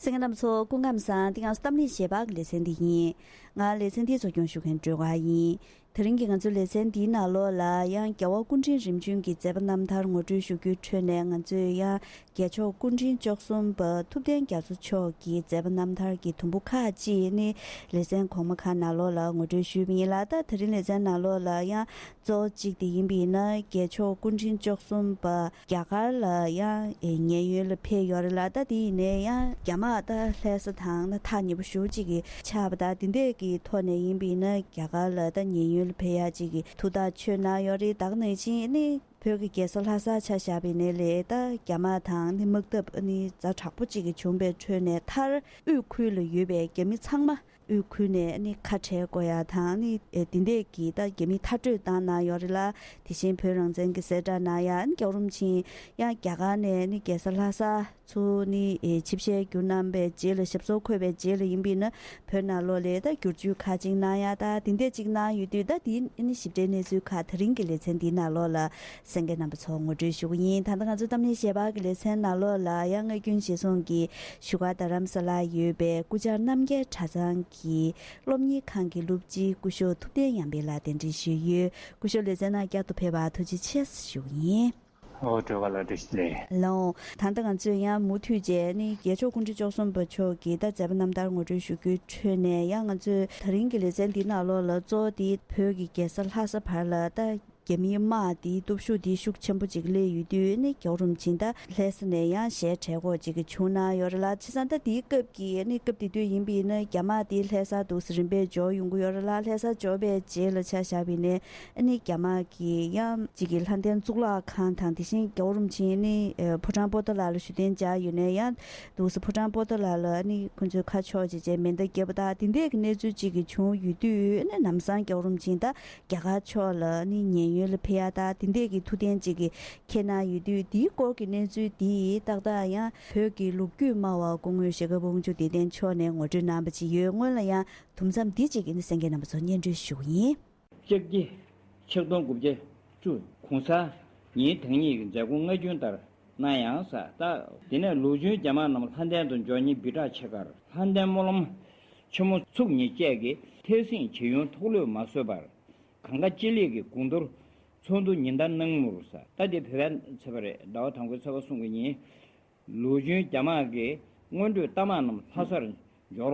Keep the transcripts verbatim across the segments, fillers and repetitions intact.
གསན་མཁན་རྣམ་པ་ཚོ་སྐུ་ཁམས་བཟང་། འདི་ང་ཚོ་གཏམ་གླེང་ཞལ་པར་གྱི་ལེ་ཚན་འདི་ཡིན། ང་ལེ་ཚན་འདིའི་གཙོ་སྐྱོང་ཞུ་མཁན་སྒྲོལ་དཀར་ཡིན། དེ་རིང་གི་ང་ཚོའི་ལེ་ཚན་འདིའི་ནང་ལོགས་ལ་ཡང་རྒྱལ་བ་སྐུ་ཕྲེང་རིམ་བྱོན་གྱི་མཛད་པ་རྣམ་ཐར་ངོ་སྤྲོད་ཞུ་རྒྱུའི་ཁྲོད་ནས། ང་ཚོས་ཡང་རྒྱལ་མཆོག་སྐུ་ཕྲེང་བཅུ་གསུམ་པ་ཐུབ་བསྟན་རྒྱ་མཚོ་མཆོག་གི་མཛད་པ་རྣམ་ཐར་གྱི་དུམ་བུ་ཁག་ཅིག་ནི་ལེ་ཚན་གོང་མ་ཁག་ནང་ལོགས་ལ་ངོ་སྤྲོད་ཞུས་པ་ཡིན་ལ། ད་དེ་རིང་ལེ་ཚན་ནང་ལོགས་ལ་ཡང་གཙོ་བོ་གཅིག་དེ་ཡིན་པ་ཡིན་ན། རྒྱལ་མཆོག་སྐུ་ཕྲེང་བཅུ་གསུམ་པ་རྒྱ་གར་ལ་ཡང་ཨེ་ཉེན་གཡོལ་ལ་ཕེབས་ཡོད་རེད་ལ། ད་དེ་ཡིན་ནའི་ཡང་རྒྱ་དམག་ད་ལྷ་ས་དང་ན་ཐག་ཉེ་པོ་ཞེ་པོ་ཅིག་གི་ཆགས་པ་དང་། དེ་འདྲས་ཀྱི་ཐོག་ནས་ཡིན་པ་ཡིན་ན་རྒྱ་གར་ལ་ད་ཉེན་གཡོལ་ལ་ཕེབས་ཡག་ཅིག་གི་ཐུགས་ཐག་ཆོད་གནང་ཡོད་རེད། ད་ག་ནང་བཞིན་ནི་བོད་ཀྱི་རྒྱལ་ས་ལྷ་སར་ཆ་བཞག་པ་ཡིན་ནའི་ལས། ད་རྒྱ་དམག་དང་ནི་དམག་འཐབ་ནི་ཛ་དྲག་པོ་ཅིག་གི་བྱུང་བའི་ཁྲོད་ནས། མཐར་དབུས་ཁུལ་ལ་ཡོད་པའི་རྒྱ་མི་ཚང་མ་དབུས་ཁུལ་ནས་ནི་ཁ་བྲལ་དགོས་ཡ་དང་ནི་ཨེ་དེ་འདྲས་ཀྱི་ད་རྒྱ་མི་མཐར་སྐྲོད་བཏང་གནང་ཡོད་རེད་ལ། དེ་བཞིན་བོད་རང་བཙན་གྱི་གསལ་བསྒྲགས་གནང་ཡ། ནི་རྒྱལ་བ་རིན་པོ་ཆེ་ཡང་རྒྱ་གར་ནས་ནི་རྒྱལ་ས་ལྷ་ས་ཚུར་ནི་ཨེ་ཆིབས་ཞལ་བསྒྱུར་གནང་བའི་རྗེས་ལ། ཞབས་སོར་འཁོད་པའི་རྗེས་ལ་ཡིན་པ་ཡིན་ན་བོད་ནང་ལོགས་ལ་ད་བསྒྱུར་བཅོས་ཁག་ཅིག་གནང་ཡ་ད་དེ་འདྲས་ཅིག་གནང་ཡོད་དུས། ད་དེ་ནི་ཞིབ་ཕྲའི་གནས་ཚུལ་ཁག་དེ་རིང་གི་ལེ་ཚན་འདིའི་ནང་ལོགས་ལ་གསན་མཁན་རྣམ་པ་ཚོར་ངོ་སྤྲོད་ཞུ་གི་ཡིན། ད་ལྟ་ང་ཚོ་གཏམ་གླེང་ཞལ་པར་གྱི་ལེ་ཚན་ནང་ལོགས་ལ་ཡང་སྔ་རྒྱུན་གཞིར་བཟུང་གིས་བཞུགས་སྒར་རྡ་རམ་ས་ལར་ཡོད་པའི་སྐུ་བཅར་རྣམ་རྒྱལ་གྲྭ་ཚང་གི་སློབ་གཉེར་ཁང་གི་སློབ་སྤྱི་སྐུ་ཞབས་ཐུབ་བསྟན་ཡར་འཕེལ་ལགས་གདན་འདྲེན་ཞུས་ཡོད། སྐུ་ཞབས་ལེ་ཚན་ནང་བསྐྱར་དུ་ཕེབས་པར་ཐུགས་རྗེ་ཆེ་ཞུ་གི་ཡིན། ཨོ། སྒྲོལ་དཀར་ལགས་བཀྲ་ཤིས་བདེ་ལེགས། ལགས་འོང་། ད་ལྟ་ང་ཚོས་ཡང་མུ་མཐུད་བྱས་ནི་རྒྱལ་མཆོག་སྐུ་ཕྲེང་བཅུ་གསུམ་པ་མཆོག་གི་ད་མཛད་པ་རྣམ་ཐར་ངོ་སྤྲོད་ཞུ་རྒྱུའི་ཁྲོད་ནས། ཡང་ང་ཚོས་ད་རིང་གི་ལེ་ཚན་འདི་ནང་ལོགས་ལ་གཙོ་བོ་དེ་བོད་ཀྱི་རྒྱལ་ས་ལྷ་ས་བར་ལ་ད་རྒྱ་མིའི་དམག་དེའི་སྟོབས་ཤུགས་དེ་ཤུགས་ཆེན་པོ་ཅིག་སླེབས་ཡོད་དུས་ནི། རྒྱལ་བ་རིན་པོ་ཆེ་ད་ལྷ་ས་ནས་ཡང་ཞལ་བྲལ་དགོས་ཅིག་གི་བྱུང་གནང་ཡོད་རེད་ལ། བྱས་ཙང་ད་དེའི་སྐབས་ཀྱི་ནི་སྐབས་དེ་དུས་ཡིན་པ་ཡིན་ན་རྒྱ་དམག་དེ་ལྷ་སར་འདུག་སེ་རིམ་པས་འབྱོར་ཡོང་གི་ཡོད་རེད་ལ། ལྷ་སར་འབྱོར་བའི་རྗེས་ལ་ཆ་བཞག་པ་ཡིན་ནའི་ནི་རྒྱ་དམག་གིས་ཡང་གཅིག་གི་ལྷ་ལྡན་གཙུག་ལག་ཁང་དང་། དེ་བཞིན་རྒྱལ་བ་རིན་པོ་ཆེ་ནི་ཨ་ཕོ་བྲང་པོ་ཏཱ་ལ་ལ་བཞུགས་གདན་འཇགས་ཡོད་ནའི་ཡང་འདུག་སེ་ཕོ་བྲང་པོ་ཏཱ་ལ་ལ་ནི་ཁོང་ཚོས་ཁ་ཕྱོགས་བྱས་བྱས་མེ་མདའ་བརྒྱབ་པ་དང་། དེ་འདྲས་ཀྱི་གནས་ཚུལ་ཅིག་གི་བྱུང་ཡོད་དུས་ནི་ལམ་སང་རྒྱལ་བ་རིན་པོ་ཆེ་ད་རྒྱ་གར་ཕྱོགས་ལ་ནི་ཉེན་གཡོལ་ལ་ཕེབས་ཡ་ད་དེ་འདྲས་ཀྱི་ཐུགས་གཏན་ཅིག་གི་འཁྱེར་གནང་ཡོད་དུས། དེའི་སྐོར་གྱི་གནས་ཚུལ་འདི་ཏག་ཏག་ཡང་བོད་ཀྱི་ལོ་རྒྱུས་སྨྲ་བ་སྐུ་ངོ་ཞྭ་སྒབ་དབང་ཕྱུག་བདེ་ལྡན་མཆོག་ནས་ངོ་སྤྲོད་གནང་པ་ཅིག་ཡོད། སྔོན་ལ་ཡང་དུམ་མཚམས་འདི་ཅིག་གི་ནི་གསན་མཁན་རྣམ་པ་ཚོར་སྙན་སྒྲོན་ཞུ་གི་ཡིན། ལྕགས་ཁྱི་ཆིག་སྟོང་དགུ་བརྒྱ་བཅུ། གོང་ས་ཉིན་དང་ཉིན་གྱི་མཛད་སྒོ་སྔ་རྒྱུན་ལྟར་གནང་ཡང་ས། ད་དེ་ནས་ལོ་རྒྱུས་རྒྱ་དམག་རྣམས་ལྷ་ལྡན་དུ་འབྱོར་ཉིན་སྦི་ཊ་ཆེ་ཁར་ལྷ་ལྡན་སྨོན་ལམ་ཆེན་མོ་ཚུགས་ཉིན་བཅས་ཀྱི་ཐེག་སྲིང་ཇི་ཡོན་ཐོག་ལུས་མ་བཟོད་པར། གངས་དཀར་སྤྱི་གླིང་གི་དགུང་རྡོར་ཚོགས་འདུ་ཉིན་ལྟར་གནང་མུར་ས། ད་དེ་བོད་པའི་ཚེས་པ་རེད། ཟླ་བ་དང་པོའི་ཚེས་པ་གསུམ་གྱི་ཉིན། ལོ་རྒྱུས་རྒྱ་དམག་གི་སྔོན་འགྲོའི་རྟ་དམག་རྣམས་ལྷ་སར་འབྱོར་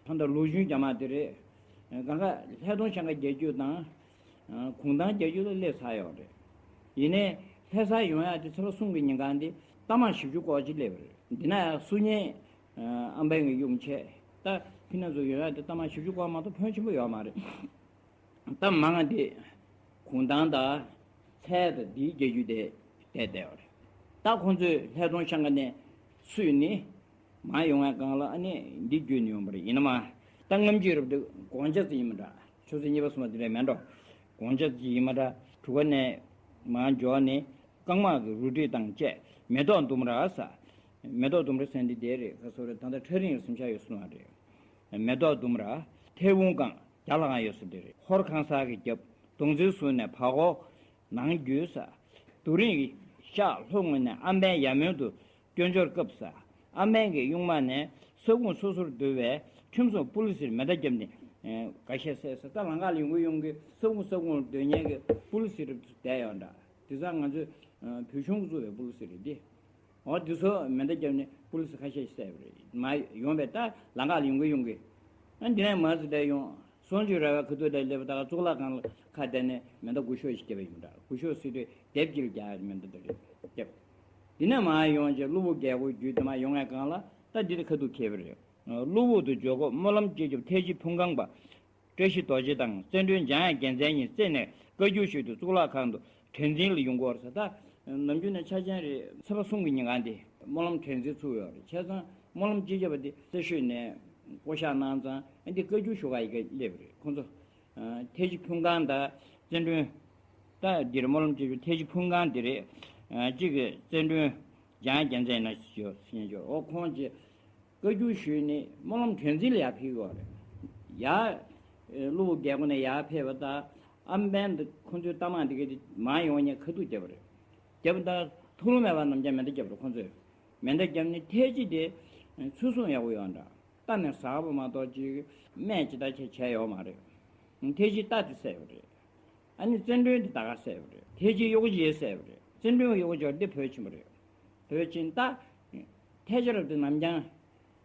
བ། ད་ལྟ་ལོ་རྒྱུས་རྒྱ་དམག་དེ་རེད། གང་ག་ལྷ་སྟོང་ཤང་ཀ་བརྒྱད་ཅུ་དང་གུང་ཐང་བརྒྱད་ཅུ་ལ་སླེབས་ཚར་ཡོད་རེད། ཡིན་ནའི་ལྷ་སར་ཡོང་ཡ་དེ་ཚེས་པ་གསུམ་གྱི་ཉིན་གང་དེ་རྟ་དམག་བཞི་བཅུ་སྐོར་ཅིག་སླེབས་རེད། འདི་ན་ཡང་སུ་ཉེ་ཨམ་བན་གྱི་གཡུག་ཆད། ད་ཕི་ན་ཚོ་ཡོང་ཡ་དེ་རྟ་དམག་བཞི་བཅུ་སྐོར་མ་གཏོགས་ཕོན་ཆེན་པོ་ཡོད་མ་རེད། ད་མང་ང་དེ་གུང་ཐང་དང་ཚལ་དང་དེའི་རྒྱལ་རྒྱུད་དེ་བསྡད་བསྡད་པ་རེད། ད་ཁོང་ཚོས་ལྷ་སྟོང་ཤང་ཀ་ནས་བསུས་ནི་མར་ཡོང་བའི་སྒང་ལ་ཨ་ནི་འདི་བརྒྱུད་ནས་ཡོང་བ་རེད། ཡིན་ན་མ་ད་སྔ་ཕྱི་རབ་ཏུ་དགོང་ཇ་ཙམ་ཡིན་མ་འདྲ། ཆུ་ཚོད་གཉིས་པ་གསུམ་པ་དེ་འདྲ་མེད་འགྲོ། དགོང་ཇ་ཙམ་ཡིན་མ་འདྲ། གྲུ་ཁ་ནས་མར་འབྱོར་ནས་རྐང་དམག་གི་རུ་སྒྲིག་དང་བཅས་མེ་ཏོག་ལྡུམ་ར་ས། མེ་ཏོག་ལྡུམ་ར་ཟེར་འདི་དེ་རེད། ག་སོ་རེད། ད་ལྟ་ཁྲ་རིང་རེད། གཟིམ་ཤག་ཡོད་སོང་བ་རེད། མེ་ཏོག་ལྡུམ་ར། ཐེ་བུང་ཀང་རྒྱ་ལྷ་ཁང་ཡོད་ས་དེ་རེད། ཧོར་ཁང་གསར་གྱི་རྒྱབ་གདུང་འཛིན་ཟུར་ནས་བར་སྐོར་ནང་བརྒྱུད་ས། རྡོ་རིང་གི་ཤག་ལྷོ་ངོས་ནས་ཨམ་བན་ཡར་མོན་དུ་སྐྱོད་འབྱོར་སྐབས་ས། ཨམ་བན་གྱི་གཡུང་དམག་ནས་ས་ཁུངས་སོ་སོར་བསྡུ་བའི་ཁྲིམས་སྲུང་པུ་ལི་སིར་མེ་མདའ་བརྒྱབ་ནས་འགའ་ཤས་བསད་ས། ད་ལམ་ཁ་ལ་ཡོང་གི་ཡོང་གི་ས་ཁུངས་ས་ཁུངས་ལ་སྡོད་མཁན་གྱི་པུ་ལི་སི་རེད་བསྡད་ཡོད་འདྲ། དེ་ཚོ་ང་ཚོས་བོད་གཞུང་གིས་བཙུགས་པའི་པུ་ལི་སི་རེད་དེ། འོ་དེ་ཚོ་མེ་མདའ་བརྒྱབ་ནས་པུ་ལི་སི་ཁ་ཤས་ཤིག་བསད་པ་རེད། མར་ཡོང་བས་ད་ལམ་ཁ་ལ་ཡོང་གི་ཡོང་གི། ཨ་འདི་ནས་མར་ཙམ་བསྡད་ཡོང་། སོང་ཅིག་ར་བའི་ཁ་ཐུག་དེར་སླེབས་པ་ད་ག་གཙུག་ལག་ཁང་ལ་ཁ་གཏད་ནས་མེ་མདའ་སྒུལ་ཤུགས་ཤིག་བརྒྱབ་པ་ཡིན་འདྲ། སྒུལ་ཤུགས་ཟེར་དུས་དེབ་ཅིག་ལ་རྒྱག་ཡ་མེ་མདའ་དེ་རེད་བརྒྱབ། འདི་ནས་མར་ཡོང་རྗེས་གློ་བུར་རྒྱལ་སྒོ་བརྒྱུད་དེ་མར་ཡོང་བའི་སྒང་ལ་ད་འདི་ལ་ཁ་ཐུག་འཁེལ་བ་རེད། གློ་བུར་དུ་འབྱོར་སྐབས་སྨོན་ལམ་སྤྱི་ཁྱབ་ཐེག་ཆེན་ཕུང་ཁང་པ་བཀྲ་ཤིས་རྡོ་རྗེ་དང་བརྩོན་འགྲུས་འཇམ་དབྱངས་རྒྱལ་མཚན་གཉིས་བསྲེས་ནས་བཀའ་བཀྱོན་ཞུ་དུས་གཙུག་ལག་ཁང་དུ་གྲངས་འཛིན་ལ་ཡོང་གི་ཡོད་རེད་ཟེར། ད་ནམ་རྒྱུན་ནས་འཆར་ཅན་རེད། ཚེས་པ་གསུམ་གྱི་ཉིན་གང་དེ་སྨོན་ལམ་གྲངས་འཛིན་ཚུགས་ཡོད་རེད། བྱས་ཙང་སྨོན་ལམ་སྤྱི་ཁྱབ་པ་དེ་རྩེ་ཤོད་ནས་བསྐོ་བཞག་གནང་ཙང་ཨ་འདི་བཀའ་བཀྱོན་ཞུ་ག་ཡི་གེ་སླེབས་རེད། ཁོང་ཚོ་ཐེག་ཆེན་ཕུང་ཁང་དང་བརྩོན་འགྲུས། ད་འདིར་སྨོན་ལམ་སྤྱི་ཁྱབ་ཐེག་ཆེན་ཕུང་ཁང་འདི་རེད། གཅིག་གི་བརྩོན་འགྲུས་འཇམ་དབྱངས་རྒྱལ་མཚན་ན་ཞུ་ཞུ་ཞུ། འོ་ཁོང་གིས་བཀའ་བཀྱོན་ཞུས་ནས་སྨོན་ལམ་གྲངས་འཛིན་ལ་ཡར་ཕེབས་ཡོད་རེད། ཡར་གློ་བུར་རྒྱལ་སྒོ་ནས་ཡར་ཕེབས་པ་དང་ཨམ་བན་དང་ཁོང་ཚོའི་རྟ་དམག་འདི་ག་དེ་མར་ཡོང་ནས་ཁ་ཐུག་བརྒྱབ་པ་རེད། བརྒྱབ་པ་དང་ཐུགས་ལུང་མེད་པར་ནམ་རྒྱུན་མེ་མདའ་བརྒྱབ་རེད་ཁོང་ཚོས། མེ་མདའ་བརྒྱབ་ནས་ཐེག་ཆེན་དེ་ ཚུལ་བཟུང་ཡག་པོ་ཡོད་འདྲ། རྟ་ནས་ཟགས་པ་མ་གཏོགས་ཅིག་སྨད་ཅིག་ད་ཆ་བྱས་ཡོད་མ་རེད། ཐེལ་ཙེ་རྟ་དེ་བསད་ཡོད་རེད། ཨ་ནི་བཙན་སྒྲོན་དེ་ད་ག་བསད་ཡོད་རེད། ཐེལ་ཙེ་གཡོག་ཅིག་བསད་ཡོད་རེད། བཙན་སྒྲོན་གཡོག་ཅིག་དེ་བོད་ཕྱིན་པ་རེད། བོད་ཕྱིན་ད། ཐལ་ཆ་རབ་དེ་ནམ་རྒྱང་།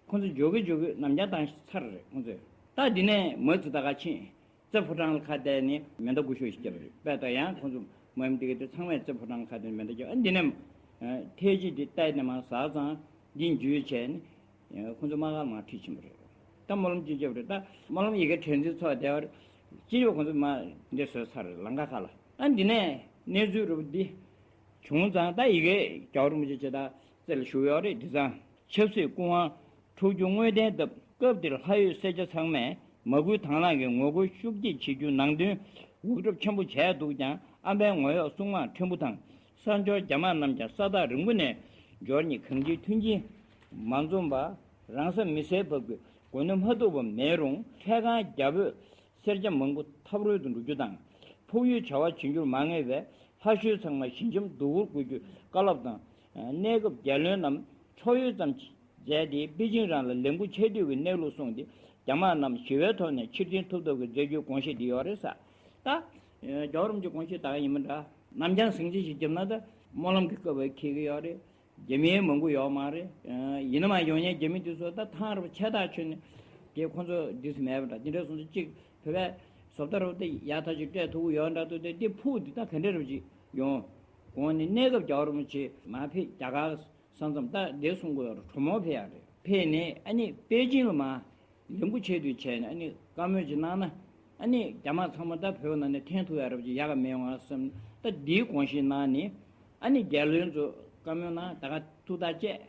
ཁོང་ཚོ་འཇོག་གི་འཇོག་གི་ནམ་རྒྱང་བཏང་ཚར་རེད་ཁོང་ཚོས། ད་འདི་ནས་མ་ཚུ་ད་ག་ཕྱིན། རྩེ་ཕོ་བྲང་ལ་ཁ་གཏད་ནས་མེ་མདའ་སྒུར་ཤོག་ཞིག་བརྒྱབ་རེད། དཔེ་ད་ཡང་ཁོང་ཚོ་མ་ཡུམ་དེ་ག་དེ་ཚང་མས་རྩེ་ཕོ་བྲང་ལ་ཁ་གཏད་ནས་མེ་མདའ་བརྒྱབ། ཨ་འདི་ནས། ཐལ་ཙེ་དེ་རྟ་ནས་མར་ཟགས་ཙང་འདི་འཇུས་བྱས་ནས། ཁོང་ཚོ་དམག་སྒར་མར་ཁྲིད་ཕྱིན་པ་རེད། ད་སྨོན་ལམ་ཅིག་བརྒྱབ་རེད། ད་སྨོན་ལམ་ཡི་གེ་དྲན་འཛིན་ཚོགས་བསྡད་པ་རེད། སྤྱི་ཡོངས་ཁོང་ཚོ་མར་འདི་བཟོས་ཚར་རེད་ལམ་ཁ་ཁ་ལ། ཨ་འདི་ནས་གནས་ཚུལ་རུ་འདི། བྱུང་ཙང་ད་ཡི་གེ་རྒྱལ་བ་རིན་པོ་ཆེ་ཇི་ལྟར་རྩེ་ལ་བཞུགས་ཡོད་རེད། དེང་སང་ཆབ་སྲིད་སྐུ་དབང་འཕྲོག་རྒྱུ་དངོས་བདེན་སྟབས། སྐབས་དེར་ལྷ་ཡུལ་སེར་སྐྱ་ཚང་མས་མ་བསྐུལ་དང་བླངས་ཀྱིས་ངོ་རྒོལ་ཤུགས་ཆེ་བྱེད་རྒྱུ་ནང་དོན་འུག་སྒྲ་ཆེན་པོ་བྱས་འདུག་ཀྱང་ཨམ་བན་ངོ་གཡོག་སྲུང་དམག་ཕྲན་བུ་དང་། ས་འབྱོར་རྒྱ་དམག་རྣམས་ཀྱང་ས་ཐག་རིང་པོ་ནས་འབྱོར་ནས་གང་ཅིའི་མཐུན་རྐྱེན་མ་འཛོམས་པར་རང་ས་མི་སེར་བབས་ཀྱི་གོ་གནས་མ་ཐོབ་པ་མེད་རུང་འཕྲལ་ཁང་རྒྱ་བོད་སེར་སྐྱ་མང་པོ་འཐབ་རོལ་དུ་འགྲོ་རྒྱུ་དང་། ཕུགས་ཡུལ་བྱ་བ་བྱེད་རྒྱུར་མ་ངེས་པའི་ལྷ་ཤོད་ཚང་མ་ཞི་འཇམ་སྡུག་གུར་དགོས་རྒྱུའི་བཀའ་སློབ་དང་། གནས་སྐབས་རྒྱལ་བློན་རྣམས་ཕྱོགས་ཡོལ་ཙམ་མཛད་དེ་པེ་ཅིང་རང་ལ་ལས་འགུལ་ཆེ་བསྟོད་ཀྱི་གནས་ལུགས་གསུངས་ཏེ་རྒྱ་དམག་རྣམས་ཞི་བའི་ཐོག་ནས་ཕྱིར་འཐེན་ཐུབ་ཐབས་ཀྱི་མཛད་རྒྱུའི་དགོངས་བཞེས་འདི་ཡོད་རེད་ཟེར། ད། རྒྱལ་བ་རིན་པོ་ཆེའི་དགོངས་བཞེས་ད་ག་ཡིན་མིན་འདྲ། ནམ་རྒྱང་ཟིང་ཆ་ཞིག་བརྒྱབ་ན་ད་སྨོན་ལམ་གྱི་སྐབས་འཁེལ་གྱི་ཡོད་རེད། རྒྱ་མི་མང་པོ་ཡོད་མ་རེད། ཡིན་ན་མ་ཡོང་ཡ་རྒྱ་མི་དེ་ཚོ་ད་ཐང་རུ་ཆད་ཐག་ཆོད་ནས་དེ་ཁོང་ཚོ་འདི་སུ་མེད་པ་འདྲ། དེ་འདྲ་སོང་ཚེ་གཅིག་བོད་པའི་བཟོ་ལྟ་རུ་དེ་ཡག་ཐག་ཆོད་སྤྲད་ཐུབ་ཀྱི་ཡོད་འདྲ་འདུག་དེ་དེ་ཕུགས་འདི་ད་ག་འདྲ་རུ་ཅིག་ཡོང་། གོང་ནས་གནས་སྐབས་རྒྱལ་བ་རིན་པོ་ཆེ་མ་ཕེབས་རྒྱ་གར་ས་མཚམས་ད་དེ་གསུང་གི་ཡོད་རེད། གྲོ་མོ་ཕེབས་ཡ་རེད། ཕེབས་ནས་ཨ་ནི་པེ་ཅིང་ལ་མ། ལས་འགུལ་ཆེད་དུ་བྱས་ནས་ཨ་ནི་བཀའ་མོལ་ཅིག་གནང་ན། ཨ་ནི་རྒྱ་དམག་ཚང་མ་ད་བོད་ནང་ནས་འཐེན་ཐུབ་ཡ་རབས་ཅིག་ཡག་ག་མི་ཡོང་ང་བསམ། ད་འདིའི་དགོངས་བཞེས་གནང་ནས། ཨ་ནི་རྒྱལ་བློན་ཚོ་བཀའ་མོལ་གནང་ད་ག་ཐུགས་ཐག་བཅད།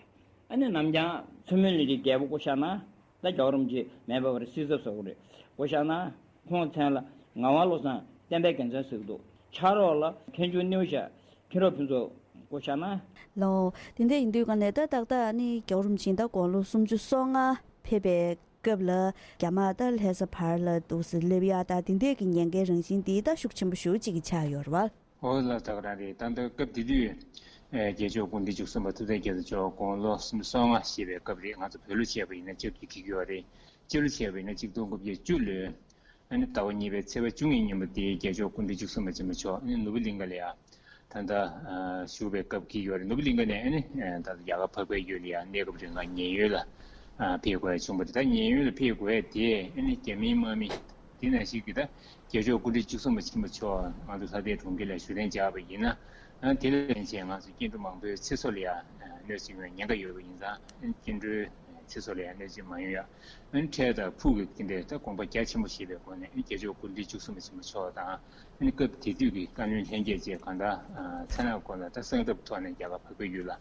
ཨ་ནི་ནམ་རྒྱང་མཚོ་སྨན་གླིང་གི་རྒྱལ་པོ་བསྐོ་བཞག་གནང་། ད་རྒྱལ་བ་རིན་པོ་ཆེ་མེད་པ་བར་སྲིད་ཚབ་ཟེར་དགོས་རེད། བསྐོ་བཞག་གནང་། ཁོང་མཚན་ལ་ངག་དབང་བློ་བཟང་བསྟན་པའི་རྒྱལ་མཚན་ཟེར་གྱི་འདུག་ཕྱག་རོགས་ལ་མཁན་ཆུང་སྣེའུ་ཞབས་མཁྱེན་རབ་ཕུན་ཚོགས་བསྐོ་བཞག་གནང་། ལགས་འོང་། དེ་འདྲ་ཡིན་དུས་ག་ནས་ད་ཏག་ཏག་ནི་རྒྱལ་བ་རིན་པོ་ཆེ་ད་དགུང་ལོ་སུམ་ཅུ་སོ་ལྔ་ཕེབས་པའི་སྐབས་ལ་རྒྱ་དམག་ད་ལྷ་ས་བར་ལ་འདུག་སེ་སླེབས་ཡ་ད་དེ་འདྲས་ཀྱི་ཉེན་ཁའི་རང་བཞིན་དེ་ད་ཤུགས་ཆེན་པོ་ཞེ་པོ་ཅིག་གི་ཆགས་ཡོད་རེད་བ། འོ་ལགས་ད་ག་རང་རེད། ད་ལྟ་སྐབས་དེ་དུས་ཨེ་རྒྱལ་མཆོག་སྐུ་ཕྲེང་བཅུ་གསུམ་པ་ཐུབ་བསྟན་རྒྱ་མཚོ་མཆོག་དགུང་ལོ་སུམ་ཅུ་སོ་ལྔ་བཞེས་པའི་སྐབས་རེད། ང་ཚོ་བོད་ལོ་བྱས་པ་ཡིན་ན་སྐྱབས་ཀྱི་འཁེལ་གྱི་ཡོད་རེད། སྤྱི་ལོ་བྱས་པ་ཡིན་ན་གཅིག་སྟོང་དགུ་བརྒྱ་བཅུ་ལོའི་ཨ་ནི་ཟླ་བ་གཉིས་པའི་ཚེས་པ་བཅུ་གཉིས་ཉིན་མོ་དེ་རྒྱལ་མཆོག་སྐུ་ཕྲེང་བཅུ་གསུམ་པ་ཆེན་པོ་མཆོག་ཨ་ནི་ནོར་བུ་གླིང་ག་ལ་ཡ། ད་ལྟ་བཞུགས་པའི་སྐབས་ཀྱི་ཡོད་རེད། ནོར་བུ་གླིང་ག་ནས་ཨ་ནི་ད་ལྟ་རྒྱ་གར་འཕགས་པའི་ཡུལ་ལ་ཡ་གནས་སྐབས་རིང་ལ་ཉེན་ཡོལ་ལ་ཕེབས་དགོས་ཡ་བྱུང་བ་རེད། ད་ཉེན་ཡོལ་ལ་ཕེབས་དགོས་ཡ་དེ་ཨ་ནི་རྒྱ་མིའི་དམག་མི་དེ་ནང་བཞིན་གྱི་ད་རྒྱལ་མཆོག་སྐུ་ཕྲེང་བཅུ་གསུམ་པ་ཆེན་པོ་མཆོག་ང་ཚོ་ལྷ་སྡེ་གྲོང་ཁྱེར་ལ་བཞུགས་གདན་འཇགས་པ་ཡིན་ན། དེ་ལ་བརྟེན་བྱས་ང་ཚོ་སྐྱེ་འགྲོ་མང་པོའི་ཚེ་སྲོག་ལ་ཡང་གནོད་སྐྱེལ་བའི་ཉེན་ཁ་ཡོད་པ་ཡིན་ཙང་། སྐྱེ་འགྲོའི་ཚེ་སྲོག་ལ་ཡང་གནོད་སྐྱེལ་མ་ཡོང་ཡ། འཕྲལ་དང་ཕུགས་ཀྱི་དེ་འདྲའི་ད་དགོངས་པ་རྒྱ་ཆེན་པོ་བཞེས་པའི་སྒོ་ནས་རྒྱལ་མཆོག་སྐུ་ཕྲེང་བཅུ་གསུམ་པ་ཆེན་པོ་མཆོག་དང་། སྐབས་དེ་དུས་ཀྱི་བཀའ་བློན་ལྷན་རྒྱས་བཅས་གང་དག་མཚན་ནག་སྐོར་ལ་ད་གསང་སྟབས་ཐོག་ནས་རྒྱ་གར་འཕགས་པའི་ཡུལ་ལ།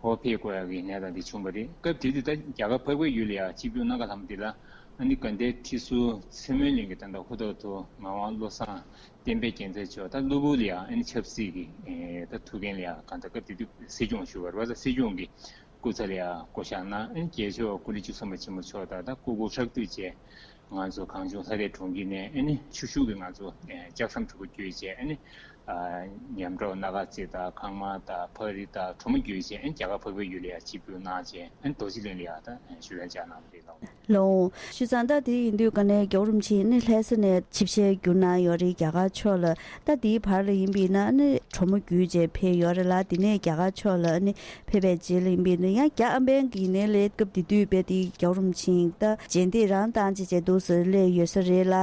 འོ་ཕེབས་དགོས་ཡག་གི་གནས་སྟངས་འདི་བྱུང་བ་རེད། སྐབས་དེ་དུས་ད་རྒྱ་གར་འཕགས་པའི་ཡུལ་ལ་ཡང་ཆིབས་བསྒྱུར་གནང་ག་ལྷག་མ་དེ་ལ་ཨ་ནི་དགའ་ལྡན་ཁྲི་ཟུར་མཚོ་སྨན་གླིང་གི་ད་ལྟ་ཧུར་ཐག་ཏུ་ངག་དབང་བློ་བཟང་བསྟན་པའི་རྒྱལ་མཚན་མཆོག་ད་གློ་བུར་ལ་ཡང་ཨ་ནི་ཆབ་སྲིད་ཀྱི་ད་ཐུགས་འགན་ལ་ཡང་གང་ལྟར་སྐབས་དེ་དུས་སྲིད་སྐྱོང་ཞུ་བ་རེད་བ། ད་སྲིད་སྐྱོང་གི་སྐུ་ཚབ་ལ་ཡང་བསྐོ་བཞག་གནང་། ཨ་ནི་རྒྱལ་མཆོག་སྐུ་ཕྲེང་བཅུ་གསུམ་པ་ཆེན་པོ་མཆོག་དང་ད་སྐུ་འཁོར་ཧྲག་བསྡུས་བཅས། ང་ཚོ་གངས་ལྗོངས་ལྷ་སྡེ་གྲོང་ཁྱེར་ནས་ཨ་ནི་ཆུ་ཤུགས་ཀྱིས་ང་ཚོ་ཨེ་ལྕགས་ཟམ་གྲུ་པ་བརྒྱུད་བྱས་ཨ་ནི་ཨ་ཉམས་གྲོགས་སྣ་དཀར་རྩེ་དང་ཁང་དམར་དང་ཕག་རི་དང་གྲོ་མོ་བརྒྱུད་བྱས་ཨ་ནི་རྒྱ་གར་འཕགས་པའི་ཡུལ་ལ་ཡང་ཆིབས་བསྒྱུར་གནང་བྱས་ཨ་ནི་རྡོ་རྗེ་གླིང་ལ་ཡང་ད་ཨེ་བཞུགས་གདན་འཇགས་གནང་བ་རེད་ལགས། ལགས་འོང་། བྱས་ཙང་ད་དེ་ཡིན་དུས་ག་ནས་རྒྱལ་བ་རིན་པོ་ཆེ་ནི་ལྷ་ས་ནས་ཆིབས་ཞལ་བསྒྱུར་གནང་ཡོད་རེད་རྒྱ་གར་ཕྱོགས་ལ། ད་དེའི་བར་ལ་ཡིན་པས་ན་ནི་གྲོ་མོ་བརྒྱུད་བྱས་ཕེབས་ཡོད་རེད་ལ། དེ་ནས་རྒྱ་གར་ཕྱོགས་ལ་ནི་ཕེབས་པའི་རྗེས་ལ་ཡིན་པས་ན་ཡང་རྒྱ་ཨམ་བན་གྱི་ཡིན་ནའི་ལས་སྐབས་དེ་དུས་དཔེ་དེ་རྒྱལ་བ་རིན་པོ་ཆེ་ད་རྗེས་འདེད་རང་བཏང་བྱས་བྱས་འདུག་སེ་སླེབས་ཡོད་ས་རེད་ལ།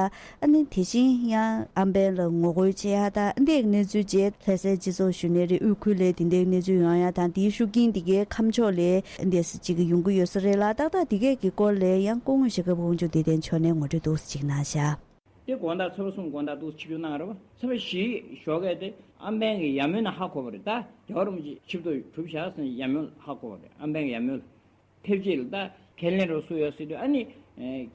ཨ་ནི་དེ་བཞིན་ཡང་ཨམ་བན་ལ་ངོ་རྒོལ་བྱེད་ཡ་ད་འདི་གནས་ཚུལ་བཅས་ལྷ་སའི་སྤྱི་ཚོགས་ཞུ་ནས་རེད། དབུས་ཁུལ་ལས་དེ་འདྲའི་གནས་ཚུལ་ཡོང་ཡ་དང་དེའི་ཤུགས་རྐྱེན་དེ་གའི་ཁམས་ཕྱོགས་ལས་འདས་སེ་ཅིག་ཡོང་གི་ཡོད་ས་རེད་ལ། ཏག་ཏག་དེ་གའི་གི་སྐོར་ལས་ཡང་སྐུ་ངོ་ཞྭ་སྒབ་དབང་ཕྱུག་བདེ་ལྡན་མཆོག་ནས་ངོ་སྤྲོད་འདུག་སེ་ཅིག་གནང་བཞག་དེ་དགོང་དག་ཚེས་པ་གསུམ་དགོང་དག་འདུག་ཆིབས་བསྒྱུར་གནང་རེད་བ། ཚེས་པ་བཞི་ཞོགས་ཀས་དེ་ཨམ་བན་གྱི་ཡར་མོ་ནས་ཧ་གོ་བ་རེད། ད་རྒྱལ་བ་རིན་པོ་ཆེ་ཆིབས་ཐོག་གྲུབ་བཞག་ཟེར་ཡར་མོ་ཧ་གོ་བ་རེད། ཨམ་བན་གྱི་ཡར་མོ་ལ་ཕེབས་རྗེས་ལ་ད་ཁས་ལེན་རོགས་སུ་ཡོད་ཟེར་དུས་ཨ་ནི་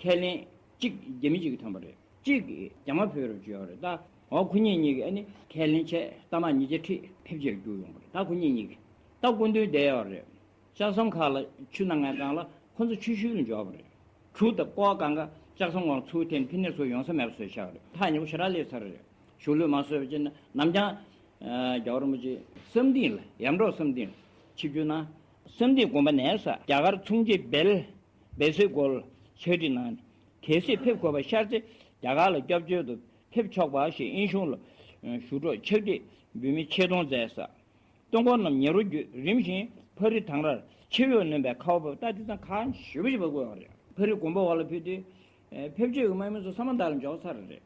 ཁས་ལེན་གཅིག་རྒྱ་མི་གཅིག་གིས་ཐོན་པ་རེད། གཅིག་རྒྱ་དམར་བོད་རུ་བཅུག་ཡོད་རེད། ད་འོ་ཁོ་གཉིས་གཉིས་ཀྱིས་ཨ་ནི་ཁས་ལེན་བྱས་རྟ་དམག་ཉིས་བརྒྱ་ཁྲིད་ཕེབས་རྗེས་བརྒྱུགས་ཡོང་བ་རེད། ད་ཁོ་གཉིས་གཉིས་ཀྱིས་ད་སྐུ་མདུན་བསྡད་ཡོད་རེད། ལྕགས་ཟམ་ཁག་ལ་ཆུ་གནང་མཁན་སྒང་ལ་ཁོ་ཚོ་ཆུ་ཤུལ་ལ་འབྱོར་བ་རེད། གྲུ་དང་ཀོ་བ་སྒང་ག་ལྕགས་ཟམ་སྒང་ཚུར་འཐེན་ཕི་ནས་ཚུར་ཡོང་ས་མེད་པ་བཟོས་བཞག་རེད། ཐག་ཉེ་པོ་ཞེ་དྲག་སླེབས་ཚར་རེད། གཞུང་ལུགས་མ་བཟོས་པ་བྱས་ན་ནམ་རྒྱང་རྒྱལ་བ་རིན་པོ་ཆེ་བསམ་གཏན་ལ་ཡར་འབྲོག་བསམ་གཏན་ལ་ཆིབས་བསྒྱུར་གནང་ བསམ་གཏན་དགོན་པ་ནས་ས་རྒྱ་གར་ཚོང་ཆེན་སྦེལ་སྦེ་སི་གོལ་ཕྱག་བྲིས་གནང་ནས། གལ་སྲིད་ཕེབས་དགོས་པ་ཤར་ཚེ་རྒྱ་གར་ལ་སྐྱབས་བཅོལ་དུ་ཕེབས་ཆོག་པ་ཞེས་དབྱིན་གཞུང་ལ་ཞུ་སྒྲོག་ཕྱག་བྲིས་འབུལ་མི་ཆེད་གཏོང་མཛད་ས། སྟོན་ཁོག་རྣམས་ཉེ་རུ་བརྒྱུད། རིམ་བཞིན་ཕ་རི་དང་རར་ཆེས་འོད་སྣོན་པའི་ཁ་བ་བབས། ད་དེ་ཚང་ཁག་ཞེ་པོ་ཞིག་བབས་དགོས་པ་རེད། ཕ་རི་དགོན་པ་འོག་ལ་ཕུལ་དུས། ཕེབས་ཆོས་ཀྱི་དམག་མི་ཚོ་ས་མ་དར་ལ་འབྱོར་ཚར་རེད། རྒྱ་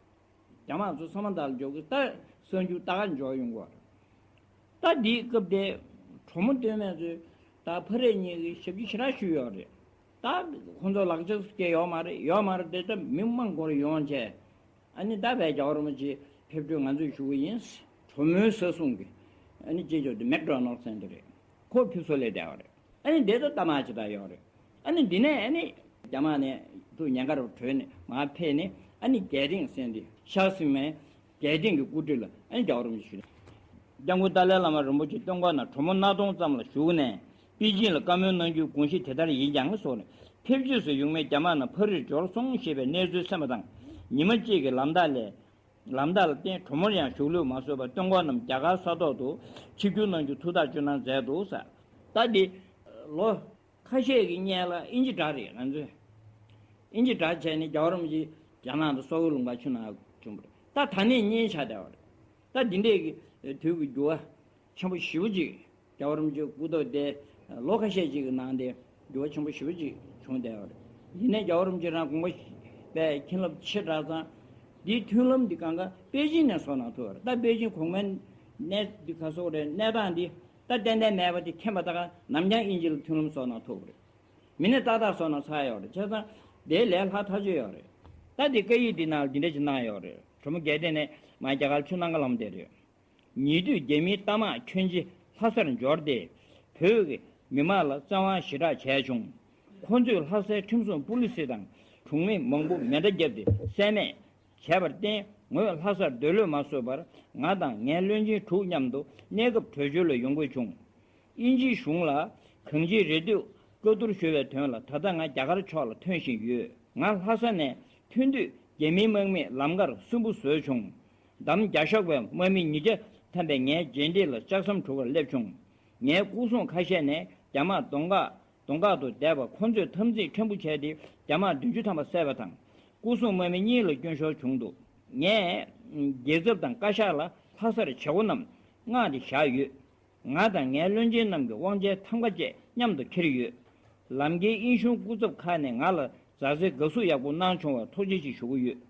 དམག་ཚོ་ས་མ་དར་ལ་འབྱོར་གི། ད་གསར་འགྱུར་ལྟ་ག་འབྱོར་ཡོང་གི་རེད། ད་འདིའི་སྐབས་དེ་གྲོ་མོ་སྟོན་མས་ཚོས་ད་ཕ་རི་གཉིས་ཀྱི་ཞབས་ཕྱི་ཞེ་དྲག་ཞུས་ཡོད་རེད། ད་ཁོང་ཚོ་ལག་ཆ་སྐྱེལ་ཡོད་མ་རེད། ཡོད་མ་རེད་དེ། ད་མི་མང་སྐོར་ཡོང་བྱས། ཨ་ནི་ད་བས་རྒྱལ་བ་རིན་པོ་ཆེ་ཕེབས་འཁྲུལ་ང་ཚོས་ཞུ་གི་ཡིན། གྲོ་མོའི་ས་སྲུང་གི་ཨ་ནི་ཅེས་བརྗོད་དེ་མེག་ཌོ་ནལ་ཟེར་འདི་རེད། ཁོ་ཕེབས་བསུ་ལས་བསྡད་པ་རེད། ཨ་ནི་འདི་ད་ལྟ་མ་ཅི་ད་ཡོད་རེད། ཨ་ནི་འདི་ནས་ཨ་ནི་རྒྱ་དམག་ནས་ཐུག་ཉེན་ཁར་བྲོས་ནས་མར་ཕེབས་ནས། ཨ་ནི་རྒྱལ་ཕྲན་ཟེར་འདི་ཤར་སི་མའི་རྒྱལ་ཕྲན་གྱི་སྐུ་དྲིན་ལ་ཨ་ནི་རྒྱལ་བ་རིན་པོ་ཆེ་ཞུས། སྐྱབས་མགོན་ཏཱ་ལའི་བླ་མ་རིན་པོ་ཆེ་སྟོན་ཁོག་ནང་གྲོ་མོ་སྣ་སྟོང་ཙམ་ལ་བཞུགས་ནས། པེ་ཅིན་ལ་བཀའ་མོལ་གནང་རྒྱུའི་དགོངས་གཞི་དེ་ལྟར་ཡིན་ཀྱང་སོགས་ནས། ཕེབས་རྗེས་སུ་ཡོང་མེད་རྒྱ་དམག་རྣམས་ཕ་རིར་འབྱོར་སོང་ཞེས་པའི་གནས་ཚུལ་གསན་པ་དང་། ཉི་མ་གཅིག་གི་ལམ་ཐག་ལས། ལམ་ཐག་ལ་བརྟེན་གྲོ་མོར་ཡང་བཞུགས་ལུགས་མ་བཟོད་པར་སྟོན་ཁོག་རྣམས་རྒྱ་གར་ས་ཐོག་ཏུ་ཆིབས་བསྒྱུར་གནང་རྒྱུ་ཐུགས་ཐག་བཅད་གནང་མཛད་འདུག་ཟེར། ད་འདི་ལོ་ཁ་ཤས་ཀྱི་སྔོན་ལ་དབྱིན་ཇི་དྲག་རེད། ང་ཚོས་དབྱིན་ཇི་དྲག་བྱས་ནས་རྒྱལ་བ་རིན་པོ་ཆེ་རྒྱ་ནག་དང་སོག་པོའི་ལུང་པར་ཕྱིན་ན་བྱུང་བ་རེད། ད་ད་ནས་བརྙན་ཆགས་བསྡད་པ་རེད། ད་འདི་འདྲས་ཀྱི་དུས་ཀྱི་འགྱུར་བ་ཆེན་པོ་ཞེ་པོ་ཅིག་རྒྱལ་བ་རིན་པོ་ཆེའི་སྐུ་ཐོག་དེ་ལོ་ཁ་ཤས་ཅིག་གི་ནང་དེ་འགྱུར་བ་ཆེན་པོ་ཞེ་པོ་ཅིག་བྱུང་བསྡད་ཡོད་རེད། ཡིན་ནའི་རྒྱལ་བ་རིན་པོ་ཆེ་རང་དགོངས་པ་པའི་མཁྱེན་རླབས་ཆེ་དྲགས་ཙང་། འདིའི་མཐུན་ལམ་འདི་གང་ག་པེ་ཅིན་ནས་བཟོ་གནང་ཐུབ་པ་རེད། ད་པེ་ཅིན་གོང་མའི་གནས་འདི་ག་སོགས་རེད། གནས་སྟངས་འདི་ད་ཏན་ཏན་མེད་པ་དེ་མཁྱེན་པ་ད་ག་ནམ་རྒྱང་དབྱིན་ཇི་ལ་མཐུན་ལམ་བཟོ་གནང་ཐུབ་པ་རེད། མི་སྣ་ཏག་ཏག་བཟོ་གནང་ཚར་ཡོད་རེད། བྱས་ཙང་དེའི་ལས་སླ་ཐག་ཆོད་ཡོད་རེད། ད་འདི་སྐད་ཡིག་འདི་ནང་ལ་འདི་འདྲ་ཅིག་གནང་ཡོད་རེད། གྲོ་མོ་རྒྱལ་ལྡན་ནས་མ་རྒྱ་གར་ཆུ་ནང་ག་ལམ་དེ་རེད། ཉེ་དུས་རྒྱ་མིའི་རྟ་དམག་ཁྱོན་ཆེ་ལྷ་སར་འབྱོར་ཏེ། བོད་ཀྱི་མི་དམངས་ལ་བཙན་དབང་ཞེ་དྲག་བྱས་བྱུང་། ཁོ་ཚོས་ལྷ་སའི་ཁྲིམས་སྲུང་པུ་ལི་སི་དང་གྲོང་མི་མང་པོ་མེ་མདའ་བརྒྱབ་སྟེ་བསད་རྨས་བྱས་པར་བརྟེན། ངོས་ལྷ་སར་སྡོད་ལོས་མ་བཟོད་པར། ང་དང་ངའི་བློན་ཆེན་དྲུག་མཉམ་དུ་གནས་སྐབས་བྲོས་བྱོལ་ལ་ཡོང་དགོས་བྱུང་། དབྱིན་ཇིའི་གཞུང་ལ་གང་ཅིའི་རེ་ལྟོས་བཀའ་བསྡུར་ཞུ་བའི་དོན་ལ་ད་ལྟ་ང་རྒྱ་གར་ཕྱོགས་ལ་ཐོན་བཞིན་ཡོད། ང་ལྷ་ས་ནས་ཐོན་དུས་རྒྱ་མིའི་དམག་མིས་ལམ་ཁར་སུན་པོ་བཟོས་བྱུང་། འདམ་རྒྱ་ཤོག་པའི་དམག་མི་ཉིས་བརྒྱ་ཐམ་པས་ངའི་རྗེས་འདེད་ལ་ལྕགས་ཟམ་དྲུག་པར་སླེབས་བྱུང་། ངའི་སྐུ་སྲུང་ཁ་ཤས་ནས་རྒྱ་དམག་གདོང་ཁ་གདོང་ཁ་ཏུ་བསྡད་པ་ཁོ་ཚོས་འཐབ་འཛིང་ཕྲན་བུ་བྱས་ཏེ་རྒྱ་དམག་བདུན་ཅུ་ཐམ་པ་བསད་པ་དང་། སྐུ་སྲུང་དམག་མི་གཉིས་ལ་སྐྱོན་ཤོར་བྱུང་འདུག་ངས་རྒྱལ་ཚབ་དང་བཀའ་ཤག་ལ་ལྷ་སར་བྱེད་སྒོ་རྣམས་མངགས་ཏེ་བཞག་ཡོད། ང་དང་ངའི་བློན་ཆེན་རྣམས་ཀྱི་དབང་ཆའི་ཐམ་ཀ་བཅས་མཉམ་དུ་འཁྱེར་ཡོད། ལམ་ཁའི་དབྱིན་གཞུང་སྐུ་ཚབ་ཁག་ནས་ང་ལ་མཛའ་བརྩེའི་དགའ་བསུ་ཡག་པོ་གནང་བྱུང་བར་ཐུགས་རྗེ་ཆེ་ཞུ་གི་ཡོད།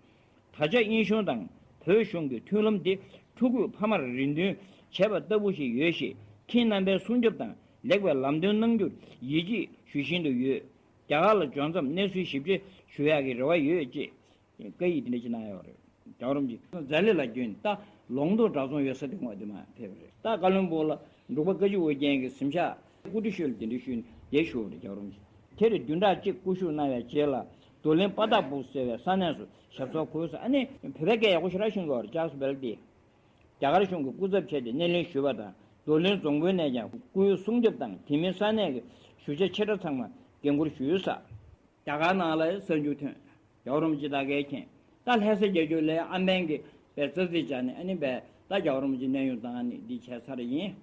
ད་ཆ་དབྱིན་གཞུང་དང་བོད་གཞུང་གི་མཐུན་ལམ་དེ་ཕྲུ་གུས་ཕ་མར་རེ་འདུན་བྱས་པ་ལྟ་བུ་ཞིག་ཡོད་ཞེས། ཁྱེད་རྣམ་པའི་སྲུང་སྐྱོབ་དང་ལེགས་པའི་ལམ་སྟོན་གནང་རྒྱུར་ཡིད་ཆེས་ཞུ་བཞིན་དུ་ཡོད། རྒྱ་གར་ལ་འབྱོར་མཚམས་གནས་ཚུལ་ཞིབ་ཕྲ་ཞུ་ཡག་གི་རེ་བ་ཡོད་ཅེས། བཀའ་ཡིག་དེ་འདྲ་ཅིག་གནང་ཡོད་རེད། རྒྱལ་བ་རིན་པོ་ཆེ་ཛ་ལི་ལ་བརྒྱུད་ནས་ད་ལུང་རྟོགས་གྲྭ་ཚང་ཡོད་ས་དེ་ངོས་དེ་མར་ཕེབས་པ་རེད། ད་ཀ་བློན་སྦུག་ལ་འབྲུག་པ་བཀའ་བརྒྱུད་ཨོ་རྒྱན་གྱི་གཟིམ་ཤག་སྐུ་ཁྲི་ཤོད་ལ་གདན་འདྲེན་ཞུས་ནས་དེ་ཞུ་བ་རེད། རྒྱལ་བ་རིན་པོ་ཆེ་དེར་བདུན་ཕྲག་གཅིག་སྐུ་བཞུགས་གནང་བའི་རྗེས་ལ་རྡོར་གླིང་པ་དག་སྦུག་ཟེར་བའི་ས་གནས་སུ་ཞབས་སོར་འཁོད་ས། ཨ་ནི་བོད་པའི་སྐད་ཡག་པོ་ཞེ་དྲག་ཤེས་ཀྱི་ཡོད་རེད། ཅག་སུ་བལ་ཏི་རྒྱ་གར་གཞུང་གི་སྐུ་ཚབ་བྱས་ཏེ་སྣེ་ལེན་ཞུས་པ་དང་། རྡོར་གླིང་རྫོང་དཔོན་ནས་ཀྱང་སྐུའི་སྲུང་སྐྱོབ་དང་དེ་མིན་ས་གནས་ཀྱི་ཞུ་བྱ་ཆེ་ཕྲ་ཚང་མ་འགན་འཁུར་ཞུས་ས། རྒྱ་གར་ནང་ལ་གསར་འགྱུར་ཐོན། རྒྱལ་བ་རིན་པོ་ཆེ་ད་གའི་མཁྱེན། ད་ལྷ་ས་རྒྱལ་རྒྱུད་ལས་ཨམ་བན་གྱི་པའི་རྩ་ཚིག་སྦྱར་ནས། ཨ་ནི་པའི་ད་རྒྱལ་བ་རིན་པོ་ཆེ་གནས་དབྱུང་བཏང་ནས་འདི་བྱས་ཚར་ཡིན།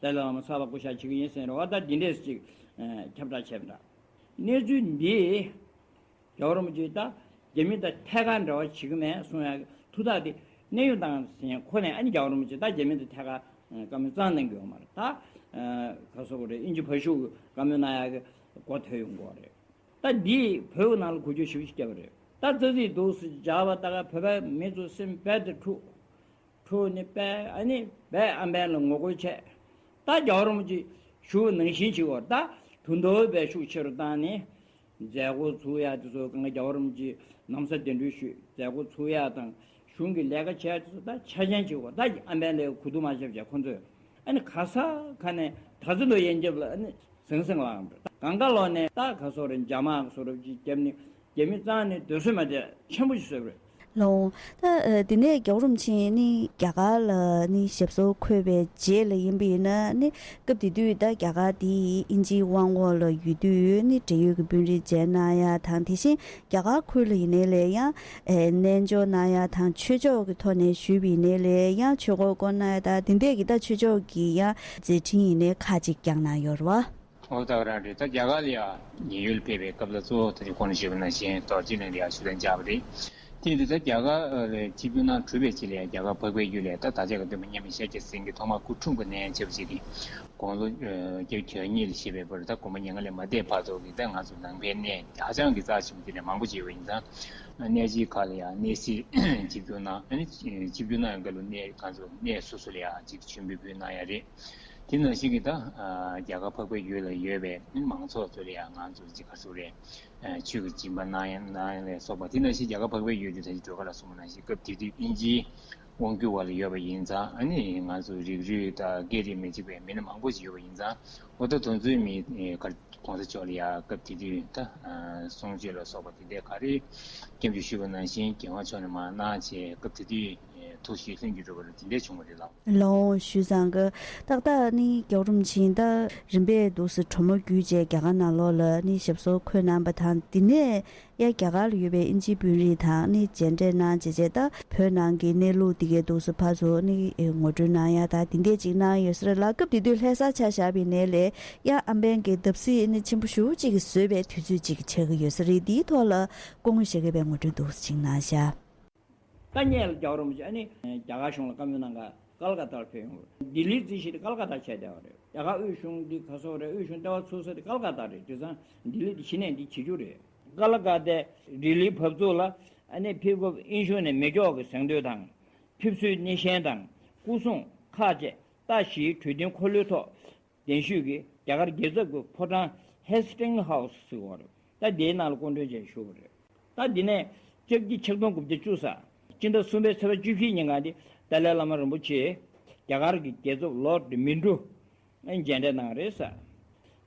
ད་ལ་ལ་མ་ས་ལ་སྐུ་ཞབས་བྱེད་ཀྱི་ཡིན་ཟེར་རེད་བ། ད་འདི་འདྲས་ཅིག་ཁྱབ་བསྒྲགས་བྱས་པ་འདྲ། གནས་ཚུལ་འདི་རྒྱལ་བ་རིན་པོ་ཆེ་ད་རྒྱ་མི་དང་ཐད་ཀར་འབྲེལ་བ་བྱེད་ཀྱི་མེད་གསུང་ཡག་གི་ཐུགས་ཐག་དེ་གནས་དབྱུང་བཏང་ཟིན་ཁོ་ནས། ཨ་ནི་རྒྱལ་བ་རིན་པོ་ཆེ་ད་རྒྱ་མི་དང་ཐད་ཀར་བཀའ་མོལ་རྩ་གནང་གི་ཡོད་མ་རེད། ད་ག་སོགས་རེད། དབྱིན་ཇི་བར་ཤུག་གི་བཀའ་མོལ་གནང་ཡག་གི་སྒོ་ཐོན་ཡོང་གི་རེད། ད་འདིས་བོད་ནང་ལ་འགུལ་སྐྱོད་ཞེ་པོ་ཞིག་བརྒྱབ་པ་རེད། ད་རྩ་ཚིག་འདུག་སེ་སྦྱར་བ་ལྟར་བོད་པའི་མི་ཚོ་སེམས་རྦད་དེ་འཁྲུགས། འཁྲུགས་ནས་རྦད་ཨ་ནི་རྦད་ཨམ་བན་ལ་ངོ་རྒོལ་བྱས། ད་རྒྱལ་བ་རིན་པོ་ཆེ་ཞུ་བ་ནང་བཞིན་བྱེད་དགོས། ད་དུས་འདོད་པའི་ཤུགས་ཆེ་རུ་བཏང་ནས་མཛད་སྒོ་ཚུགས་ཡག་དེ་ཚོ་གང་ག་རྒྱལ་བ་རིན་པོ་ཆེ་ན་བཟའ་གདན་འདྲེན་ཞུས། མཛད་སྒོ་ཚུགས་ཡག་དང་གཞུང་གི་ལས་ཀ་བྱས་དེ་ཚོ་ད་ཆ་ཅན་བྱེད་དགོས། ད་ཨམ་བན་ལ་གོ་བསྡུར་མ་བྱས་བྱས་ཁོ་ཚོས་ཨ་ནི་ག་ས་ག་ནས་ད་ཚོད་ལོ་ཡན་རྒྱབ་ལ་ཨ་ནི། ཟང་ཟིང་ལངས་པ་རེད། གང་ག་ལོག་ནས་ད་ག་སོགས་རེད། འཇབ་དམག་སོགས་རབ་ཅིག་བརྒྱབ་ནས་རྒྱ་མི་རྩ་ནས་སྡོད་ས་མ་བསྡད་ཆེན་པོ་ཞིག་བཟོས་པ་རེད། ལོ། ད་དེ་ནས་རྒྱལ་བ་རིན་པོ་ཆེ་ནི་རྒྱ་གར་ལ་ནི་ཞབས་སོར་འཁོད་པའི་རྗེས་ལ་ཡིན་པ་ཡིན་ན་ནི། སྐབས་དེ་དུས་ད་རྒྱ་གར་དེ་དབྱིན་ཇིའི་དབང་འོག་ལ་ཡོད་དུས་ནི་འབྲེལ་ཡོད་ཀྱི་དཔོན་རིགས་མཇལ་གནང་ཡག་དང་། དེ་བཞིན་རྒྱ་གར་ཁུལ་ལ་ཡིན་ནའི་ལས་ཡང་ཨེ་རྣལ་འབྱོར་གནང་ཡག་དང་། ཆོས་ཕྱོགས་ཀྱི་ཐོག་ནས་ཞུས་པ་ཡིན་ནའི་ལས་ཡང་ཆོས་འཁོར་བསྐོར་གནང་ཡག་དང་། དེ་འདྲས་ཀྱི་ད་ཆོས་ཕྱོགས་ཀྱི་ཡང་མཛད་འཕྲིན་ཡིན་ནའི་ཁག་ཅིག་བསྐྱངས་གནང་ཡོད་རེད་བ། ཨོ་ད་ག་རང་རེད། ད་རྒྱ་གར་ལ་ཡང་ཉེན་གཡོལ་ཕེབས་པའི་སྐབས་ལ་གཙོ་བོ་ད་ཅི་གོང་ནས་ཞུས་པ་ནང་བཞིན་རྡོ་རྗེ་གླིང་ལ་ཡང་ཞུ་དན་བཅར་བ་རེད། དེ་ཡིན་དུས་ད་རྒྱ་གར་ལ་ཆིབས་བསྒྱུར་གནང་གྲུབ་པའི་རྗེས་ལ་ཡང་རྒྱ་གར་འཕགས་པའི་ཡུལ་ལ་ད་བདག་ཅག་གི་སྟོན་པ་མཉམ་མེད་ཤཱཀྱ་སེང་གེ་ཐོག་མར་སྐུ་འཁྲུངས་པ་ནས་བྱས་པ་ཅིག་གི་དགུང་ལོ་བརྒྱད་ཅུ་གྱ་གཉིས་ལ་གཤེགས་པའི་བར་ད་དགོངས་པ་མྱ་ངན་ལས་མ་འདས་བར་དུ་གི་ད་ང་ཚོ་ནང་པའི་གནས་ཧ་ཅང་གི་རྩ་ཆེན་པོ་དེ་འདྲ་མང་པོ་ཅིག་ཡོད་པ་ཡིན་ཙང་། གནས་ཆེན་ཁག་ལ་ཡང་གནས་གཟིགས་ཆིབས་བསྒྱུར་གནང་། ཨ་ནི་ཆིབས་བསྒྱུར་གནང་ཡོང་སྐབས་ལ་གནས་གང་ཚོ་གནས་སོ་སོ་ལ་ཡང་ཅིག་མཆོད་འབུལ་ཕུལ་གནང་ཡ་རེད། དེ་ནང་བཞིན་གྱི་ད་རྒྱ་གར་འཕགས་པའི་ཡུལ་ལ་ཡོད་པའི་མང་ཚོགས་ཚོ་ལ་ཡང་ང་ཚོ་ཅིག་ག་ཚོད་རེད། ཆོས་ཀྱི་སྦྱིན་པ་གནང་ཡ་གནང་ཡ་ལ་སོགས་པ། དེ་ནང་བཞིན་རྒྱ་གར་འཕགས་པའི་ཡུལ་དུ་ད་ཅིག་སྒྲོལ་དཀར་ལགས་གསུངས་པ་ནང་བཞིན་སྐབས་དེ་དུས་དབྱིན་ཇིའི་དབང་སྒྱུར་བ་ལ་ཡོད་པ་ཡིན་ཙང་། ཨ་ནི་ང་ཚོ་རིགས་རུས་དང་སྐད་རིགས་མི་གཅིག་པའི་མི་སྣ་མང་པོ་ཞིག་ཡོད་པ་ཡིན་ཙང་། འོ་ད་དེ་ཚོའི་མི་ག་གོང་ས་མཆོག་ལ་ཡང་སྐབས་དེ་དུས་ད་གསུང་ཆོས་ལ་སོགས་པ་དེ་འདྲའི་ག་རེ་སྐྱབས་འཇུག་ཞུས་པ་ནང་བཞིན་རྒྱལ་དབང་མཆོག་ནས་མར་གནང་བྱས། སྐབས་དེ་དུས་ཐུགས་བཞེད་ལྷུན་གྱིས་གྲུབ་པ་ལ་དེ་འདྲའི་བྱུང་བ་རེད་ལགས། ལགས་འོང་ཞུས་ཙང་གི་ཏག་ཏག་ནི་རྒྱལ་བ་རིན་པོ་ཆེ་ད་རིམ་པས་འདུག་སེ་གྲོ་མོ་བརྒྱུད་བྱས་རྒྱ་གར་ནང་ལོགས་ལ་ནི་ཞབས་སོར་འཁོད་གནང་པ་དང་། དེ་ནས་ཡ་རྒྱ་གར་ལ་ཡོད་པའི་དབྱིན་ཇིའི་དཔོན་རིགས་དང་ནི་མཇལ་འཕྲད་གནང་བྱས་བྱས། ད་བོད་ནང་གི་གནས་ལུགས་འདི་གའི་འདུག་སེ་ཕར་ཚུར་ནི་ངོ་སྤྲོད་གནང་ཡ་ད་དེ་འདྲས་ཅིག་གནང་ཡོད་ས་རེད་ལ། སྐབས་དེ་དུས་ལྷ་སར་ཆ་བཞག་པའི་ནས་ལས་ཡ་ཨམ་བན་གྱི་བརྡབ་གསིག་ནི་ཆེན་པོ་ཞེ་པོ་ཅིག་བཟོས་པའི་དུས་ཚོད་ཅིག་ཆགས་ཀྱི་ཡོད་ས་རེད། འདིའི་ཐོག་ལ་སྐུ་ངོ་ཞྭ་སྒབ་པས་ངོ་སྤྲོད་འདུག་སེ་ཅིག་གནང་ཤག་ད་སྔོན་ལ་རྒྱལ་བ་རིན་པོ་ཆེ་ཨ་ནི་རྒྱ་གར་གཞུང་ལ་བཀའ་མོལ་གནང་ག་ཀལ་ཀ་ཏར་ཕེབས་ཡོང་བ་རེད། ལྡི་ལིར་རྩིས་བཞག་དེ་ཀལ་ཀ་ཏར་ཆགས་བསྡད་པ་རེད། རྒྱ་གར་དབུས་གཞུང་འདི་ག་སོག་རེད། དབུས་གཞུང་ལྟེ་བ་ཚུགས་ས་དེ་ཀལ་ཀ་ཏར་རེད། དེ་ཙང་ལྡི་ལི་དེ་གཞི་ནས་འདི་བྱེད་རྒྱུ་རེད། ཀལ་ཀ་ཏའི་ལྡི་ལིའི་བབས་ཚུགས་ལ་ཨ་ནི་ཕེབས་སྐབས་དབྱིན་གཞུང་ནས་མེ་སྒྱོགས་ཀྱི་གཟེངས་བསྟོད་དང་། ཕེབས་བསུའི་སྣེ་ཤན་དང་སྐུ་སྲུང་ཁག་བཅས་རྟ་བཞིའི་གྲོས་མཐུན་འཁོར་ལོའི་ཐོག་གདན་ཞུས་ཀྱིས་རྒྱ་གར་རྒྱལ་ཚབ་ཀྱི་ཕོ་བྲང་ཧེ་སི་ཊིང་ཧའུ་སི་ཟེར་བ་རེད། ད་དེའི་ནང་ལ་སྐུ་མགྲོན་བྱས་བཞུགས་པ་རེད། ད་འདི་ནས་ལྕགས་བརྒྱད་ཆིག་སྟོང་དགུ་བརྒྱ་བཅུ་ས་སྤྱི་ཟླ་གསུམ་པའི་ཚེས་པ་བཅུ་བཞི་ཉིན་གང་དེ་ཏཱ་ལའི་བླ་མ་རིན་པོ་ཆེ་རྒྱ་གར་གྱི་རྒྱལ་ཚབ་ལོར་ཌི་མིན་ཀྲུ་མཇལ་འཕྲད་གནང་རེད་ས།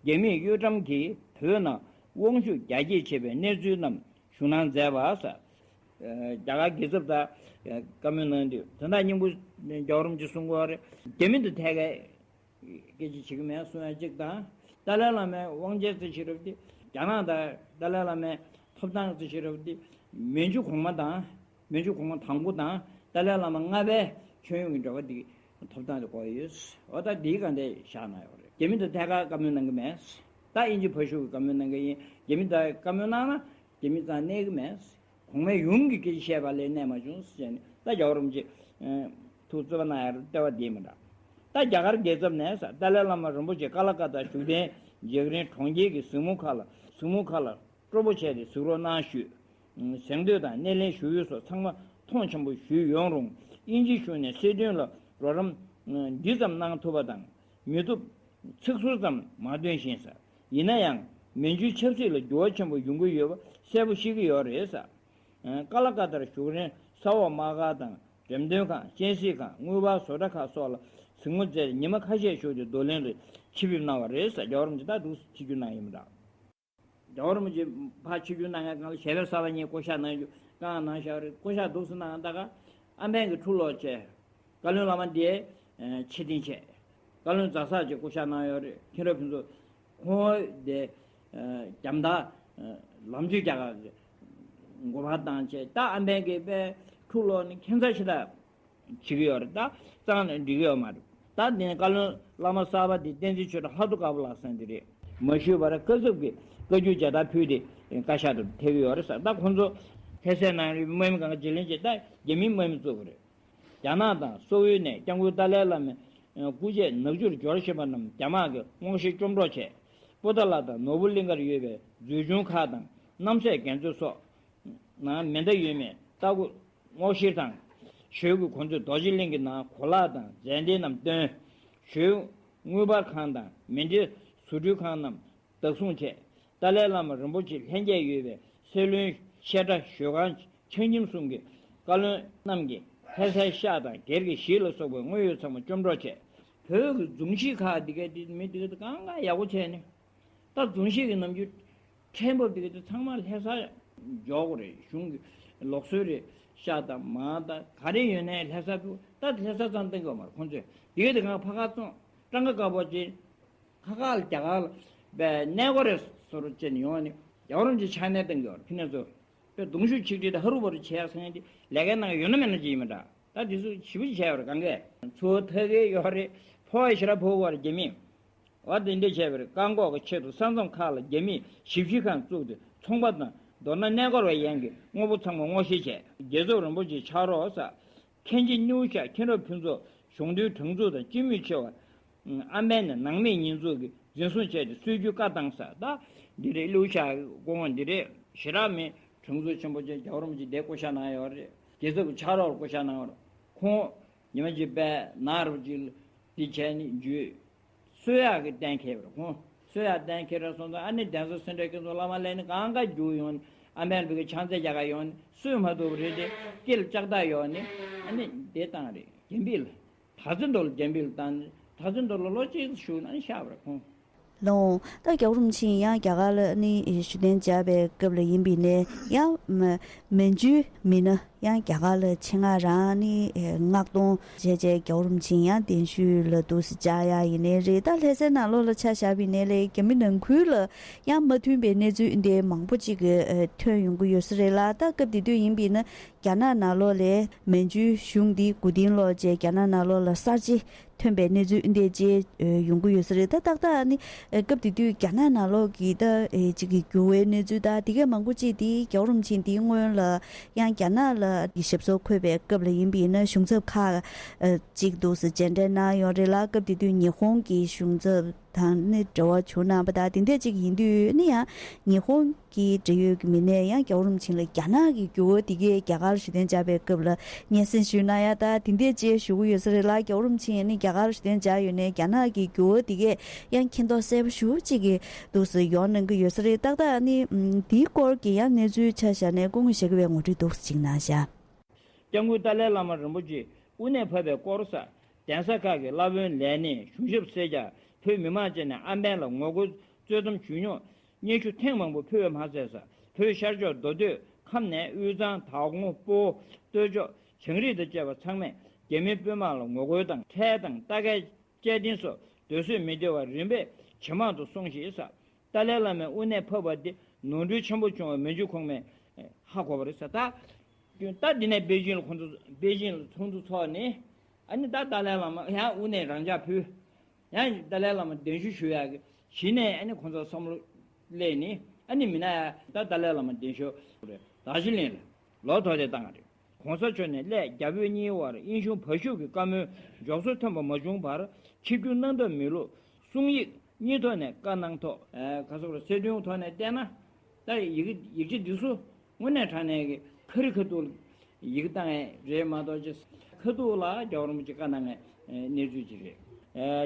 རྒྱ་མིས་གཡོ་ཁྲམ་གྱིས་བོད་ནང་དབང་ཤུགས་རྒྱ་སྐྱེད་བྱས་པའི་གནས་ཚུལ་རྣམས་ཞུ་གནང་མཛད་པ་ས། རྒྱ་གར་རྒྱལ་ཚབ་དང་བཀའ་མོལ་གནང་དུས་དོན་དག་སྙིང་པོ་རྒྱལ་བ་རིན་པོ་ཆེ་གསུང་གི་ཡོད་རེད། རྒྱ་མི་དང་ཐད་ཀའི་སྐད་ཆ་བྱེད་ཀྱི་མེད་གསུང་ཡ་གཅིག་དང་། ཏཱ་ལའི་བླ་མའི་དབང་ཆའི་རྩིས་བྱེད་རབས་དེ་རྒྱ་ནག་དང་ཏཱ་ལའི་བླ་མའི་ཐོབ་ཐང་རྩིས་བྱེད་རབས་དེ་མན་ཇུ་གོང་མ་དང་། མན་ཇུ་གོང་མ་དང་པོ་དང་ཏཱ་ལའི་བླ་མ་ལྔ་པའི་མཆོད་ཡོན་གྱི་འབྲེལ་བ་དེ་ཐོབ་ཐང་དེ་དགོས་ཡོད། འོ་ད་དེའི་སྒང་དེ་བཞག་གནང་ཡོད་རེད། རྒྱ་མི་དང་ཐད་ཀར་བཀའ་མོལ་གནང་གི་མེད། ད་དབྱིན་ཇི་ཕ་ཤུལ་གྱི་བཀའ་མོལ་གནང་གི་ཡིན། རྒྱ་མི་དང་བཀའ་མོལ་གནང་ན་རྒྱ་མི་རྩ་གནས་ཀྱི་མེད། གོང་མའི་ཡུམ་གྱི་སྐད་ཆ་བཤད་པ་ལས་གནས་མ་བྱུང་ཟེར་ནས་ད་རྒྱལ་བ་རིན་པོ་ཆེ་ཐུགས་རྩིས་པ་གནང་ཡ་ལྟེ་བ་དེ་མི་འདྲ། ད་རྒྱ་གར་རྒྱལ་ཚབ་ནས་ཏཱ་ལའི་བླ་མ་རིན་པོ་ཆེ་ཀ་ལ་ཀ་ཏ་བཞུགས་གདན་མཇལ་རིང་གྲོང་ཁྱེར་གྱི་གཟིགས་མོ་ཁག་ལ་གཟིགས་མོ་ཁག་ལ་སྤྲོ་པོ་བྱས་ཏེ་གཟིགས་རོགས་གནང་ཞུས། གཟེངས་བསྟོད་དང་སྣེ་ལེན་ཞུ་འོས་སོགས་ཚང་མ་མཐོང་ཆེན་པོ་ཞུས་ཡོང་རུང་དབྱིན་ཇིའི་གཞུང་ནས་སྲིད་དོན་ལ་རོགས་རམ་འདི་ཙམ་གནང་ཐུབ་པ་དང་། མི་ཐུབ། ཚིག་ཟུར་ཙམ་མ་འདོན་བཞིན་ས། ཡིན་ན་ཡང་མན་ཇུའི་ཆབ་སྲིད་ལ་འགྱུར་བ་ཆེན་པོ་ཡོང་གི་ཡོད་པ་གསལ་པོ་ཤེས་ཀྱི་ཡོད་རེད་ས། ཀ་ལ་ཀ་ཏར་བཞུགས་རིང་ས་འོག་དམག་སྒར་དང་འགྲེམས་སྟོན་ཁང་། སྤྱན་གཟིགས་ཁང་། དངུལ་འབར་བཟོ་གྲྭ་ཁག་སོགས་ལ་གཟིགས་མོ་མཛད། ཉི་མ་ཁ་ཤས་བཞུགས་ཏེ་རྡོར་གླིང་ལ་ཆིབས་ཕེབས་གནང་བ་རེད་ས། རྒྱལ་བ་རིན་པོ་ཆེ་ད་འདུག་སེ་ཆིབས་བསྒྱུར་གནང་ཡིན་པ་འདྲ། རྒྱལ་བ་རིན་པོ་ཆེ་ཕར་ཆིབས་བསྒྱུར་གནང་མཁན་སྒང་ལ་ཞལ་པར་གསར་པ་གཉིས་བསྐོ་བཞག་གནང་རྒྱུ་བཀའ་གནང་བཞག་རེད། བསྐོ་བཞག་འདུག་སེ་གནང་ད་ག་ཨམ་བན་གྱི་འཁྲུག་ལོག་བྱས། བཀའ་བློན་བླ་མ་འདིའི་ཆེད་འཐེན་བྱས། བཀའ་བློན་རྫ་ས་ཅིག་བསྐོ་བཞག་གནང་ཡོད་རེད། མཁྱེན་རབ་ཕུན་ཚོགས་ཁོང་འོས་དེ་རྒྱ་མདའ་ལམ་ཆུ་རྒྱ་གར་གྱི་འགོ་པར་བཏང་བྱས། ད་ཨམ་བན་གྱི་པའི་འཁྲུག་ལོག་ནི་ཁྱད་མཚར་ཞེ་དྲག་བྱེད་ཀྱི་ཡོད་རེད། ད་གཙང་ནས་འགྲིག་གི་ཡོད་མ་རེད། ད་དེ་ནས་བཀའ་བློན་བླ་མ་གསར་པ་དེ་བསྟན་འཛིན་ཆོས་གྲགས་ལྷག་ཏུ་དཀར་པོ་ལགས་ཟེར་མཁན་དེ་རེད། མ་ཞུས་པར་བཀའ་ཁྱབ་ཀྱིས་བཀའ་བརྒྱུད་མཇལ་དར་ཕུལ་ཏེ་བཀའ་ཤག་ཏུ་ཐད་ཀྱི་ཡོད་རེད་ཟེར། ད་ཁོང་ཚོ་ལྷ་སའི་ནང་རུལ་དམག་མི་སྒང་ག་བརྗེ་ལེན་བྱས། ད་རྒྱ་མིའི་དམག་མི་བཙུགས་པ་རེད། རྒྱ་ནག་དང་སོག་པོའི་ནས་སྐྱབས་མགོན་ཏཱ་ལའི་བླ་མའི་སྐུ་ཆས་ནག་ཆུར་འབྱོར་བཞིན་པ་རྣམས་རྒྱ་དམག་གིས་སྔོག་བཤེར་བཅོམ་འཕྲོག་བྱས། པོ་ཏཱ་ལ་དང་ནོར་བུ་གླིང་ཁར་ཡོད་པའི་མཛོད་ཆུང་ཁག་དང་རྣམ་སྲས་རྒྱ་མཚོ་སོགས་ནང་མེ་མདའ་ཡོད་མེད་ལྟ་སྐོར་སྔོག་བཤེར་དང་། ཞོལ་གྱི་གོ་མཛོད་རྡོ་རྗེ་གླིང་གི་ནང་གོ་ལག་དང་རྫས་འགྲེལ་རྣམས་བཏོན། ཞོལ་དངུལ་འབར་ཁང་དང་མེ་མདའི་བཟོ་སྐྲུན་ཁང་རྣམས་བདག་བཟུང་བྱས། ཏཱ་ལའི་བླ་མ་རིན་པོ་ཆེ་ལྷན་རྒྱས་ཡོད་པའི་སྲིད་བློན་བཤད་གྲྭ་ཞོལ་ཁང་ཕྱག་ཁྱིམ་གསུམ་གྱི་བཀའ་བློན་རྣམས་ཀྱིས་ལྷ་སའི་ཤག་དང་སྒེར་གྱི་གཞིས་ལ་སོགས་པའི་དངོས་ཡོད་ཚང་མ་བཅོམ་འཕྲོག་བྱས། བོད་ཀྱི་རྫོང་གཞིས་ཁག་འདི་གའི་དེ་མི་འདི་གའི་དེ་གང་ག་ཡག་པོ་བྱས་ནས། ད་རྫོང་གཞིས་ཀྱི་ནམ་རྒྱུན་ཕྲན་བུ་འདི་གའི་དེ་ཚང་མ་ལྷ་ས་འཇོག་དགོས་རེད། གཞུང་གི་ལུགས་སྲོལ་རེད། ཤག་དང་མ་དང་ག་རེ་ཡོད་ནའི་ལྷ་ས་ཕུ་ད་ལྷ་ས་ཙམ་བཏང་གི་ཡོད་མ་རེད། ཁོང་ཚོས་འདི་གའི་དེ་གང་ཕ་ཁ་བཙོང་སྤྲང་ཀ་དཀར་པོ་ཅན། ཁ་ཁ་ལ་རྒྱ་གར་ལ་པའི་གནས་སྐོར་རེ་སོར་ཅན་ཡོང་ནས་རྒྱལ་བ་རིན་པོ་ཆེ་ཕྱག་ནས་བཏང་གི་ཡོད་རེད། ཕི་ནས་ཚོ་པའི་གདུང་ཤུགས་ཆིག་སྒྲིལ་དང་ཧ་རུ་བ་རུ་བྱས་ཡག་ཟེར་མཁན་དེ་ལས་ཀའི་ནང་ཡོད་ན་མེད་ན་ཅིག་ཡིན་མི་འདྲ། ད་དེ་ཚོ་ཞེ་པོ་ཅིག་བྱས་ཡོད་རེད། གང་གས་ཚུར་ཐད་ཀའི་ཡོད་རེད། ཕོ་བ་ཞེ་དྲག་ཕོ་བ་རེད། རྒྱ་མིས་ བ་དེ་འདྲ་བྱས་པར་བཀག་འགོག་གི་ཆེད་དུ་ས་མཚམས་ཁག་ལ་རྒྱ་མིས་ཞིབ་བཤེར་ཁང་བཙུགས་ཏེ་ཚོང་པ་དང་མདོར་ན་གནས་སྐོར་བ་ཡན་གྱི་དངོས་པོ་ཚང་མ་སྔོག་བཤེར་བྱས། རྒྱལ་ཚབ་རིན་པོ་ཆེ་ཕྱག་རོགས་ས་མཁན་ཆེན་སྣེའུ་ཤག་མཁྱེན་རབ་ཕུན་ཚོགས་གཞུང་དོན་དྲུང་འཚོ་དང་སྤྱི་མོས་ཆེ་བ། ཨ་མན་ནི་ནང་མི་ཉེས་འཛུགས་ཀྱིས་འཛིན་བཟུང་བྱས་ཏེ་གསོད་རྒྱུའི་བཀའ་བཏང་ས་ད། འདི་རེད། སྣེའུ་ཤག་སྐུ་ངོ་འདི་རེད། ཞེ་དྲག་མི་དྲུང་འཚོ་ཆེན་པོ་ཆེ་རྒྱལ་བ་རིན་པོ་ཆེ་དེ་བསྐོ་བཞག་གནང་ཡོད་རེད། རྒྱལ་ཚབ་ཀྱི་ཕྱག་རོགས་བསྐོ་བཞག་གནང་ཡོད་རེད། ཁོང་ཉི་མ་གཅིག་པས་ནག་རུ་གཅིག་འདི་བྱས་ནས་འཇུས། གསོད་ཡག་གི་གཏན་འཁེལ་བ་རེད། ཁོང་གསོད་ཡག་གཏན་འཁེལ་རེད་སོང་ཙང་ཨ་ནི་གདན་ས་སེ་འབྲས་དགེ་ཚོགས་བླ་མ་ལས་ནི་གང་ག་རྒྱུགས་ཡོང་ནི་ཨ་མན་བོད་ཀྱི་ཕྱག་འཚལ་རྒྱག་ག་ཡོང་ནི་གསོད་མ་ཐུབ་པ་རེད་དེ་སྐེ་ལ་ལྕགས་ཐག་ཡོང་ནི་ཨ་ནི་དེ་བཏང་རེད། རྒྱ་མི་ལ། ད་ཚོད་མདོ་ལ་རྒྱ་མི་ལ་བཏང་ནི་ད་ཚོད་མདོ་ལ་ལོ་གཅིག་བཞུགས་ན་ནི་ཤག་པ་རེད་ཁོང་། ལོང་། ད་རྒྱལ་བ་རིན་པོ་ཆེ་ཡང་རྒྱ་གར་ལ་ནི་ཞུ་གཏན་འཇགས་པའི་སྐབས་ལ་ཡིན་པའི་ནས་ཡང་མ་མན་ཇུའི་མི་སྣ་ཡང་རྒྱ་གར་ལ་ཆེད་མངགས་རང་ནི་མངགས་གཏོང་བྱས་བྱས་རྒྱལ་བ་རིན་པོ་ཆེ་ཡང་གདན་ཞུས་ལ་འདུག་སེ་བཅར་ཡག་ཡིན་ནའི་རེད། ད་ལྷ་སའི་ནང་ལོགས་ལ་ཆ་བཞག་པའི་ནས་ལས་རྒྱ་མི་ནང་ཁུལ་ལ་ཡང་མ་མཐུན་པའི་གནས་ཚུལ་འདི་མང་པོ་ཅིག་གི་ཐོན་ཡོང་གི་ཡོད་ས་རེད་ལ། ད་སྐབས་དེ་དུས་ཡིན་པའི་ན་རྒྱ་ནག་ནང་ལོགས་ལས་མན་ཇུའི་གཞུང་འདི་མགོ་རྟིང་སློག་བྱས་རྒྱ་ནག་ནང་ལོགས་ལ་གསར་བརྗེ་ཐོན་པའི་གནས་ཚུལ་འདི་བཅས་ཡོང་གི་ཡོད་ས་རེད། ད་ཏག་ཏག་ནི་སྐབས་དེ་དུས་རྒྱ་ནག་ནང་ལོགས་ཀྱི་ད་ཅིག་གི་འགྱུར་བའི་གནས་ཚུལ་ད་དེ་གས་མང་པོ་ཅིག་དེ་རྒྱལ་བ་རིན་པོ་ཆེ་འདིའི་སྔོན་ལ་ཡང་རྒྱ་ནག་ལ་ཞབས་སོར་འཁོད་པའི་སྐབས་ལ་ཡིན་པའི་ན་གཞུང་ཚབ་ཁག་ཅིག་འདུག་སེ་མཇལ་འཕྲད་གནང་ཡོད་རེད་ལ། སྐབས་དེ་དུས་ཉི་ཧོང་གི་གཞུང་ཚབ་དང་ནི་འབྲེལ་བ་བྱུང་གནང་པ་དང་དེ་འདྲ་ཅིག་ཡིན་དུས་ནི་ཡང་ཉི་ཧོང་གི་འབྲེལ་ཡོད་ཀྱི་མི་སྣས་ཡང་རྒྱལ་བ་རིན་པོ་ཆེ་ལ་རྒྱ་ནག་གི་འགྱུར་བ་དེ་གས་རྒྱ་གར་ཞུ་གཏན་འཇགས་པའི་སྐབས་ལ་སྙན་སེང་ཞུས་གནང་ཡ་ད་དེ་འདྲས་ཅེས་ཞུ་གི་ཡོད་ས་རེད་ལ། རྒྱལ་བ་རིན་པོ་ཆེ་ནི་རྒྱ་གར་ཞུ་གཏན་འཇགས་ཡོད་ནའི་རྒྱ་ནག་གི་འགྱུར་བ་དེ་གས་ཡང་མཁྱེན་རྟོགས་གསལ་པོ་ཞེ་པོ་ཅིག་གི་འདུག་སེ་ཡོང་གནང་གི་ཡོད་ས་རེད། ཏག་ཏག་ནི་འདིའི་སྐོར་གྱི་ཡང་གནས་ཚུལ་ཆ་བཞག་ནས་སྐུ་ངོ་ཞུ་གི་བའི་ངོ་སྤྲོད་འདུག་སེ་ཅིག་གནང་བཞག་སྐྱབས་མགོན་ཏཱ་ལའི་བླ་མ་རིན་པོ་ཆེ་དབུ་ནས་ཕེབས་པའི་སྐོར་ས་གདན་ས་ཁག་གི་བླ་དཔོན་ལས་སྣེ་གཞུང་ཞབས་སེར་སྐྱ་བོད་མི་མང་བཅས་ནས་ཨམ་བན་ལ་ངོ་རྒོལ་རྩོད་མཚམས་ཞུ་སྙོག་སྙན་ཞུ་ཐེངས་མང་པོ་ཕུལ་བ་མ་ཟད་ས་བོད་ཤར་ཕྱོགས་མདོ་སྟོད་ཁམས་ནས་དབུས་གཙང་དྭགས་ལྔོ་སྤོ་བོ་སྟོད་ཕྱོགས་བྱང་རིགས་དང་བཅས་པ་ཚང་མས་རྒྱ་མིའི་དཔོན་དམག་ལ་ངོ་རྒོལ་དང་ཁྲལ་དང་རྟ་ཁལ་སྐྱེལ་འདྲེན་སོགས་སྡོད་བཟོད་མི་བདེ་བ་རིམ་པས་ཇེ་མང་དུ་སོང་ཞེས་ས། ཏཱ་ལའི་བླ་མས་དབུ་ནས་ཕབ་པ་དེ་ནོར་འཁྲུལ་ཆེན་པོ་བྱུང་བ་མན་ཇུ་གོང་མས་ཧ་གོ་བ་རེད་ཟེར། ད་ད་འདི་ནས་པེ་ཅིང་ལ་ཁོང་ཚོ་པེ་ཅིང་ལ་ཚོགས་འདུ་ཚོགས་ནས་ཨ་ནི་ད་ཏཱ་ལའི་བླ་མ་ཡང་དབུ་ནས་རང་འཇགས་ཕུལ། ཡང་ཏཱ་ལའི་བླ་མ་གདན་ཞུ་ཞུ་ཡག་གི་གཞི་ནས་ཨ་ནི་ཁོང་ཚོ་བསམ་བློ་སླེབས་ནས་ཨ་ནི་མི་ན་ཡ་ད་ཏཱ་ལའི་བླ་མ་གདན་ཞུ་རེད། དར་ཇི་ལིང་ལ་ལོ་ཐོག་དེ་བཏང་བ་རེད། གོང་ས་མཆོག་ནས་སླད་རྒྱ་བོད་གཉིས་དབར་དབྱིན་གཞུང་བར་ཞུགས་ཀྱི་བཀའ་མོལ་འཇོག་སྲོལ་ཐོན་པ་མ་བྱུང་བར་ཆིབས་བསྒྱུར་གནང་ཐབས་མེད་ལུགས་གསུང་ཡིག་གཉིས་ཐོག་ནས་བཀའ་གནང་ཐོག་ཁ་སོག་ལ་སེ་སྟོན་ཐོག་ནས་བལྟས་ན་ད་ཡིག་ཡིག་ཆ་འདི་ཚོ་དངོས་གནས་དྲང་གནས་ཀྱི་ཁ་རི་ཁ་ཐུག་ཡིག་བཏང་ཡས་རེད་མ་གཏོགས་ཅི་ཁ་ཐུག་ལ་རྒྱལ་བ་རིན་པོ་ཆེ་བཀའ་གནང་ཡས་གནས་ཚུལ་ཅིག་རེད།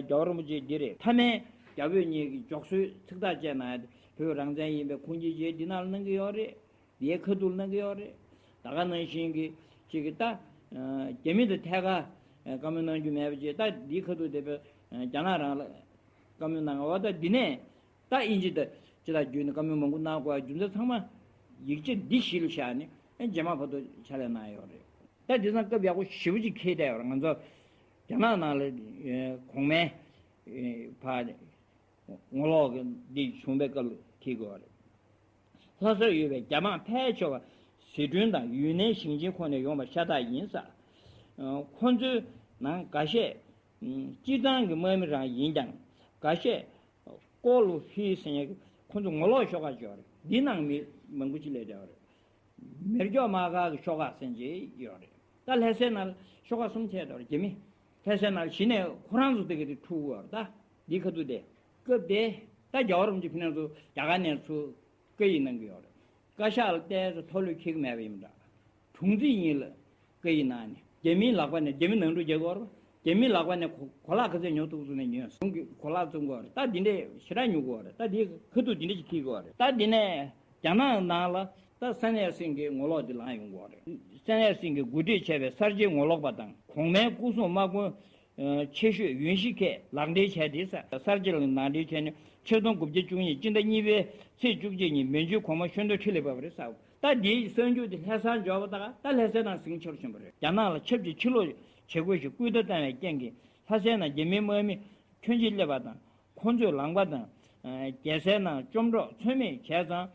རྒྱལ་བ་རིན་པོ་ཆེ་འདི་རེད། མཐའ་མའི་རྒྱ་བོད་གཉིས་ཀྱི་འཇོག་སྲོལ་ཚིག་ཐག་བཅད་གནང་ཡས་བོད་རང་བཙན་ཡིན་པའི་ཁུངས་སྐྱེལ་བྱས་འདི་ནང་ལ་གནང་གི་ཡོད་རེད། དེའི་ཁ་ཐུག་གནང་གི་ཡོད་རེད། ད་ག་ནང་བཞིན་གྱི་ཅིག་གི་ད་རྒྱ་མི་དང་ཐད་ཀར་བཀའ་མོལ་གནང་རྒྱུ་མེད་པ་ཅིག་ད་འདིའི་ཁ་ཐུག་དེ་བས་རྒྱ་ནག་རང་ལ་བཀའ་མོལ་གནང་བ་ད་འདི་ནས་ད་དབྱིན་ཇི་དང་ཅི་ལ་བརྒྱུད་ནས་བཀའ་མོལ་མང་པོ་གནང་དགོས་རྒྱུ་མཚན་ཚང་མ་ཡིག་ཆ་འདི་གཞི་ལ་བཞག་ནས་རྗེས་མ་བར་དུ་ཕྱག་ལས་གནང་ཡོད་རེད། ད་འདི་ཚང་སྐབས་ཡག་པོ་ཞེ་པོ་ཅིག་འཁེལ་བསྡད་ཡོད་རེད། ང་ཚོ་རྒྱ་ནག་ནང་ལ་གོང་མའི་ཕར་ངོ་ལོག་གི་འདི་བྱུང་བའི་སྐབས་ལ་འཁེལ་དགོས་པ་རེད། ལྷ་སར་ཡོད་པའི་རྒྱ་དམག་ཕལ་ཆེ་བ་ཟི་ཁྲོན་དང་ཡུན་ནན་ཞིང་ཆེན་ཁོངས་ནས་ཡོང་བ་ཤ་སྟག་ཡིན་ས། ཁོ་ཚོའི་ནང་འགའ་ཤས་སྤྱིར་བཏང་གི་དམག་མི་རང་ཡིན་ཀྱང་འགའ་ཤས་ཀོ་ལུ་ཧི་ཟེར་མཁན་གྱི་ཁོ་ཚོ་ངོ་ལོག་ཤོག་ཁག་ཅིག་ཡོད་རེད། འདི་ནང་མི་མང་པོ་ཅིག་སླེབས་བསྡད་ཡོད་རེད། མེ་སྒྱོགས་དམག་སྒར་གྱི་ཤོག་ཁག་ཟེར་མཁན་ཅིག་ཡོད་རེད། ད་ལྷ་སའི་ནང་ཤོག་ཁག་གསུམ་ཆགས་བསྡད་ཡོད་རེད། རྒྱ་མི་ལྷ་སའི་ནང་གཞི་ནས་ཁོ་རང་ཚོ་དེ་ག་དེ་འཁྲུག་གི་ཡོད་རེད། ད་འདི་ཁ་ཐུག་དེ་སྐབས་དེ་ད་རྒྱལ་བ་རིན་པོ་ཆེ་ཕི་ནང་ཚོ་རྒྱ་གར་ནས་ཚུར་བཀའ་ཡིག་གནང་གི་ཡོད་རེད། བཀའ་ཤག་ལ་བལྟས་ཚེ་མཐོ་ལོས་འཁེལ་གི་མེད་པ་ཡིན་པ་འདྲ། དྲུང་འཚིག་ཡིན་ལ་བཀའ་ཡིག་གནང་ནས་རྒྱ་མིའི་ལག་པ་ནས་རྒྱ་མི་ནང་འཁྲུག་རྒྱག་གི་ཡོད་རེད། རྒྱ་མིའི་ལག་པ་ནས་གོ་གོ་ལག་ག་ཚད་ཉོ་ཐུབ་ཚུལ་ནས་ཉོས་སོང་གི་གོ་ལག་བཙོང་གི་ཡོད་རེད། ད་འདི་འདྲས་ཞེ་དྲག་ཉོ་གི་ཡོད་རེད། ད་འདི་ཁ་ཐུག་འདི་འདྲས་ཅིག་འཁེལ་གི་ཡོད་རེད། ད་འདི་ནས་རྒྱ་ནག་ནང་ལ་ད་སན་ཡར་སིང་གི་ངོ་ལོག་འདི་ལངས་ཡོང་གི་ཡོད་རེད། སན་ཡར་སིང་གིས་འགོ་ཁྲིད་བྱས་པའི་གསར་བརྗེའི་ངོ་ལོག་པ་དང་གོང་མའི་སྐུ་སྲུང་དམག་དཔོན་ཆེ་ཤོས་ཡོན་ཤི་ཁས་ལག་འབྲེལ་བྱས་ཏེ་ས་གསར་བརྗེ་ལ་ནང་འདྲེན་བྱས་ནས་ཆིག་སྟོང་དགུ་བརྒྱ་བཅུ་གཉིས་སྤྱི་ཟླ་གཉིས་པའི་ཚེས་བཅུ་གཅིག་ཉིན་མན་ཇུའི་གོང་མ་ཤོད་འདོད་ཁྲི་ལ་བབས་པ་རེད་ཟེར། ད་འདིའི་གསར་འགྱུར་དེ་ལྷ་སར་འབྱོར་བ་དང་ད་ལྷ་སའི་ནང་ཟིང་ཆེ་རུ་ཕྱིན་པ་རེད། རྒྱ་ནག་ལ་ཆབས་ཅིག་ཕྱིར་ལོག་བྱེད་དགོས་ཞེས་སྐུལ་བརྡ་བཏང་བའི་རྐྱེན་གྱིས་ལྷ་སའི་ནང་རྒྱ་མིའི་དམག་མི་ཁྱོན་ཆེ་སླེབས་པ་དང་། ཁོ་ཚོས་ལངས་པ་དང་། རྒྱལ་སའི་ནང་བཅོམ་འཕྲོག་ཚོད་མེད་བྱས་ཙང་།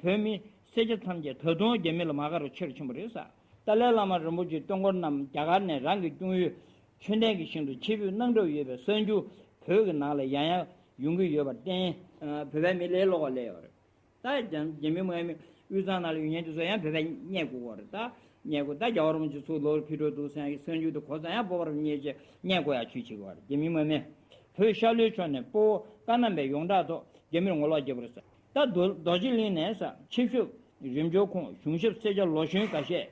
བོད་མི་སེར་སྐྱ་ཐམས་ཅད་ད་དུང་རྒྱ་མི་ལ་མ་དགའ་རུ་ཆེ་རུ་ཕྱིན་པ་རེད་ཟེར། ཏཱ་ལའི་བླ་མ་རིན་པོ་ཆེའི་སྟོན་འཁོར་རྣམས་རྒྱ་གར་ནས་རང་གི་སྐྱོང་ཡུལ་ཆོས་ལྡན་གྱི་ཞིང་དུ་ཆིབས་བསྒྱུར་གནང་གྲབས་ཡོད་པའི་གསར་འགྱུར་བོད་ཀྱི་ནང་ལ་ཡང་ཡང་ ཡོང་གི་ཡོད་པར་བརྟེན། ཨ། བོད་པའི་མི་ལས་སླ་པོ་ལས་ཡོད་རེད། ད་རྒྱ་རྒྱ་མི་དམག་མི་དབུས་གཙང་ནང་ལ་ཡོད་མཁན་དེ་ཚོ་ཡང་བོད་པས་རྙེད་དགོས་ཀྱི་རེད། ད་རྙེད་དགོས། ད་རྒྱལ་བ་རིན་པོ་ཆེ་ཚུར་ལོག་ཕེབས་འགྲོ་འདུག་ཟེར་ཡང་གསར་འགྱུར་དེ་གོ་ཙང་ཡང་སྤོབས་པ་རབ་རྙེད་བྱས་རྙེད་དགོས་ཡག་ཇུས་བྱེད་ཀྱི་ཡོད་རེད། རྒྱ་མི་དམག་མི་བོད་ཤར་ལྷོའི་ཕྱོགས་ནས་སྤོ་བོ་བཀའ་གནང་བའི་ཡོངས་གྲགས་ཐོག་རྒྱ་མིར་ངོ་ལོག་བརྒྱབ་པ་རེད་ཟེར། ད་རྡོ་རྡོ་རྗེ་གླིང་ནས་ཟེར། ཆིབས་ཞབས་རིམ་བྱོན་ཁོང་གཞུང་ཞབས་སེར་སྐྱ་ལོ་གཞོན་འགའ་ཤས་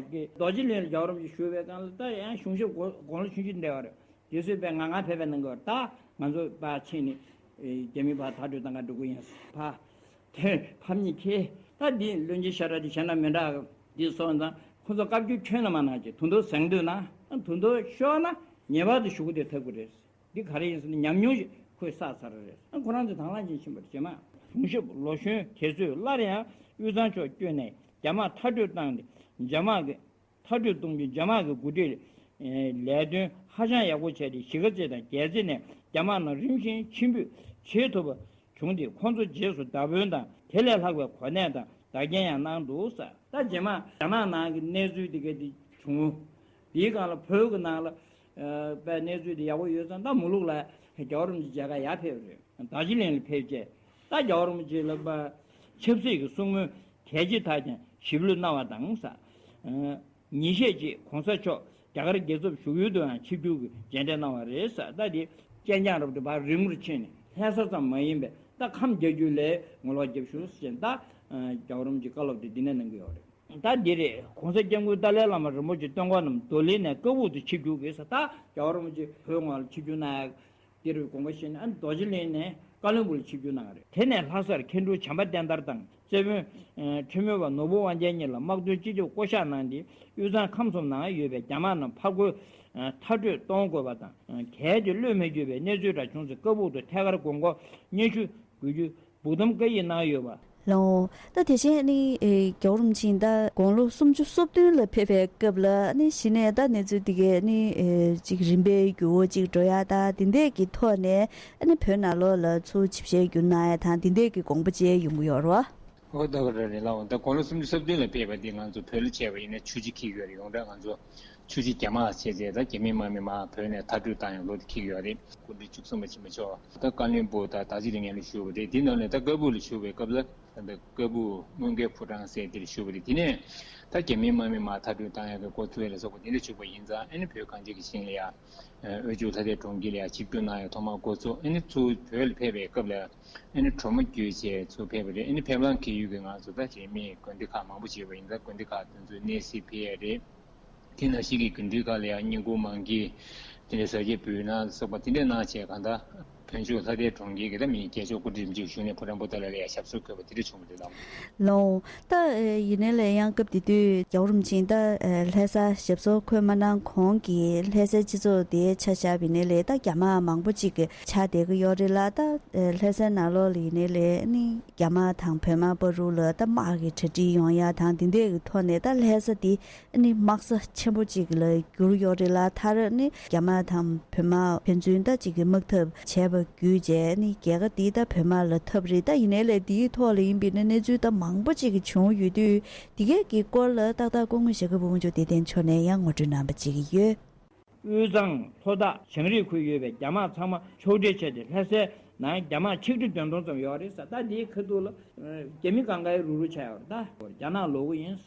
ཀྱིས་རྡོ་རྗེ་གླིང་ལ་རྒྱལ་བ་རིན་པོ་ཆེ་བཞུགས་པའི་སྒང་ལ། ད་ཡང་གཞུང་ཞབས་དགུང་ལོ་ཆུང་ཆུང་འདྲ་བ་རེད། དེ་ཚོས་དཔེ་ངར་ངར་ཕལ་པ་གནང་གི་ཡོད་རེད། ད་ང་ཚོ་ཕར་ཕྱིན་ནས་རྒྱ་མི་ཕར་མཐར་སྐྲོད་གཏོང་ག་འགྲོ་གི་ཡིན། ཕར་དེ་ཕམ་ཉེས་ཁེ། ད་འདི་བློན་ཆེན་ཤ་ཁྲག་དེ་གཞན་དང་མི་འདྲ་གི། འདི་སོང་ཙང་ཁོ་ཚོ་བཀའ་བཀྱོན་ཁྱོན་ནས་མ་གནང་བྱས། དོན་དུ་ཟེང་འདོད་ན། དོན་དུ་ཤོར་ན་ངེས་པར་དུ་གཞུག་གུ་དེ་ཐེབས་ཀྱི་རེད། འདི་ག་རེ་ཡིན་ཟེར་ན་ཉམས་མྱོང་ཞིག་ཁོས་བསགས་ཚར་བ་རེད། ཁོ་རང་ཚོ་དང་བླངས་ཀྱིས་ཕྱིན་པ་རེད། རྗེས་མ་གཞུང་ཞབས་ལོ་གཞོན་དེ་ཚོས་སླར་ཡང་དབུས་གཙང་ཕྱོགས་བསྐྱོད་ནས་རྒྱ་དམག་མཐར་སྐྲོད་བཏང་སྟེ། རྒྱ་དམག་གི་མཐར་སྐྲོད་གཏོང་རྒྱུ། རྒྱ་དམག་གི་འགོ་ཁྲིད་ལས་དོན་ཧ་ཅང་ཡག་པོ་བྱས་ཏེ། གཞིས་ཀ་རྩེ་དང་རྒྱལ་རྩེ་ནས་རྒྱ་དམག་རྣམས་རིམ་བཞིན་ཕྱིར་འབུད་བྱེད་ཐུབ་པ་བྱུང་སྟེ། ཁོང་ཚོ་རྗེས་སུ་བདག་དབང་དང་དེ་ལས་ལྷག་པའི་གོ་གནས་དང་བདག་རྐྱེན་ཡང་གནང་འདུག་ཟེར། ད་རྗེས་མ་རྒྱ་ནག་ནང་གི་གནས་ཚུལ་དེ་ག་དེ་བྱུང་། དེའི་སྒང་ལ་བོད་ཀྱི་ནང་ལ་ཨ་པའི་གནས་ཚུལ་དེ་ཡག་པོ་ཡོད་ཙང་། ད་མུ་ལུག་ལ་རྒྱལ་བ་རིན་པོ་ཆེ་མཇལ་ཁ་ཡར་ཕེབས་རེད། རྡོ་རྗེ་གླིང་ལ་ཕེབས་རྗེས། ད་རྒྱལ་བ་རིན་པོ་ཆེ་ལ་ཕར་ཆབ་སྲིད་ཀྱི་གསུང་མོལ་གལ་ཆེ་དག་ཀྱང་ཞིབ་ལྷོད་གནང་བ་དང་ཟེར། ཉིན་ཤས་རྗེས་གོང་ས་མཆོག་རྒྱ་གར་རྒྱལ་ཚབ་བཞུགས་ཡུལ་དུའང་ཆིབས་བསྒྱུར་གྱི་མཇལ་འཕྲད་གནང་བ་རེད་ཟེར། ད་དེ་གཅན་སྤྱང་རབ་ཏུ་ཕར་རི་མོར་ཕྱིན་ནས་ལྷ་ས་ཙམ་མ་ཡིན་པའི་ད་ཁམས་རྒྱ་རྒྱུད་ལ་ངོ་ལོག་བརྒྱབ་ཤོག་ཟེར། ད་རྒྱལ་བ་རིན་པོ་ཆེས་བཀའ་སློབ་དེ་འདི་ནས་གནང་གི་ཡོད་རེད། ད་འདི་རེད། གོང་ས་སྐྱབས་མགོན་ཏཱ་ལའི་བླ་མ་རིན་པོ་ཆེ་སྟོན་ཁ་རྣམས་རྡོར་གླིང་ནས་ཀ་སྦུག་ཏུ་ཆིབས་བསྒྱུར་གྱིས་ཟེར། ད་རྒྱལ་བ་རིན་པོ་ཆེ་བོད་ངོས་ལ་ཆིབས་བསྒྱུར་གནང་ཡག་འདིར་དགོངས་པ་བཞེས་ནས། ཨ་ནི་རྡོ་རྗེ་གླིང་ནས་ཀ་བློན་སྦུག་ལ་ཆིབས་བསྒྱུར་གནང་བ་རེད། དེ་ནས་ལྷ་སར་མཁན་དྲུང་བྱམས་པ་བསྟན་དར་དང་། རྩེ་དཔོན་ཨ་ཁྲི་མོས་པ་ནོར་བུ་དབང་ཆེན་གཉིས་ལ་དམག་དོན་སྤྱི་ཁྱབ་བསྐོ་གཞག་གནང་སྟེ། དབུས་གཙང་ཁམས་གསུམ་ནང་ཡོད་པའི་རྒྱ་དམག་རྣམས་ཕར་རྒོལ་ཨ་མཐར་སྐྲོད་གཏོང་དགོས་པ་དང་། ཨ་གལ་ཏེ་བློས་མི་འགྱུར་བའི་གནས་ཚུལ་འདྲ་བྱུང་ཚེ་ཀ་སྦུག་ཏུ་ཐད་ཀར་དགོས་མཁོ་སྙན་ཞུ་དགོས་རྒྱུ་སྦུག་དམ་བཀའ་ཡིག་གནང་ཡོད་པ། ལགས་འོང་། ད་དེ་བཞིན་ནི་ཨེ་རྒྱལ་བ་རིན་པོ་ཆེ་ད་དགུང་ལོ་སུམ་ཅུ་སོ་བདུན་ལ་ཕེབས་པའི་སྐབས་ལ་ནི་གཞི་ནས་ད་གནས་ཚུལ་འདི་གའི་ནི་ཨེ་ཅིག་རིམ་པས་འགྱུར་བ་ཅིག་འགྲོ་ཡ། ད་འདི་འདྲས་ཀྱི་ཐོག་ནས་ཨ་ནི་བོད་ནང་ལོགས་ལ་ཚུར་ཆིབས་ཞལ་བསྒྱུར་གནང་ཡ་དང་འདི་འདྲས་ཀྱི་དགོངས་པ་བཅས་ཡོང་གི་ཡོད་རེད་བ། ཨོ་ད་ག་རེ་རེད་ལགས་འོང་། ད་དགུང་ལོ་སུམ་ཅུ་སོ་བདུན་ལ་ཕེབས་པ་འདི་ང་ཚོ་བོད་ལ་བྱས་པ་ཡིན་ན་ཆུ་བཞི་འཁྱིལ་གྱི་ཡོད་རེད། ཡོངས་གྲགས་ང་ཚོ་ཆུ་བཞི་རྒྱ་དམག་བྱས་རྗེས་ད་རྒྱ་མིའི་དམག་མི་མར་བོད་ནས་མཐར་སྐྲོད་བཏང་ཡོང་ལོ་དེ་འཁེལ་གྱི་ཡོད་རེད། སྐུ་ཕྲེང་བཅུ་གསུམ་པ་ཆེན་པོ་མཆོག་ད་བཀའ་བློན་སྦུག་དང་རྡོ་རྗེ་གླིང་ལ་བཞུགས་པ་རེད། དེ་ནང་ནས་ད་ཀ་སྦུག་ལ་བཞུགས་པའི་སྐབས་ལ་ད་ཀ་སྦུག་སྔོན་བརྒལ་ཕོ་བྲང་ཟེར་དེར་བཞུགས་པ་རེད། དེ་ནས་ད་རྒྱ་མིའི་དམག་མི་མར་མཐར་སྐྲོད་བཏང་ཡག་གི་འགོ་ཚུགས་ཡག་ལ་སོགས་པ་དེ་འདྲ་བྱུང་བ་ཡིན་ཙང་། ཨ་ནི་བོད་གངས་ཅན་གྱི་ཞིང་ལ་ཡ་དབུས་ཕྱོགས་ལྷ་སྡེ་གྲོང་ཁྱེར་ལ་ཡ་ཆིབས་བསྒྱུར་གནང་ཡག་ཐོག་མར་འགོ་ཚུགས། ཨ་ནི་ཚུར་བོད་ལ་ཕེབས་པའི་སྐབས་ལ་ཨ་ནི་གྲོ་མ་བརྒྱུད་བྱས་ཚུར་ཕེབས་པ་རེད། ཨ་ནི་ཕེབས་ལམ་འཁེལ་ཡུལ་གྱི་ང་ཚོ་ད་རིས་མེད་དགོན་སྡེ་ཁག་མང་པོ་བྱས་པ་ཡིན་ཙང་། དགོན་སྡེ་ཁག་དེ་ཚོ་གནས་གཟིགས་ཕེབས་ཡག་རེད། དེ་ནང་བཞིན་གྱི་དགོན་སྡེ་ཁག་ལ་ཡང་བསྙེན་བཀུར་མང་གི་དེ་འདྲའི་ཟས་བཅད་འབུལ་གནང་སོགས་པ་དེ་འདྲ་གནང་བྱས། གང་ལྟར་བོད་ཕྱོགས་ལྷ་སྡེ་གྲོང་ཁྱེར་གྱི་ད་མི་རྒྱལ་མཆོག་སྐུ་ཕྲེང་རིམ་བྱོན་གཞུང་ནས་ཕོ་བྲང་པོ་ཏཱ་ལ་ལ་ཡང་ཞབས་སོར་འཁོད་པ་དེ་འདྲ་བྱུང་བ་རེད་ལགས། ལགས་འོང་། ད་ཡིན་ནའི་ལས་ཡང་སྐབས་དེ་དུས་རྒྱལ་བ་རིན་པོ་ཆེ་ད་ལྷ་སར་ཞབས་སོར་འཁོད་མ་གནང་གོང་གི་ལྷ་སའི་སྤྱི་ཚོགས་དེའི་ཆ་བཞག་པ་ཡིན་ནའི་ལས་ད་རྒྱ་དམག་མང་པོ་ཅིག་གི་ཆགས་བསྡད་ཀྱི་ཡོད་རེད་ལ། ད་ལྷ་སའི་ནང་ལོགས་ལ་ཡིན་ནའི་ལས་ནི་རྒྱ་དམག་དང་བོད་དམག་བར་དུ་ལ་ད་དམག་གི་གྲ་སྒྲིག་ཡོང་ཡ་དང་དེ་འདྲའི་གི་ཐོག་ནས་ད་ལྷ་ས་དེ་ནི་དམག་ས་ཆེན་པོ་ཅིག་ལ་གྱུར་ཡོད་རེད་ལ། མཐར་ནི་རྒྱ་དམག་དང་བོད་དམག་ཕན་ཚུན་ད་ཅིག་གི་དམག་འཐབ་བྱས་པ་བརྒྱུད་བྱས་ནི་རྒྱལ་ཁ་འདི་ད་བོད་དམག་ལ་ཐོབ་རེད། ད་ཡིན་ནའི་ལས་འདིའི་ཐོག་ལ་ཡིན་པའི་ནི་གནས་ཚུལ་ད་མང་པོ་ཅིག་གི་བྱུང་ཡོད་དུས། འདི་གས་ཀྱི་སྐོར་ལ་ཏག་ཏག་སྐུ་ངོ་ཞྭ་སྒབ་བུ་མོ་མཆོག་བདེ་ལྡན་མཆོག་ནས་ཡང་ངོ་སྤྲོད་གནང་པ་ཅིག་གི་ཡོད། དབུས་གཙང་ལྷོ་ཐག་བྱང་རིའི་ཁུལ་ཡོད་པའི་རྒྱ་དམག་ཚང་མ་ཕྱོགས་སྒྲིལ་བྱས་ཏེ། ལྷ་སའི་ནང་རྒྱ་དམག་ཆིག་ཁྲི་བདུན་སྟོང་ཙམ་ཡོད་རེད་ཟེར། ད་འདིའི་ཁ་ཐུག་ལ་རྒྱ་མི་གང་ག་ཡི་རུག་རུག་ཆགས་ཡོད་རེད། ད་རྒྱ་ནག་ལོག་གི་ཡིན།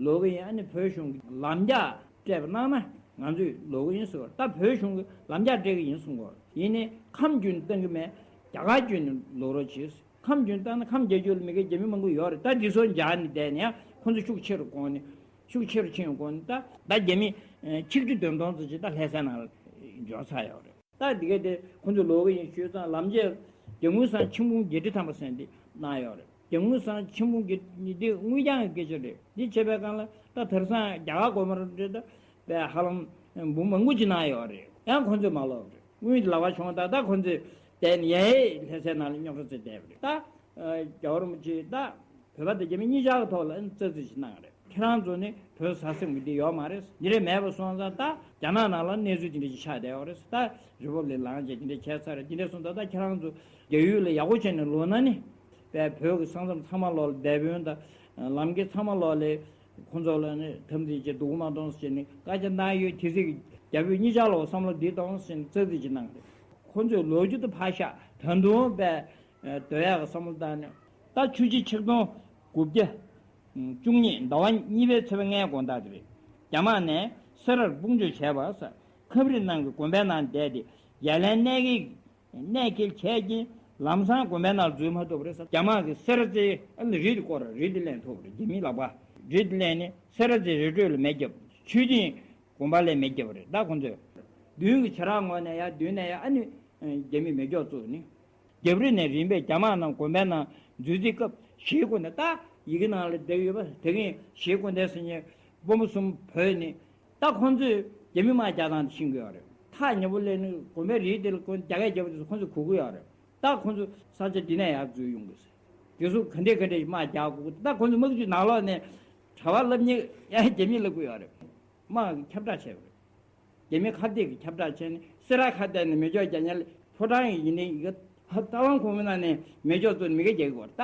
ལོག་གི་ཡིན། ཨ་ནི་བོད་གཞུང་གིས་ལམ་རྒྱག་སྤྲད་པ་གནང་ན་ང་ཚོས་ལོག་གི་ཡིན་ཟེར་བ། ད་བོད་གཞུང་གིས་ལམ་རྒྱག་སྤྲད་ཀྱི་ཡིན་གསུང་གི་ཡོད་རེད། ཡིན་ནའི་ཁམས་རྒྱུད་ནས་གཏོང་གི་མེད། རྒྱ་གར་རྒྱུད་ནས་ལོག་རོགས་བྱེད། ཁམས་རྒྱུད་ནས་བཏང་ན་ཁམས་རྒྱ་རྒྱུད་ལ་མི་སྒེར་རྒྱ་མི་མང་པོ་ཡོད་རེད། ད་འདི་ཚོ་འཇགས་ནས་བསྡད་ན་ཡང་ཁོ་ཚོ་ཤུགས་ཆེ་རུ་གོང་ནས་ཤུགས་ཆེ་རུ་ཕྱིན་ཡོང་གོང་ནས། ད་ད་རྒྱ་མི་ཨ་ཆིག་ཁྲི་བདུན་སྟོང་ཙམ་ཅིག་ད་ལྷ་སའི་ནང་ལ་འབྱོར་ཚར་ཡོད་རེད། ད་འདི་ག་དེ་ཁོ་ཚོ་ལོག་གི་ཡིན་ཞུས་ཙང་། ལམ་རྒྱག་རྒྱལ་དངུལ་སྲང་ཆིག་འབུམ་བརྒྱད་ཁྲི་ཐམ་པ་ཟེར་འདི་གནང་ཡོད་རེད། རྒྱལ་དངུལ་སྲང་ཆིག་འབུམ་བརྒྱད་ཁྲི་འདི་དངུལ་རྐྱང་གི་སྐད་ཆ་རེད། འདི་བྱས་པའི་སྒང་ལ་ད་དེང་སང་རྒྱ་གར་སྒོར་མོ་རེད་ད། པས་ཧ་ལམ་འབུམ་མང་པོ་ཅིག་གནང་ཡོད་རེད། ཡང་ཁོ་ཚོས་མ་ལོག་རེད། དངུལ་ལག་པར་བྱུང་། ད་ལྟ་ཁོ་ཚོས་བསྡད་ནས་ཡ་ཡེ་ལྷ་སའི་ནང་ལ་རྙོག་དྲ་བྱས་བསྡད་པ་རེད། ད་རྒྱལ་བ་རིན་པོ་ཆེ་ད་བོད་པ་དང་རྒྱ་མི་གཉིས་ཆར་གྱི་ཐོག་ལ་རྩ་རྩིས་ཤིག་གནང་རེད། ཁྱེད་རང་ཚོ་ནི་བོད་ཟ་སྲེག་མི་འདི་ཡོད་མ་རེད། འདི་རེད། མེད་པ་སོང་ཙང་ད་རྒྱ་ནག་ནང་ལ་གནས་ཚུལ་འདི་འདྲ་ཞིག་ཆགས་བསྡད་ཡོད་རེད། ད་རི་པབ་ལིག་ལངས་བྱས་འདི་འདྲ་བྱས་ཚར་རེད། འདི་འདྲ་སོང་ཙང་ད་ཁྱེད་རང་ཚོ་རྒྱ་ཡུལ་ལ་ཡག་པོ་བྱས་ནས་ལོག་ན་ནི། པས་བོད་ཀྱི་ས་མཚམས་ཚང་མ་ལོག་ལ་སྡེ་དཔོན་དང་ལམ་འགན་ཚང་མ་ལོག་ལ་ཁོང་ཚོ་ལ་ནི་དམ་འཛིན་བྱས་སྡུག་མ་གཏོང་ཟེར་ནས་བཀའ་རྒྱ་གནང་ཡོད། དེ་ཚེ་གི་རྒྱ་བོད་གཉིས་ཆར་ལོག་བསམ་བློ་འདི་གཏོང་ཟེར་ནས་རྩ་རྩིས་ཅིག་གནང་རེད། ཁོང་ཚོས་ལོག་རྒྱུ་དེ་ཕར་བཞག་ད་དུང་པའི་སྡོད་ཡག་གི་བསམ་བློ་བཏང་ནས། ད་ཆུ་བྱི་ཆིག་སྟོང་དགུ་བརྒྱ་བཅུ་གཉིས་ཟླ་བ་གཉིས་པའི་ཚེས་པ་ལྔའི་དགོང་དག་དེ་རེད། རྒྱ་དམག་ནས་སེ་རར་དཔུང་འཇུག་བྱས་པ་ས། ཁབ་རི་ནང་གི་དགོན་པའི་ནང་བསྡད་དེ་ཡ་ལན་གནས་ཀྱི། གནས་འཁེལ་བྱས་ཀྱིན་ལམ་སང་དགོན་པའི་ནང་འཛུལ་མ་ཐུབ་པ་རེད་ཟེར། རྒྱ་དམག་གིས་སེ་ར་རྩེའི་ཨ་ནི་རི་དེ་བསྐོར། རི་དེ་ལེན་ཐུབ་པ་རེད། རྒྱ་མིའི་ལག་པ། རི་དེ་ལེན་ནས་སེ་ར་རྩེའི་རི་ཁྲོད་ལ་མེ་བརྒྱབ། ཆུ་སྡིང་དགོན་པ་ལ་མེ་བརྒྱབ་པ་རེད། ད་ཁོང་ཚོས་མདུན་གྱི་བྱེ་བྲག་ངོས་ནས་ཡ་མདུན་ནས་ཡ་ཨ་ནི་རྒྱ་མིས་མེ་སྒྱོགས་བཙུགས་ནས། རྒྱབ་རི་ནས་རིམ་པས་རྒྱ་དམག་རྣམས་དགོན་པའི་ནང་འཛུལ་རྩིས་སྐབས་ཞེ་ཀུན་ཏེ། ད་ཡི་གེ་ནང་ལ་བསྡད་ཡོད་པ་དེ་གིན་ཞེ་ཀུན་ཏེ་ཟེར་མཁན་དཔོན་པོ་གསུམ་བོས་ནས། ད་ཁོང་ཚོས་རྒྱ་མི་དམག་རྒྱག་སྟངས་དེ་ཤེས་ཀྱི་ཡོད་རེད། ཐག་ཉེ་པོ་སླེབས་ནས་དགོན་པའི་རིའི་དེ་ལ་ཁོང་རྒྱ་སྐད་རྒྱབ་པ་དེ་ཚོ་ཁོང་ཚོས་གོ་གི་ཡོད་རེད། ད་ཁོང་ཚོ་ས་ཆ་འདི་ནས་ཡར་འཛུལ་ཡོང་གི་ཟེར། དེ་ཚོ་ག་འདྲས་ག་འདྲས་དམག་རྒྱག་དགོས་གི། ད་ཁོང་ཚོ་དམག་ཇུས་ནང་ལོགས་ནས་གྲྭ་པ་སློབ་གཉེར་ཡང་རྒྱ་མིས་བསླབ་གི་ཡོད་རེད། དམག་གིས་ཁྱབ་བསྒྲགས་བྱས་པ་རེད། རྒྱ་མི་ཁ་གཏད་ཀྱིས་ཁྱབ་བསྒྲགས་བྱས་ནས་སེ་ར་ཁ་གཏད་ནས་མེ་སྒྱོགས་རྒྱག་མཁན་ལ་ཕོ་བྲང་ཡིན་ནའི་ཡི་གེ། རྟ་དབང་གོང་མའི་ནང་ནས་མེ་སྒྱོགས་བཙུགས་ནས་མི་སྐད་རྒྱག་གི་ཡོད་རེད། ད་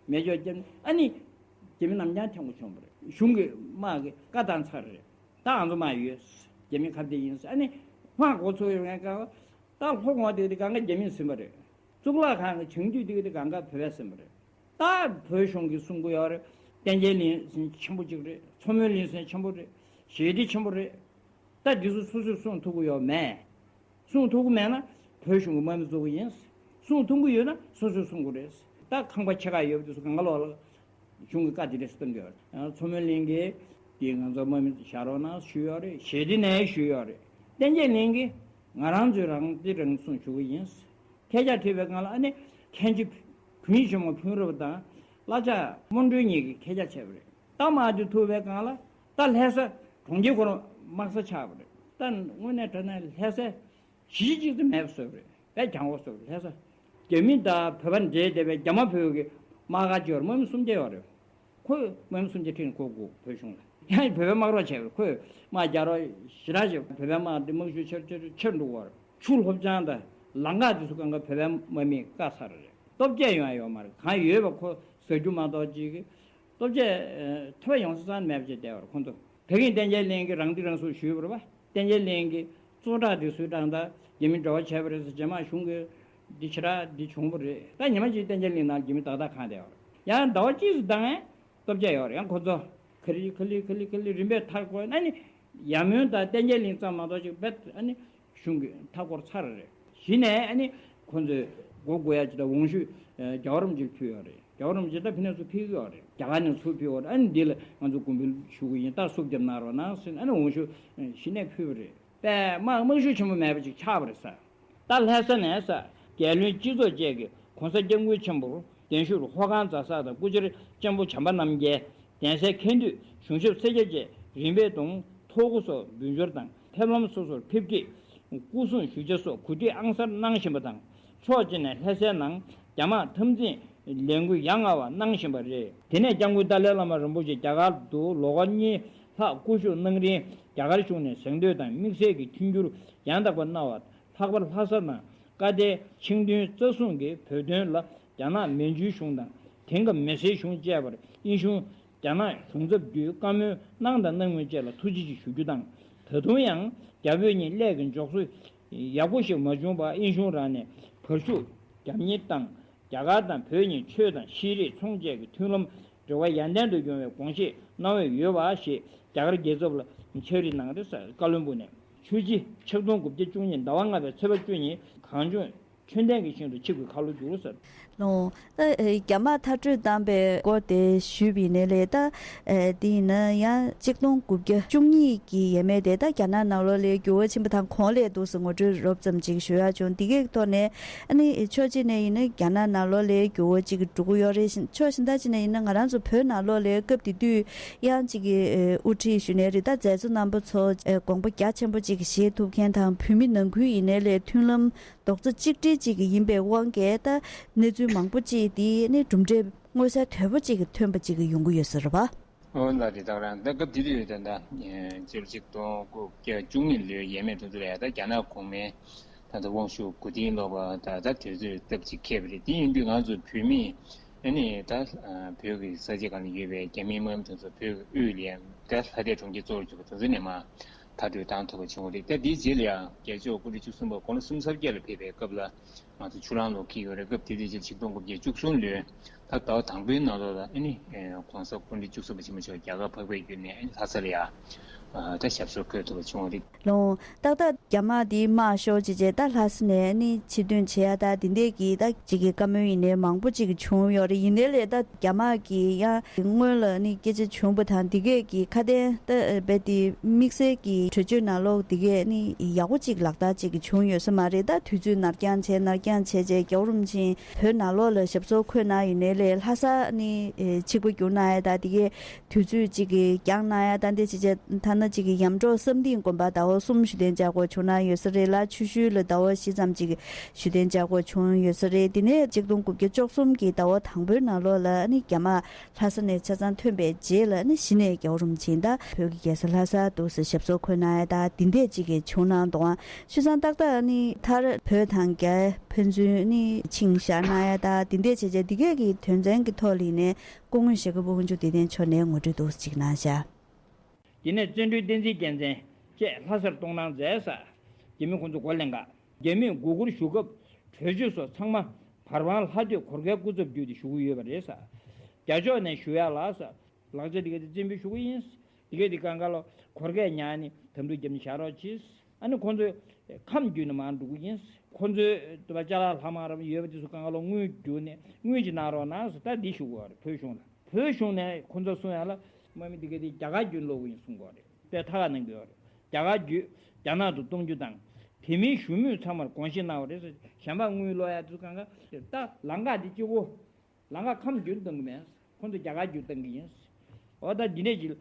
མེ་སྒྱོགས་བརྒྱབ་ནས་ཨ་ནི་རྒྱ་མི་རྣམས་ཀྱང་ཐོན་དགོས་བྱུང་བ་རེད། གཞུང་གི་དམག་གིས་བཀའ་བཏང་ཚར་རེད། ད་ང་ཚོ་དམག་ཡོད། རྒྱ་མི་ཁ་གཏད་ཡིན་ཟེར། ཨ་ནི་དམག་འགོ་ཚུགས་ཡོང་མཁན་སྐབས། ད་ལྷོ་ངོས་དེ་དེ་གང་ག་རྒྱ་མིས་ཟིན་པ་རེད། གཙུག་ལག་ཁང་གི་བྱང་རྒྱུད་དེ་ག་དེ་གང་ག་བོད་པས་ཟིན་པ་རེད། ད་བོད་གཞུང་གིས་གསུང་གི་ཡོད་རེད། བསྟན་རྒྱས་གླིང་ཟེར་ཆེན་པོ་གཅིག་རེད། མཚོ་མོའི་གླིང་ཟེར་ཆེན་པོ་རེད། ཞི་བདེ་ཆེན་པོ་རེད། ད་འདི་ཚོ་སོ་སོས་གསུང་ཐུབ་ཀྱི་ཡོད་མེད། གསུང་ཐུབ་ཀྱི་མེད་ན་བོད་གཞུང་གི་དམག་མི་བཟོ་གི་ཡིན། གསུང་ཐུབ་ཀྱི་ཡོད་ན་སོ་སོས་གསུང་དགོས་རེད། ད་ཁང་པ་ཆེ་ཁག་ཡོད་པ་དེ་ཚོ་གང་ག་ལོག་ལ་གཞུང་གི་བཀའ་དེ་འདྲས་སེ་གཏོང་གི་ཡོད་རེད། མཚོ་མོའི་གླིང་གིས་དེ་ང་ཚོ་དམག་མི་བཞག་རོགས་གནང་ཞུས་ཡོད་རེད། ཞི་བདེ་ནས་ཞུས་ཡོད་རེད། བསྟན་རྒྱས་གླིང་གིས་ང་རང་ཚོས་རང་བདེ་རང་གསུང་ཞུ་གི་ཡིན། ཁྱེད་ཅག་ཁྲིད་པའི་སྒང་ལ་ཨ་ནི་མཁན་ཆེན་བོན་ཆེན་མོ་ཕུན་རབ་དང་བླ་ལྕགས་རྨོ་མགྲོན་གཉིས་ཀྱིས་ཁྱེད་ཅག་ཆེད་པ་རེད། ད་དམག་དེ་ཐུག་པའི་སྒང་ལ་ད་ལྷ་ས་གྲོང་ཁྱེར་ཁོ་རང་དམག་ས་ཆགས་པ་རེད། ད་དངོས་གནས་དྲང་གནས་ལྷ་སའི་གཞི་གཅིག་ཙམ་མེད་པ་བཟོས་པ་རེད། དཔེ་གྱང་བོ་བཟོས་པ་རེད། ལྷ་ས་རྒྱ་མི་དང་བོད་པ་འདྲེས་བསྡད་པའི་རྒྱ་དམར་བོད་ཀྱི་དམག་སྒར་ཅིག་ཡོད་རེད། དམག་མི་སུམ་བརྒྱ་ཡོད་རེད། ཁོས་དམག་མི་སུམ་བརྒྱ་ཁྲིད་ནས་ཁོ་སྒུག་བོད་གཞུང་ལ། ཡང་བོད་པའི་དམག་རོགས་བྱས་པ་རེད། ཁོས་དམག་རྒྱག་རོགས་ཞེ་དྲག་བྱས། བོད་པའི་དམག་འདི་དམག་ཤུགས་ཆེར་ཆེར་ཆེར་འགྲོ་གི་ཡོད་རེད། ཆུ་ལྷོ་བྱང་དང་ལམ་ཁ་དེ་ཚོ་སྒང་ག་བོད་པའི་དམག་མིས་བཀག་ཚར་རེད། སྟོབས་ཆས་ཡོང་ཡ་ཡོད་མ་རེད། གང་ཡོད་པ་ཁོ་ཟ་རྒྱུ་མ་གཏོགས་ཅིག་གི་སྟོབས་ཆས་ཨ་ཐོབ་ཡོང་ས་ཙང་མེད་པ་ཅིག་བསྡད་པ་རེད་ཁོང་ཚོ། དེ་རིང་བསྟན་རྒྱས་གླིང་གིས་རང་བདེ་རང་གསུང་ཞུས་པ་རེད་པ། བསྟན་རྒྱས་གླིང་གིས་གཙོ་བསྒྲགས་དེ་སུས་བཏང་། ད་རྒྱ་མི་འབྲེལ་བ་བྱས་པ་རེད་ཟེར། རྗེས་མ་གཞུང་གིས་འདི་ཕྱིར་འདི་བྱུང་བ་རེད། ད་ཉི་མ་གཅིག་བསྟན་རྒྱས་གླིང་ནང་རྒྱ་མི་ཏག་ཏག་གང་བསྡད་པ་རེད། ཡང་ཟླ་བ་གཅིག་ཙམ་བཏང་ཡང་སྟོབས་ཆས་ཡོད་རེད། ཡང་ཁོ་ཚོ་ག་ལེ་ག་ལེ་ག་ལེ་ག་ལེ་རིམ་པས་མཐར་འཁོར། ཨ་ནི་ཡར་མོན་དང་བསྟན་རྒྱས་གླིང་ཙམ་མ་གཏོགས་ཅིག་རྦད་ཨ་ནི་གཞུང་གིས་མཐའ་བསྐོར་ཚར་རེད། གཞི་ནས་ཨ་ནི་ཁོ་ཚོས་མགོ་སྒུར་ཡ་ཅིག་ད་ཝང་ཤུའེ་རྒྱལ་བ་རིན་པོ་ཆེར་ཕུལ་ཡོད་རེད། རྒྱལ་བ་རིན་པོ་ཆེ་ད་ཕི་ནས་ཚུར་ཕུལ་གི་ཡོད་རེད། རྒྱ་གར་ནས་ཚུར་ཕུལ་ཡོད་རེད། ཨ་ནི་འདི་ལ་ང་ཚོ་གུས་འབུལ་ཞུ་གི་ཡིན། ད་བསུ་བརྒྱབ་གནང་རོགས་གནང་ཟེར་ཨ་ནི་ཝང་ཤུའེ་གཞི་ནས་ཕུལ་བ་རེད། པས་དམག་དམག་ཤུགས་ཆེན་པོ་མེད་པ་ཅིག་ཆགས་པ་རེད་ཟེར། ད་ལྷ་ས་ནས་ཟེར། རྒྱལ་བློན་སྤྱི་ཚོགས་བཅས་ཀྱིས་༸གོང་ས་༸སྐྱབས་མགོན་ཆེན་པོར་གདན་ཞུར་ཧོ་ཁང་རྫ་ས་དང་སྐུ་བཅར་གཅེན་པོ་བྱམས་པ་རྣམ་རྒྱལ། གདན་སའི་མཁན་འདུས་གཞུང་ཞབས་སེར་སྐྱ་བཅས་རིམ་པས་གདུང་ཐོ་གུ་སོགས་འབུལ་འབྱོར་དང་ཕེབས་ལམ་སོ་སོར་ཕེབས་སྒྲིག་སྐུ་སྲུང་ཞུ་བྱ་སོགས་གོ་སྒྲིག་ཨང་གསར་གནང་བཞིན་པ་དང་། ཕྱོགས་གཅིག་ནས་ལྷ་སའི་ནང་རྒྱ་དམག་འཐབ་འཛིང་ལས་འགུལ་ཡ་ང་བ་གནང་བཞིན་པ་རེད། དེ་ནས་སྐྱབས་མགོན་ཏཱ་ལའི་བླ་མ་རིན་པོ་ཆེ་རྒྱ་གར་དུ་ལོ་འཁོར་གཉིས་ལྷག་སྐུ་བཞུགས་གནང་རིང་། རྒྱ་གར་གཞུང་ནས་གཟེངས་བསྟོད་དང་དམིགས་བསལ་གྱི་མཐུན་འགྱུར་ཡང་དག་པ་གནང་བ། ལྷག་པར་ལྷ་ས་ནང་ཀ་ཏའི་ཆིང་ཏུའུ་རྩ་སྲུང་གིས་བོད་དོན་ལ་རྒྱ་ནག་མན་ཇུའི་གཞུང་དང་དེང་སྐབས་མི་སེར་གཞུང་བཅས་པར་དབྱིན་གཞུང་རྒྱ་ནག་གཞུང་ཚབ་བརྒྱུད་བཀའ་མོལ་གནང་དང་གནང་མུས་བཅས་ལ་ཐུགས་རྗེ་ཆེ་ཞུ་རྒྱུ་དང་། ད་དུང་ཡང་རྒྱ་བོད་གཉིས་སླད་ཀྱི་འཇོག་སོ་ཡག་པོ་ཞིག་མ་བྱུང་བར་དབྱིན་གཞུང་རང་ནས་བར་ཞུགས་རྒྱབ་གཉེར་དང་། རྒྱ་གར་དང་བོད་གཉིས་ཆོས་དང་ཤེས་རིག་ཚོང་བཅས་ཀྱི་མཐུན་ལམ་འབྲེལ་བ་ཡར་ལྡན་དུ་ཡོང་བའི་དགོངས་བཞེས་གནང་འོས་ཡོད་པ་ཞེས་རྒྱ་གར་རྒྱལ་ཚབ་ལ་ཕྱག་བྲིས་གནང་རེད་ཟེར། བཀའ་བློན་སྦུག་ནས་ཆུ་བྱི་ཆིག་སྟོང་དགུ་བརྒྱ་བཅུ་གཉིས་ཟླ་བ་ལྔ་པའི་ཚེས་པ་བཅུ་ཉིན་གངས་ལྗོངས་ཆོས་ལྡན་གྱི་ཞིང་དུ་ཆིབས་ཀྱི་ཁ་ལོ་བསྒྱུར་ཟེར། ལོ། ད་རྒྱ་དམག་མཐར་སྐྲོད་བཏང་པའི་སྐོར་དེ་ཞུས་པ་ཡིན་ནའི་ལས། ད་དེ་ཡིན་ན་ཡང་ཆིག་སྟོང་དགུ་བརྒྱ་བཅུ་གཉིས་ཀྱི་ཡས་མས་དེ་ད་རྒྱ་ནག་ནང་ལོགས་ལ་འགྱུར་བ་ཕྱིན་པ་དང་གོང་ལས་འདུག་སེ་ངོ་སྤྲོད་རོབ་ཙམ་ཅིག་ཞུ་ཡག་བྱུང་། འདི་གའི་ཐོག་ནས་ཨ་ནི་ཕྱོགས་གཅིག་ནས་ཡིན་ན་རྒྱ་ནག་ནང་ལོགས་ལ་འགྱུར་བ་ཅིག་འགྲོ་གི་ཡོད་རེད། ཕྱོགས་གཞན་དག་ཅིག་ནས་ཡིན་ན་ང་རང་ཚོ་བོད་ནང་ལོགས་ལ་སྐབས་དེ་དུས་ཡང་ཅིག་གི་དབུ་ཁྲིད་ཞུ་ནའི་རེད། ད་མཛད་གཙོ་རྣམ་པ་ཚོ་དགོངས་པ་རྒྱ་ཆེན་པོ་ཅིག་བཞེས་ཐུབ་མཁན་དང་། བོད་མི་ནང་ཁུལ་ཡིན་ནའི་ལས་མཐུན་ལམ་རྡོག་རྩ་གཅིག་སྒྲིལ་ཅིག་ཡིན་པའི་དབང་གིས་ད་གནས་ཚུལ་མང་པོ་ཅིག་དེ་ནི་གྲུབ་འབྲས་མངོན་གསལ་དོད་པོ་ཅིག་ཐོན་པ་ཅིག་ཡོང་གི་ཡོད་ས་རེད་པ། ཨོ་ལགས་རེད། ད་རང་ད་སྐབས་དེ་དུས་ད་ལྟ་སྤྱི་ལོ་ཆིག་སྟོང་དགུ་བརྒྱ་བཅུ་གཉིས་ལོའི་ཡས་མས་དེ་ཚོ་ལ་ཡ་ད་རྒྱ་ནག་གོང་མའི་ད་ལྟ་དབང་ཤུགས་མགོ་རྟིང་སློག་པ་ད་ད་དུས་ཚོད་སྟབས་ཅིག་འཁེལ་བ་རེད། དེ་ཡིན་དུས་ང་ཚོ་བོད་མི་ཨ་ནི་ད་བོད་ཀྱི་ས་ཆ་སྒང་ལ་ཡོད་པའི་རྒྱ་མིའི་དམག་མི་དེ་ཚོ་བོད་ཀྱི་དབུས་ལ་ཡ་ད་ལྷ་སྡེ་གྲོང་ཁྱེར་གཙོ་བོར་གྱུར་པ་དེ་ཚོ་ནས་མར་མཐར་སྐྲོད་བཏང་ཐུབ་པ་བྱུང་བ་རེད། ད་དེའི་རྗེས་ལ་ཡང་རྒྱལ་མཆོག་སྐུ་ཕྲེང་བཅུ་གསུམ་པ་དགུང་ལོ་སུམ་ཅུ་སོ་བརྒྱད་ལ་ཕེབས་པའི་སྐབས་ལ་ ང་ཚོ་ཆུ་གླང་ལོག་འཁེལ་ཡོད་རེད། སྐབས་དེ་དུས་ཆེད་ཆིག་སྟོང་དགུ་བརྒྱ་བཅུ་གསུམ་ལོའི་ད་ཟླ་བ་དང་པོའི་ནང་ལོགས་ལ་ཨ་ནི་༸གོང་ས་སྐུ་ཕྲེང་བཅུ་གསུམ་པ་ཆེན་པོ་མཆོག་རྒྱ་གར་འཕགས་པའི་བརྒྱུད་ནས་ཨ་ནི་ལྷ་སར་ཡ་ད་ཞབས་སོར་འཁོད་ཐུབ་པ་བྱུང་བ་རེད། ལོང་། ཏག་ཏག་རྒྱ་དམག་འདི་དམག་ཤོར་བྱས་རྗེས་ད་ལྷ་ས་ནས་ནི་ཕྱིར་ཐོན་བྱེད་ཡ་ད་འདི་འདྲས་ཀྱི་ད་ཅིག་གི་བཀའ་མོལ་ཡིན་ནའི་མང་པོ་ཅིག་བྱུང་ཡོད་རེད། ཡིན་ནའི་ལས་ད་རྒྱ་དམག་གི་ཡང་སྔོན་ལ་ནི་སྐད་ཆ་བྱུང་བ་དང་འདི་གས་ཀྱི་ཁ་དན་ད་རྦད་དེ་དམིགས་བསལ་གྱི་གྲོས་ཆོད་ནང་ལོགས་འདི་གས་ནི་ཡག་པོ་ཅིག་ལག་བསྟར་ཅིག་བྱུང་ཡོད་ས་མ་རེད། ད་དུས་ཚོད་ནར་འགྱངས་བྱས་ནར་འགྱངས་བྱས་རྗེས་རྒྱལ་བ་རིན་པོ་ཆེ་བོད་ནང་ལོགས་ལ་ཞབས་སོར་འཁོད་གནང་ཡིན་ནའི་ལས་ལྷ་ས་ནི་ཆིག་པ་བསྒྱུར་གནང་ཡ་ད་འདི་གས། དུས་ཚོད་ཅིག་གི་འགྱངས་གནང་ཡ་ད་འདི་ཅི་བྱས་ཐ་ན་ཅིག་གི་ཡམ་འབྲོག་བསམ་སྡིངས་དགོན་པ་ཟླ་བ་གསུམ་བཞུགས་གདན་འཇགས་དགོས་བྱུང་ན་ཡོད་ས་རེད་ལ། ཆུ་ཤུལ་ལ་ཟླ་བ་བཞི་ཙམ་ཅིག་བཞུགས་གདན་འཇགས་དགོས་བྱུང་ཡོད་ས་རེད། དེ་ནས་ཆིག་སྟོང་དགུ་བརྒྱ་བཅུ་གསུམ་གི་ཟླ་བ་དང་པོའི་ནང་ལོགས་ལ་ནི་རྒྱ་དམག་ལྷ་ས་ནས་ཆ་ཚང་ཐོན་པའི་རྗེས་ལ་ནི་གཞི་ནས་རྒྱལ་བ་རིན་པོ་ཆེ་ད་བོད་ཀྱི་རྒྱལ་ས་ལྷ་སར་འདུག་སེ་ཞབས་སོར་འཁོད་གནང་ཡ་ད་འདི་འདྲས་ཅིག་གི་བྱུང་གནང་འདུག་ཨང་། ཤུལ་ཙང་ཏག་ཏག་ནི་མཐར་བོད་དང་རྒྱ་ཕན་ཚུན་ནི་ཆིངས་བཞག་གནང་ཡ་ད་འདི་འདྲས་བྱས་རྗེས་འདི་གས་ཀྱི་དོན་ཚན་གྱི་ཐོག་ལ་ཡིན་ནའི། སྐུ་ངོ་ཞྭ་སྒབ་དབང་ཕྱུག་བདེ་ལྡན་མཆོག་ནས་ངོ་སྤྲོད་འདུག་ཅིག་གནང་བཞག་དེ་ནས་བརྩོན་འགྲུས་བསྟན་འཛིན་རྒྱལ་མཚན་བཅས་ལྷ་སར་གཏོང་གནང་མཛད་ས། རྒྱ་མི་ཁོང་ཚོ་མགོ་ལེན་ག་རྒྱ་མིས་མགོ་སྐོར་ཞུ་སྐབས་གྲོས་ཆོད་སོགས་ཚང་མ་བར་དབང་ལྷ་སྡོད་གུར་དཀར་སྐུ་ཚབ་བརྒྱུད་དེ་ཞུ་གི་ཡོད་པ་རེད་ས། རྒྱ་ཕྱོགས་ནས་ཞུ་ཡ་ལ་ས། ལག་ཆ་འདི་ག་དེ་བཙན་འབུལ་ཞུ་གི་ཡིན། འདི་ག་དེ་གང་ག་ལོ་གུར་དཀར་ཉག་ནི་དམ་ཕྲུག་རྒྱབ་ནས་བཞག་རོགས་གྱིས། ཨ་ནི་ཁོང་ཚོས་ཁམས་བརྒྱུད་ནས་མར་འགྲོ་གི་ཡིན། ཁོང་ཚོའི་དུ་བ་ཅ་ལག་ལྷག་མ་རབ་ཡོད་པ་དེ་ཚོ་གང་ག་ལོ་དངུལ་བརྒྱུད་ནས་དངུལ་ཅིག་གནང་རོགས་གནང་ཟེར་ད་འདི་ཞུ་དགོས་རེད་བོད་གཞུང་ལ། བོད་གཞུང་ནས་ཁོང་ཚོ་གསུང་ཡ་ལ་དམག་མི་འདི་ག་དེ་རྒྱ་གར་བརྒྱུད་ལོག་གི་ཡིན་གསུང་དགོས་རེད། དཔེ་ཐ་ག་གནང་གི་ཡོད་རེད། རྒྱ་གར་བརྒྱུད་རྒྱ་ནག་ཏུ་གཏོང་རྒྱུ་དང་། དེ་མིན་གཞུང་མིན་ཚང་མར་དགོངས་བཞེས་གནང་བ་རེད་ཟེར། གཞན་པ་དངུལ་ལོག་ཡ་དུས་གང་ག་ད་ལམ་ཁ་འདི་གཅིག་པོ། ལམ་ཁ་ཁམས་བརྒྱུད་གཏོང་གི་མེད། ཁོང་ཚོ་རྒྱ་གར་བརྒྱུད་གཏོང་གི་ཡིན། འོ་ད་འདི་འདྲས་ཅིག་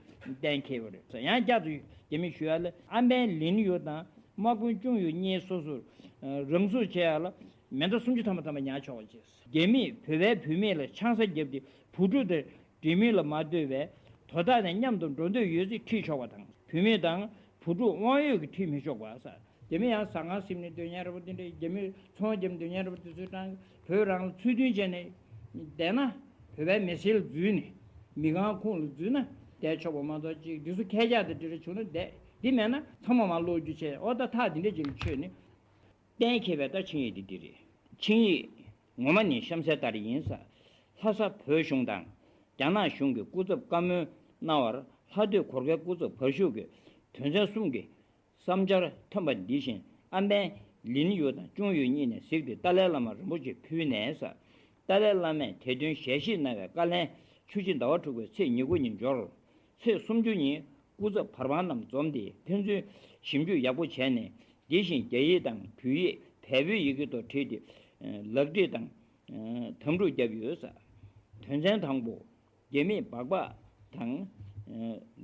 གཏན་འཁེལ་བ་རེད། ཡང་བསྐྱར་དུ་རྒྱ་མིས་ཞུ་ཡ་ལ་ཨམ་བན་ལིན་ཡུ་དང་དམག་དཔོན་ཅུང་ཡུ་གཉིས་སོ་སོར་རང་སྲུང་བྱེད་ཡ་ལ་མེ་མདའ་སུམ་ཅུ་ཐམ་པ་ཐམ་པ་ཉར་ཆོག་པ་བྱས། རྒྱ་མིས་བོད་པའི་བུད་མེད་ལ་ཆང་ས་བརྒྱབ་སྟེ་བུ་ཕྲུག་དང་འབྲེལ་མོལ་ལ་མ་ལྟོས་པའི་དོ་བདག་ནས་མཉམ་དུ་འགྲོ་འདོད་ཡོད་ཚེ་ཁྲིད་ཆོག་པ་དང་། བུད་མེད་དང་བུ་ཕྲུག་དབང་ཡོད་ཀྱིས་ཁྲིད་མི་ཆོག་པ་ས། རྒྱ་མི་ཡང་ཟ་ཁང་ཟིན་ནས་སྡོད་མཁན་འདྲ་པོ་དེ་འདྲ། རྒྱ་མི་ཚོང་རྒྱབ་སྡོད་མཁན་འདྲ་པོ་དེ་ཚོའི་གྲངས་བོད་རང་ལ་ཚུལ་མཐུན་བྱས་ནས་བསྡད་ན། བོད་པའི་མི་སེར་ལ་འཛུལ་ནས་མི་ཁང་ཁོངས་ལ་འཛུལ་ན་བསྡད་ཆོག་པ་མ་གཏོགས་ཅིག་འདི་ཚོ་ཁལ་ཆག་དང་འདྲ་རེ་བྱུང་ན་བསྡད། འདི་མེད་ན་ཚང་མ་མར་སློག་རྒྱུ་བྱས། འོ་ད་ཐག་འདི་འདྲ་ཅིག་ལ་ཆོད་ནས་གཏན་འཁེལ་བའི་ད་ཆིངས་ཡིག་འདི་འདི་རེད། ཆིངས་ཡིག་ངོ་མ་ནི་གཤམ་གསལ་ལྟར་ཡིན་ས། ལྷ་ས་བོད་གཞུང་དང་རྒྱ་ནག་གཞུང་གི་སྐུ་ཚབ་བཀའ་མོལ་གནང་བར་ལྷ་སྡོད་གུར་དཀར་སྐུ་ཚབ་བར་བཞུགས་ཀྱིས་དོན་ཚན་གསུམ་གྱི་བསམ་འཆར་ཐོན་པ་འདི་བཞིན་ཨམ་བན་ལིན་ཡུ་དང་ཅུང་ཡུ་གཉིས་ནས་གཟིགས་ཏེ་ཏཱ་ལའི་བླ་མ་རིན་པོ་ཆེར་ཕུལ་ནས་ས། ཏཱ་ལའི་བླ་མས་དེ་དོན་ཞལ་བཞེས་གནང་བའི་བཀའ་ལན་ཆུ་བྱི་ཟླ་བ་དྲུག་པའི་ཚེས་ཉེར་དགུ་ཉིན་འབྱོར། ཚེས་སུམ་ཅུ་ཉིན་སྐུ་ཚབ་བར་དབང་རྣམས་འཛོམས་ཏེ་ཕན་ཚུན་ཞིབ་འཇུག་ཡག་པོ་བྱས་ནས། དེ་བཞིན་རྒྱ་ཡིག་དང་བོད་ཡིག་བལ་པོའི་ཡི་གེ་ཐོག་བྲིས་ཏེ་ལག་བྲིས་དང་དམ་ཕྲུག་བརྒྱབ་ཡོད་ས། དོན་ཚན་དང་པོ། རྒྱ་མིས་སྦག་སྦག་དང་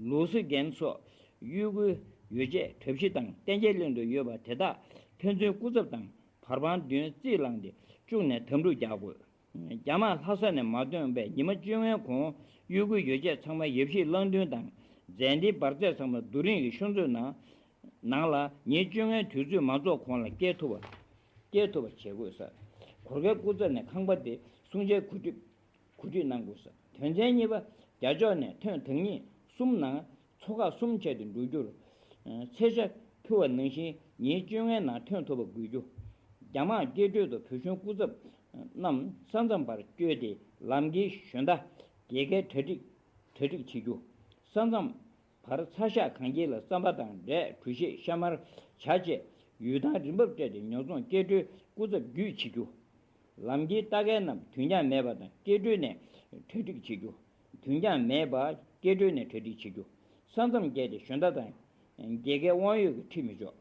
ལུའུ་སི་གན་སོགས་གཡུལ་སྒོའི་ཡོ་བྱད་གྲབས་གཞི་དང་གཏན་འཁེལ་གླིང་དུ་ཡོད་པ་དེ་དག་ཕན་ཚུན་སྐུ་ཚབ་དང་བར་དབང་བདུན་རྩིས་བླངས་ཏེ་བཅུག་ནས་དམ་ཕྲུག་རྒྱག་དགོས། རྒྱ་དམག་ལྷ་ས་ནས་མ་ཐོན་པའི་ཉི་མ་བཅོ་ལྔའི་གོང་གཡུལ་སྒོའི་ཡོ་བྱད་ཚང་མ་ཡབ་གཞིས་གླང་མདུན་དང་མཛད་འཕྲིན་འབར་རྫས་ཚང་མ་རྡོ་རིང་གི་ཤོང་ཚོད་ནང་ནང་ལ་ཉིན་བཅོ་ལྔའི་དུས་ཚོད་མ་རྫོགས་གོང་ལ་སྐྱེལ་ཐུབ་པ་སྐྱེལ་ཐུབ་པ་བྱེད་དགོས་ས། གུར་དཀར་སྐུ་ཚབ་ནས་ཁང་པ་དེ་སྲུང་བྱའི་གོ་སྒྲིག་གོ་སྒྲིག་གནང་དགོས་ས། དོན་ཚན་གཉིས་པ། རྒྱ་ཕྱོགས་ནས་ཐོན་དང་ཉིན་གསུམ་ནང་ཚོགས་ཁག་གསུམ་བྱས་ཏེ་འགྲོ་རྒྱུར། ཚད་ཆ་ཕུལ་བ་ནང་བཞིན་ཉིན་བཅོ་ལྔའི་ནང་ཐོན་ཐུབ་པ་དགོས་རྒྱུ། རྒྱ་དམག་སྐྱེལ་སྤྲོད་དུ་བོད་གཞུང་སྐུ་ཚབ་རྣམས་ས་མཚམས་བར་བསྐྱོད་དེ་ལམ་ཁའི་ཞོན་རྟ་རྒྱལ་ཁའི་གྲ་སྒྲིག་གྲ་སྒྲིག་བྱེད་རྒྱུ། ས་མཚམས་བར་ཚ་ཤག་གང་རྒྱལ་ལ་རྩམ་པ་དང་འབྲས་གྲོ་ཞིབ་ཤ་མར་ཇ་བཅས་ཡུལ་ཐང་རིན་འབབ་སྤྲད་དེ་ཉོ་ཚོང་སྐྱེལ་སྤྲོད་སྐུ་ཚབ་བརྒྱུད་བྱེད་རྒྱུ། ལམ་ཁའི་རྟ་ཁལ་རྣམས་དུས་འགྱངས་མེད་པ་དང་སྐྱེལ་སྤྲོད་ནས་གྲ་སྒྲིག་བྱེད་རྒྱུ། དུས་འགྱངས་མེད་པར་སྐྱེལ་སྤྲོད་ནས་གྲ་སྒྲིག་བྱེད་རྒྱུ། ས་མཚམས་བརྒལ་ཏེ་ཞོན་རྟ་དང་རྒྱལ་ཁའི་དབང་ཡོད་ཀྱིས་ཁྲིད་མི་ཆོག་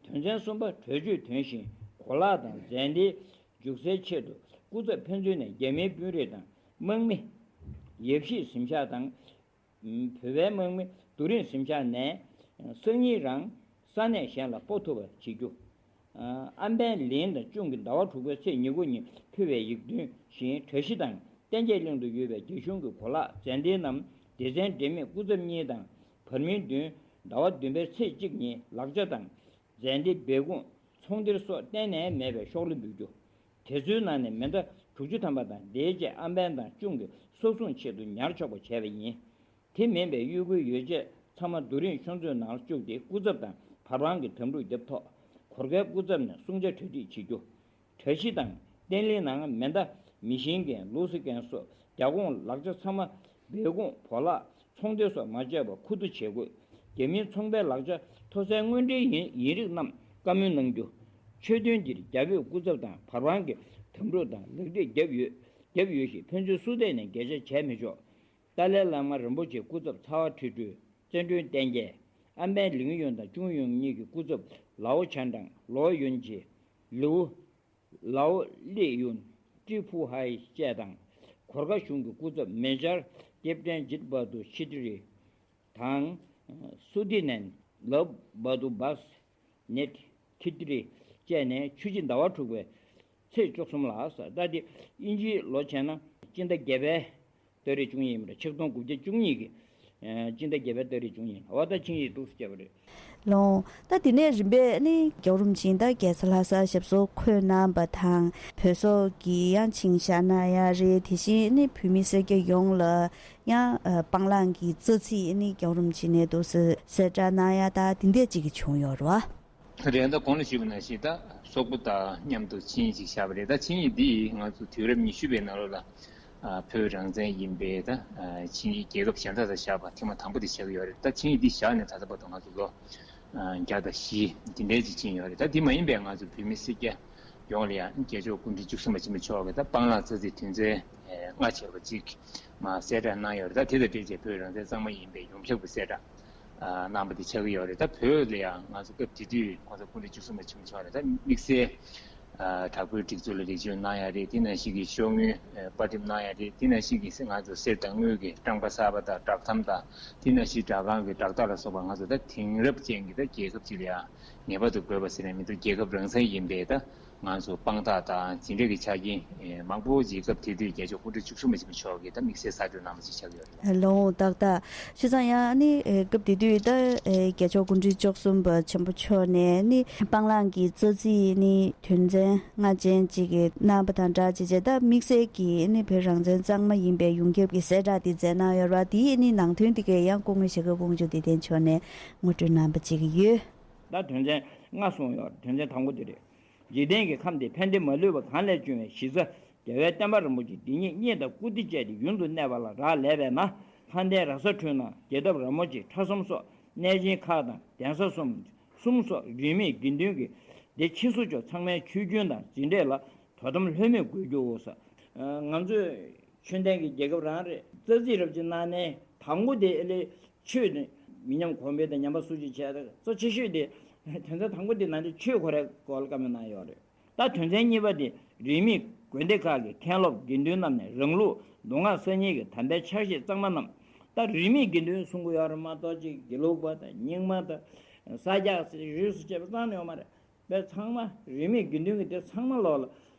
དོན་ཚན་གསུམ་པ། གྲོས་ཆོད་དོན་བཞིན་གོ་ལག་དང་རྫས་འདེད་འཇུག་སའི་ཆེད་དུ་སྐུ་ཚབ་ཕན་ཚུན་ནས་རྒྱ་མིའི་དཔོན་རིགས་དང་དམག་མི། ཡབ་གཞིས་གཟིམ་ཤག་དང་། བོད་པའི་དམག་མི་རྡོ་རིང་གཟིམ་ཤག་ནས་སང་ཉིན་རང་ས་གནས་གཞན་ལ་སྤོ་ཐུབ་པ་བྱེད་རྒྱུ། ཨམ་བན་ལིན་དང་ཅུང་གིས་ཟླ་བ་དྲུག་པའི་ཚེས་ཉེར་དགུ་ཉིན་ཕུལ་བའི་ཡིག་མདུན་བཞིན་གྲ་གཞི་དང་གཏན་འཁེལ་གླིང་དུ་ཡོད་པའི་རྒྱ་གཞུང་གི་གོ་ལག་རྫས་འདེད་རྣམས་སྡེ་ཚན་འབྲེལ་མེད་སྐུ་ཚབ་གཉིས་དང་བར་མི་བདུན་ཟླ་བ་བདུན་པའི་ཚེས་གཅིག་ཉིན་ལག་ཆ་དང་རྫས་འདེད་སྦས་ཁུངས་ཚོང་སྡེར་སོགས་གཏན་ནས་མེད་པའི་ཤོག་ལྷེ་འབུལ་རྒྱུ། དེ་ཚོའི་ནང་ནས་མེ་མདའ་དྲུག་ཅུ་ཐམ་པ་དང་དེའི་རྗེས་ཨམ་བན་དང་ཅུང་གིས་སོ་སྲུང་ཆེད་དུ་ཉར་ཆོག་པ་བྱས་པ་ཡིན། དེ་མིན་པའི་གཡུལ་སྒོའི་ཡོ་བྱད་ཚང་མ་རྡོ་རིང་ཤོང་ཚོད་ནང་བཅུག་སྟེ་སྐུ་ཚབ་དང་བར་དབང་གི་དམ་ཕྲུག་བརྒྱབ་ཐོག་གུར་དཀར་སྐུ་ཚབ་ནས་སྲུང་བྱ་གྲ་སྒྲིག་བྱེད་རྒྱུ། ག་ཤི་དང་བརྟན་ལྷིང་ནང་མེ་མདའ། མི་ཤིན་མཁན། ལུག་གསོ་མཁན་སོགས་རྒྱ་ཁོངས་ལག་ཆ་ཚང་མ། སྦས་ཁོངས་བོ་ལག་ཚོང་སྡེ་སོགས་མ་བཅད་པར་མཁོ་བསྡུ་བྱེད་དགོས། རྒྱ་མིའི་ཚོང་པའི་ལག་ཆ་མཐོ་གསར་དངོས་འབྲེལ་ཡིན་ཡིན་རིགས་རྣམས་བཀའ་མོལ་གནང་རྒྱུ། ཆོས་དོན་འདིར་རྒྱ་བོད་སྐུ་ཚབ་དང་བར་དབང་གི་དམ་ཕྲུག་དང་ལེགས་སྒྲིག་བརྒྱབ་ཡོད། བརྒྱབ་ཡོད་ཞེས་ཕན་ཚུན་སུ་གཏན་ནས་འགལ་ཆ་བྱས་མི་ཆོག་ཏཱ་ལའི་བླ་མ་རིན་པོ་ཆེའི་སྐུ་ཚབ་ཚ་བ་ཁྲི་སྤྲུལ། ཙན་ཁྲོན་བསྟན་རྒྱས། ཨན་པན་ལིང་ཡོན་དང་ཅུང་ཡོན་གཉིས་ཀྱི་སྐུ་ཚབ་ལའོ་ཆན་ཀྲང་། ལོ་ཡོན་ཅི། ལིའུ། ལའོ་ལི་ཡོན། ཀྲི་ཕུ་ཧའེ་བཅས་དང་། གོར་ཁ་གཞུང་གི་སྐུ་ཚབ་མེ་ཇར་ཀེབ་ཊན་ཇིད་བ་དུ་ཤི་ཏི་རི་དང་། སུ་ཏི་ནན་ལབ་བ་དུ་བཱས་ནེད་ཁི་ཏི་རི་བཅས་ནས་ཆུ་བཞི་ཟླ་བ་དྲུག་པའི་ཚེས་བཅུ་གསུམ་ལ། ད་དེ་དབྱིན་ཇིའི་ལོ་བྱས་ན་སྤྱི་ཟླ་བརྒྱད་པའི་ཏ་རིག་བཅུ་གཉིས་ཡིན་པ་རེད། ཆིག་སྟོང་དགུ་བརྒྱ་བཅུ་གཉིས་ཀྱི་ཨ་སྤྱི་ཟླ་བརྒྱད་པའི་ཏ་རིག་བཅུ་གཉིས། འོ་ད་ཆིངས་ཡིག་འདུག་སེ་བརྒྱབ་པ་རེད། ལོང་། ད་དེ་ནས་རིམ་པས་ནི་རྒྱལ་བ་རིན་པོ་ཆེ་ད་རྒྱལ་ས་ལྷ་སར་ཞབས་སོར་འཁོད་གནང་བ་དང་། བོད་སོག་གི་ཡང་ཆིངས་བཞག་གནང་ཡ་རེད། དེ་བཞིན་ནི་བོད་མི་སེར་སྐྱ་ཡོངས་ལ་ཡང་ཨ་སྤང་བླང་གི་རྩ་ཚིག་ནི་རྒྱལ་བ་རིན་པོ་ཆེ་ནས་འདུག་སེ་གསལ་བསྒྲགས་གནང་ཡ་ད་དེ་འདྲས་ཅིག་གི་བྱུང་ཡོད་རེད་བ། རེད། ད་གོང་ལ་ཞུས་པ་ནང་བཞིན་ད་སོག་པོ་དང་མཉམ་དུ་ཆིངས་ཡིག་ཅིག་བཞག་པ་རེད། ད་ཆིངས་ཡིག་འདི་ང་ཚོ་དུས་རབས་ཉི་ཤུ་པའི་ནང་ལོགས་ལ་ཨ་བོད་རང་བཙན་ཡིན་པའི་ད་ཨ་ཆིངས་ཡིག་རྒྱལ་ཁབ་གཞན་དག་དང་བཞག་པ་ཐེངས་མ་དང་པོ་དེ་ཆགས་ཀྱི་ཡོད་རེད། ད་ཆིངས་ཡིག་འདི་བཞག་ནས་ད་ལྟ་བར་དུ་ང་ཚོ་ལོ་ཨ་བརྒྱ་དང་བཞི་འདི་འདྲའི་ཅིག་ཕྱིན་ཡོད་རེད། ད་དེ་མ་ཡིན་པའི་ང་ཚོ་བོད་མི་སེར་སྐྱ་ཡོངས་ལ་ཡང་རྒྱལ་མཆོག་སྐུ་ཕྲེང་བཅུ་གསུམ་པ་ཆེན་པོ་མཆོག་གིས་ད་སྤང་བླང་རྩ་ཚིག་དོན་ཚན་ལྔ་བྱས་པ་ཅིག་མར་གསལ་བསྒྲགས་གནང་ཡོད་རེད། ད་དེ་དང་འབྲེལ་བྱས་བོད་རང་བཙན་གཙང་མ་ཡིན་པའི་ཡོངས་ཁྱབ་ཀྱི་གསལ་བསྒྲགས་ཨ་གནང་པ་དེ་ཆགས་ཀྱི་ཡོད་རེད། ད་བོད་ལ་ཡང་ང་ཚོ་སྐབས་དེ་དུས་༸གོང་ས་སྐུ་ཕྲེང་བཅུ་གསུམ་པ་ཆེན་པོ་མཆོག་ནས་ད་དམིགས་བསལ་ཨ་དྲག་པོའི་སྒྲིག་འཛུགས་ལ་རིག་གཅོད་གནང་ཡ་རེད། དེ་ནང་བཞིན་གྱི་ཤོག་ངོས་ཨ་དཔར་འདེབས་གནང་ཡ་རེད། དེ་ནང་བཞིན་གྱི་ང་ཚོ་གསེར་དང་དངུལ་གྱི་རྐང་པ་གསར་པ་དང་བསྒྲགས་གཏམ་དང་། དེ་ནང་བཞིན་སྦྲག་ཁང་གི་བསྒྲགས་གཏམ་ལ་སོགས་པ་ང་ཚོ་ད་དེང་རབས་ཅན་གྱི་ད་རྒྱལ་ཁབ་ཅིག་ལ་ཡང་ངེས་པར་དུ་དགོས་པ་ཟེར་ནས་མི་འདུག་རྒྱལ་ཁབ་རང་བཙན་ཡིན་པའི་ད་ང་ཚོ་དཔང་རྟགས་དང་འཛིན་གྲྭ་གི་ཆ་རྐྱེན་ཨེ་མང་པོ་ཅིག་སྐབས་དེ་དུས་རྒྱལ་མཆོག་སྐུ་ཕྲེང་བཅུ་གསུམ་པ་ཆེན་པོ་མཆོག་གིས་ད་དམིགས་བསལ་གསར་གཏོད་གནང་བ་ཞིག་ཆགས་ཡོད་རེད། ལོང་ཏག་ཏག་བྱས་ཙང་ཡང་ནི་ཨེ་སྐབས་དེ་དུས་ད་ཨེ་རྒྱལ་མཆོག་སྐུ་ཕྲེང་བཅུ་གསུམ་པ་ཆེན་པོ་མཆོག་ནས་ནི་སྤང་བླང་གི་རྩ་ཚིག་ནི་དོན་ཚན་ལྔ་ཅན་ཅིག་གི་གནང་བ་དང་སྦྲགས་བྱས་བྱས་ད་དམིགས་བསལ་གྱི་ནི་བོད་རང་བཙན་གཙང་མ་ཡིན་པའི་ཡོངས་ཁྱབ་ཀྱི་གསལ་བསྒྲགས་དེ་མཛད་གནང་ཡོད་རེད་བ། དེའི་ནི་ནང་དོན་དེ་གའི་ཡང་སྐུ་ངོ་ཞྭ་སྒབ་དབང་ཕྱུག་བདེ་ལྡན་མཆོག་ནས་ངོ་སྤྲོད་གནང་བ་བྱེད་ཀྱི་ཡོད། ད་དོན་ཚན་ལྔ་གསུངས་ཡོད། དོན་ཚན་དང་པོ་དེ་རེད། འཇིག་རྟེན་གྱི་ཁམས་འདི་ཕན་བདེ་མ་ལུས་པ་གང་ལས་བྱུང་བའི་གཞི་རྩ་རྒྱལ་བའི་བསྟན་པ་རིན་པོ་ཆེ་འདི་ཉིད་གཉེན་དང་བཀུར་སྟི་བཅས་ཏེ་ཡུན་དུ་གནས་པ་ལ་རག་ལས་པས་ན། ལྷ་ལྡན་ར་ས་འཕྲུལ་སྣང་རྒྱལ་ཐབས་ར་མོ་ཆེ་ཁྲ་ཟམ་སོགས་གནས་ཆེན་ཁག་དང་གདན་ས་གསུམ་གསུམ་སོགས་རིས་མེད་དགེ་འདུན་གྱི་སྡེ་ཕྱིན་སོ་ཅོག་ཚང་མའི་ཆོས་རྒྱུན་དང་འཛིན་གྲྭ་ལ་དོ་དམ་ལྷོད་མེད་དགོས་རྒྱུའོ་ཟེར། ང་ཚོས་ཆོས་ལྡན་གྱི་རྒྱལ་ཁབ་རང་རེད། རྩ་ཚིག་རབ་ཅིག་གནང་ནས་དང་པོ་དེ་ཨེ་ལས་ཆོས་ནི་མི་ཉམས་གོང་འཕེལ་དང་ཉམས་པ་སོར་ཆུད་བྱས། རྩ་ཆེ་ཤོས་དེ་དོན་ཚན་དང་པོ་དེ་ནང་དུ་ཆོས་ཁོ་རའི་སྐོར་ལ་བཀའ་མོལ་གནང་ཡོད་རེད། ད་དོན་ཚན་གཉིས་པ་དེ་རིས་མེད་དགོན་སྡེ་ཁག་གི་མཁན་སློབ་དགེ་འདུན་རྣམས་ནས་རང་ལུགས་མདོ་སྔགས་གསར་རྙིང་གི་དམ་པའི་ཕྱག་བཞེས་གཙང་མ་རྣམས། ད་རིས་མེད་དགེ་འདུན་གསུང་གི་ཡོད་རེད་མ་གཏོགས་ཅིག་དགེ་ལུགས་པ་དང་རྙིང་མ་དང་ས་སྐྱ་རིས་སུ་བཅད་པ་རྩ་ནས་ཡོད་མ་རེད། པས་ཚང་མ་རིས་མེད་དགེ་འདུན་གྱི་སྡེ་ཚང་མ་ལོག་ལ་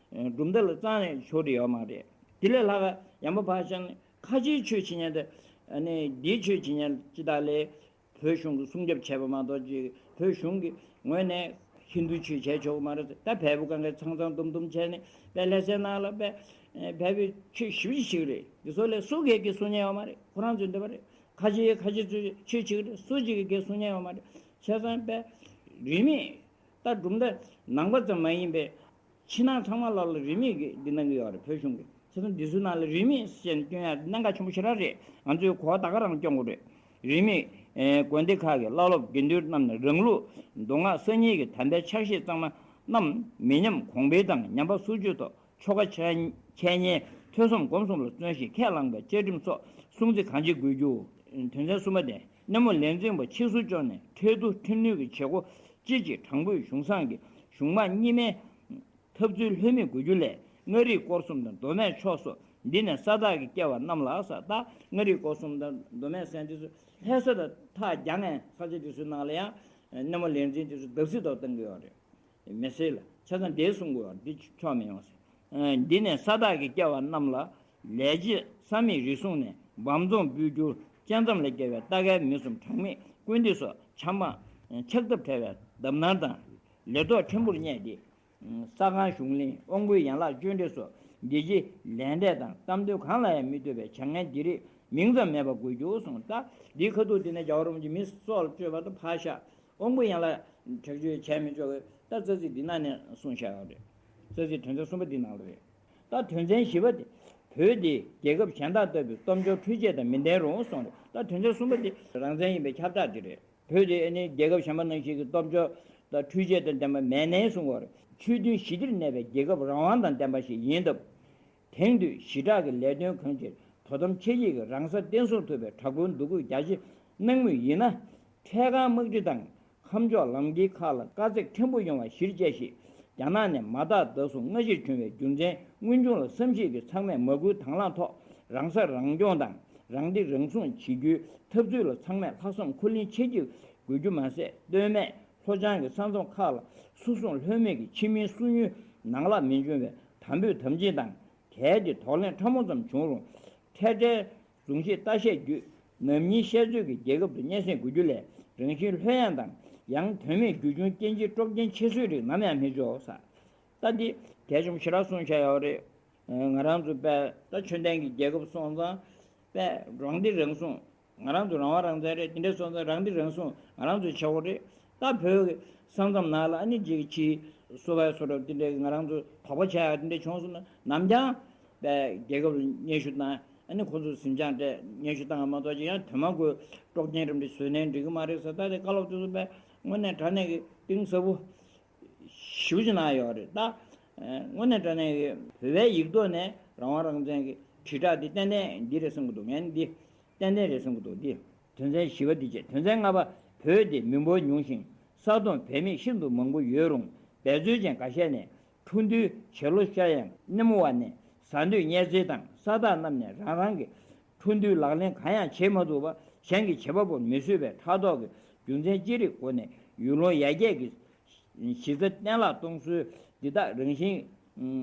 གྲུབ་མཐའ་ལ་རྩ་ནས་ཕྱོགས་རིས་ཡོད་མ་རེད། དེ་ལས་ལྷག་ག་ཡང་པ་ཕར་བཞག་ནས་ཁ་ཆེའི་ཆོས་བྱེད་མཁན་དེ་ཨ་ནི་འདིའི་ཆོས་བྱེད་མཁན་ཅི་དག་ལས་བོད་གཞུང་གི་སྲུང་སྐྱོབ་བྱས་པ་མ་གཏོགས་ཅིག་བོད་གཞུང་གི་ངོས་ནས་ཧིན་རྡུ་ཆོས་བྱས་ཆོག་གི་མ་རེད། ད་བལ་པོ་གང་གས་ཚང་ཚང་དུམ་དུམ་བྱས་ནས་པས་ལྷ་སའི་ནང་ལ་པས་བལ་པོའི་ཆོས་ཞེ་པོ་ཅིག་བྱེད་ཀྱི་རེད། འདི་ཚོ་ལས་སུ་གས་ཀྱི་གསུང་མཁན་ཡོད་མ་རེད། ཁོ་རང་ཚོའི་འདོད་པ་རེད། ཁ་ཆེའི་ཁ་ཆེ་ཚོས་ཆོས་བྱེད་ཀྱི་རེད། སུ་གཅིག་གིས་སྐད་གསུང་མཁན་ཡོད་མ་རེད། བྱས་ཙང་པས་རིས་མེད་ད་གྲུབ་མཐའ་ནང་པ་ཙམ་མ་ཡིན་པའི་ཕྱི་ནང་ཚང་མ་ལ་ལ་རིས་མེད་ཀྱི་འདི་གནང་གི་ཡོད་རེད། བོད་གཞུང་གིས། བྱས་ཙང་འདི་ཚོའི་ནང་ལ་རིས་མེད་ཟེར་ནས་སྐྱོན་ཡ་གནད་འགག་ཆེན་པོ་ཞེ་དྲག་རེད། ང་ཚོའི་གོ་བ་ད་ག་རང་སྐྱོན་དགོས་རེད། རིས་མེད་ཨེ་དགོན་སྡེ་ཁག་གི་བླ་སློབ་དགེ་འདུན་རྣམས་ནས་རང་ལུགས་མདོ་སྔགས་གསར་རྙིང་གི་དམ་པའི་ཕྱག་བཞེས་གཙང་མ་རྣམས་མི་ཉམས་གོང་འཕེལ་དང་ཉམས་པ་སོར་ཆུད་ཐོག་ཆོ་ག་འཆད་ཉན་ཐོས་བསམ་སྒོམ་གསུམ་ལ་བརྩོན་ཞིང་ཁས་བླངས་པའི་བཅའ་ཁྲིམས་སོགས་སྲུང་བརྩི་གང་ཆེ་དགོས་རྒྱུ། དོན་ཚན་གསུམ་པ་དེ་གནས་མོ་ལས་འཛིན་པ་ཕྱིས་སུ་བཅོས་ནས་ཁྲལ་བསྡུ་ཁྲིམས་ནུས་ཀྱི་བྱེད་སྒོ་ཅི་ཅིག་དྲང་པོས་གཞུང་བཟང་གི་གཞུང་མང་གཉིས་མའི་ཐབས་ཚུལ་ལྷོད་མེད་དགོས་རྒྱུ་ལས་མངའ་རིས་སྐོར་གསུམ་དང་མདོ་སྨད་ཕྱོགས་སོགས་འདི་ནས་ས་བདག་གི་སྐྱེ་བ་རྣམས་ལ་ས་ད་མངའ་རིས་སྐོར་གསུམ་དང་མདོ་སྨད་ས་འདི་ཚོ་ལྷ་ས་དང་ཐག་རྒྱག་མཁན་ས་ཆ་འདི་ཚོའི་ནང་ལ་ཡང་གནས་མོ་ལས་འཛིན་འདི་ཚོ་བརྡབ་གསིག་ཐོག་བཏང་གི་ཡོད་རེད། མི་སེར་ལ་ཆ་ཚང་བསྡད་གསུང་དགོས་པ་འདི་ཆོག་མི་ཡོང་ཟེར། འདི་ནས་ས་བདག་གི་སྐྱེ་བ་རྣམས་ལ་ལས་བྱེད་ས་མིག་རིགས་སྲུང་ནས་འབམ་རྫོང་སྤོས་སྒྱུར་བཅད་མཚམས་ལས་བརྒལ་བའི་རྟ་ཁལ་མི་གསུམ་གྲངས་མེད་སྐུལ་འདེད་སོགས་ཆམ་པ་འཁྱག་ཐབས་བྲལ་བའི་བརྡབ་གནང་དང་ལས་ཐོག་ཕྲན་བུར་བསྙད་དེ། ས་ཁང་གཞུང་ལས་དབང་པོའི་ཡན་ལག་གཅོད་འབྲེག་སོགས་འདི་རྗེས་ལས་འབྲས་དང་གཏམ་དོན་གང་ལ་ཡང་མི་ལྟོས་པའི་བྱ་ངན་འདི་རིགས་མིང་ཙམ་མེད་པ་དགོས་རྒྱུ་གསུངས། ད་འདིའི་ཁ་ཐུག་འདི་ནས་རྒྱལ་བ་རིན་པོ་ཆེ་མི་སྲོག་ལ་གཅོད་པ་དང་ཕར་བཞག་དབང་པོ་ཡན་ལག་དྲག་སྤྱོད་བྱས་མི་ཆོག་གི་ད་རྩ་ཚིག་འདི་ནང་ནས་གསུངས་བཞག་ཡོད་རེད། རྩ་ཚིག་དོན་ཚན་གསུམ་པ་འདི་ནང་ལ་རེད། ད་དོན་ཚན་བཞི་པ་དེ། བོད་དེ་རྒྱལ་ཁབ་གཞན་དག་ལྟ་བུའི་སྟོབས་འབྱོར་འཕྲུལ་ཆས་དང་མི་ལྡན་རུང་གསུངས་རེད། ད་དོན་ཚན་གསུམ་པ་དེ་རང་བཙན་ཡིན་པའི་ཁྱབ་བསྒྲགས་དེ་རེད། བོད་དེ་ཨ་ནི་རྒྱལ་ཁབ་གཞན་པ་ནང་བཞིན་གྱི་སྟོབས་འབྱོར་དང་འཕྲུལ་ཆས་དང་ལྡན་པ་མེད་ནའི་གསུང་བར། ཆོས་མཐུན་ཞི་བདེར་གནས་པའི་རྒྱལ་ཁབ་རང་དབང་དང་ལྡན་པ་ཞིག་ཡིན་སྟབས། དེང་དུས་ཞི་དྲག་གི་ལས་དོན་གང་ཅིར་དོ་དམ་ཆེ་བསྐྱེད་ཀྱིས་རང་ས་བརྟན་སྲུང་ཐུབ་པའི་དྲག་པོའི་འདུ་འགོད་རྒྱ་ཆེ་གནང་མུས་ཡིན་ན། འཕྲལ་ཁང་དམག་གྲི་དང་ཁམས་ཕྱོགས་ལམ་གྱི་ཁག་ལ་དཀའ་ཚེགས་ཕྲན་བུ་ཡོང་བ་གཞིར་བཅས་ཤིག་རྒྱ་ནག་ནས་མ་བརྟག་བརྡ་སོང་སྔ་ཕྱིར་བྱུང་བའི་རྒྱུ་མཚན་དངོས་བྱུང་ལ་བསམ་གཞིག་གིས་ཚང་མས་མ་སྐུལ་དང་བླངས་ཐོག་རང་ས་རང་སྐྱོང་དང་རང་བདེ་རང་སྲུང་བྱེད་རྒྱུའི་འཐབ་རྩོད་ལ་ཚང་མས་ལྷག་བསམ་ཁུར་ལེན་ཆེ་བསྐྱེད་དགོས་རྒྱུ་མ་ཟད། སྟོད་སྨད་ལྷོ་བྱང་གི་ས་མཚམས་ཁག་ལ་སུ་སྲུང་ལྷོད་མེད་ཀྱི་ཕྱི་མིའི་སྲུང་ཡུལ་ནང་ལ་མི་འབྱུང་བའི་དམ་འབུལ་དམ་བཅིངས་དང་། གལ་ཏེ་དོགས་ལན་ཕྲ་མོ་ཙམ་བྱུང་རུང་། འཕྲལ་འཕྲལ་གཟུང་བཞེས་ལྟ་བཤལ་བརྒྱུད་ནམ་ཉིན་བཤད་མཛོད་ཀྱི་རྒྱལ་ཁབ་ཏུ་སྙན་སེང་འགུལ་རྒྱུ་ལས་རང་བཞིན་ལྷོད་ཡངས་དང་། ཡང་དོན་མེད་རྒྱུ་ཆུང་རྐྱེན་གྱིས་དཀྲོག་རྐྱེན་ཆེ་བཟོའི་རིགས་ནམ་ཡང་མི་འཇོག་ས། ད་འདི་གལ་ཆེན་པོ་ཞེ་དྲག་གསུངས་བཞག་ཡོད་རེད། ང་རང་ཚོ་དཔེ་ད་ཆོས་ལྡན་གྱི་རྒྱལ་ཁབ་སོང་ཙང་དཔེ་རང་བདེ་རང་སྲུང་། ང་རང་ཚོ་རང་དབང་རང་བཙན་རེད། དེ་འདྲ་སོང་ཙང་རང་བདེ་རང་སྲུང་ང་རང་ཚོས་བྱེད་དགོས་རེད། ད་བོད་ཀྱི་ས་མཚམས་ནང་ལ་ཨ་ནི་ཅིག་ཕྱིའི་སོ་པའི་སོ་རབ་དེ་འདྲ་གི་ང་རང་ཚོ་དོགས་པ་བྱ་ཡག་དེ་འདྲ་བྱུང་སོང་ན་ནམ་ཡང་པའི་རྒྱལ་ཁབ་ལ་སྙན་ཞུ་བཏང་། ཨ་ནི་ཁོ་ཚོ་གཟིམ་འཇག་སྤྲད་སྙན་ཞུ་བཏང་བ་མ་གཏོགས་ཅིག་ཡང་དོན་མ་དགོས་དཀྲོག་རྐྱེན་རིམ་གྱིས་བཟོས་ནའི་འགྲིག་གི་མ་རེད་ཟེར། ད་དེ་བཀའ་སློབ་དེ་ཚོ་པའི་དངོས་གནས་དྲང་གནས་ཀྱི་གཏིང་ཟབ་པོ་ཞེ་པོ་ཅིག་གནང་ཡོད་རེད། ད་དངོས་གནས་དྲང་གནས་ཀྱི་བོད་པའི་ཡིག་ཐོག་ནས་རང་དབང་རང་བཙན་གྱི་དྲིལ་བསྒྲགས་འདི་ཏན་ཏན་འདི་རེད་བསམ་གྱི་འདུག་ངས་འདི་ཏན་ཏན་རེད་བསམ་གྱི་འདུག་འདི་དོན་ཚན་བཞི་པ་འདི་བཅད། དོན་ཚན་ལྔ་པ། བོད་འདི་མི་འབོར་ཉུང་ཞིང་ས་སྟོང་བོད་མི་ཤིན་ཏུ་མང་པོ་ཡོད་རུང་འབད་རྩོལ་ཅན་འགའ་ཤས་ནས་འཕྲོ་འདུའི་བྱེ་ལོ་ཤར་ཡང་སྣེ་མོ་བ་ནས་ཟ་འདོད་རྙེད་ཚེ་དང་ས་བདག་རྣམས་ནས་རང་རང་གི་འཕྲོ་འདུའི་ལག་ལེན་གང་ཡང་བྱེད་མ་ཐུབ་པ། གཞན་གྱི་བྱེད་པ་པོར་མི་བཟོད་པའི་ཕྲག་དོག་གི་རྒྱུ་མཚན་ཅི་རིགས་སྒོ་ནས་ཡུལ་ལུང་ཡར་རྒྱས་ཀྱི་གཞི་རྩ་གཏན་ལ་གཏོང་སྲོལ་འདི་དག་རང་བཞིན་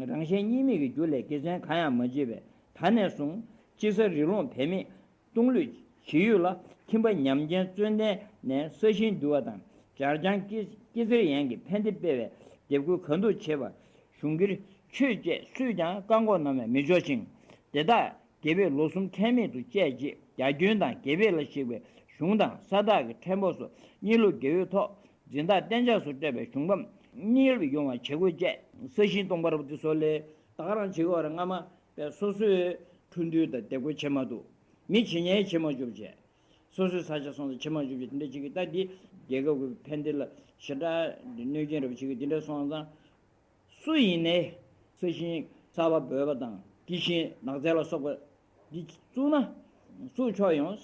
རང་གཞན་གཉིས་མེད་ཀྱི་རྒྱུ་ལས་དགེ་མཚན་གང་ཡང་མ་མཆིས་པས། ད་ནས་བཟུང་དཔྱིད་གསར་རི་ཀླུང་བལ་མེད་སྟོང་ལུས་ཇི་ཡོད་ལ་ཁྱིམ་པ་ཉམས་ཅན་བཙོན་ལྡན་ནས་ས་ཞིང་འདུལ་བ་དང་། སྦྱར་བྱང་ཀེ་ཀེ་སར་ཡན་གྱི་ཕན་བདེ་སྤེལ་བའི་དེབ་འགོད་གང་ཐུབ་བྱེད་པར་གཞུང་སྒེར་ཆོས་བཅས་སུས་ཀྱང་བཀག་འགོག་གནང་བར་མི་འཇོག་ཅིང་། དེ་དག་རྒྱལ་པོས་ལོ་གསུམ་ཁྲལ་མེད་དུ་བཅད་རྗེས་རྒྱ་ཁྱོན་དང་རྒྱལ་པོ་ལ་གཤེགས་པའི་གཞུང་དང་ས་བདག་གི་ཕྲན་བུ་སོགས་གཉིས་ལུགས་དགེ་འོས་ཐོག་འཛིན་བདག་གཏན་འཇགས་སུ་སྤྲད་པའི་གཞུང་བམ་གཉིས་ལ་ཡོང་བ་བྱེད་དགོས་བཅས། ས་ཞིང་སྟོང་པར་འདི་སོགས་ལས་ད་ག་རང་བྱེད་དགོས་རེད། སྔ་མ་པས་སོ་སོའི་འཕྲོ་འདུ་དང་དེབ་འགོད་བྱེད་མ་ཐུབ། མི་བྱེད་ཉན་བྱེད་མ་བཅུག་བྱས། སོ་སོའི་ས་ཆ་སོང་ཙང་བྱེད་མ་བཅུག་བྱས། དེ་འདྲ་བྱེད་ཀྱི་ད་འདི་རྒྱལ་ཁབ་ཀྱི་ཕན་བདེ་ལ་ཞེ་དྲག་གནོད་སྐྱོན་རེ་བ་བྱེད་ཀྱི་དེ་འདྲ་སོང་ཙང་། སུ་ཡིན་ནའི་ས་ཞིང་གསར་པ་འབོད་པ་དང་སྐྱེད་ཤིང་ནགས་ཚལ་ལ་སོགས་པ་འདི་བཙུགས་ན་བཙུགས་ཆོག་ཡོང་།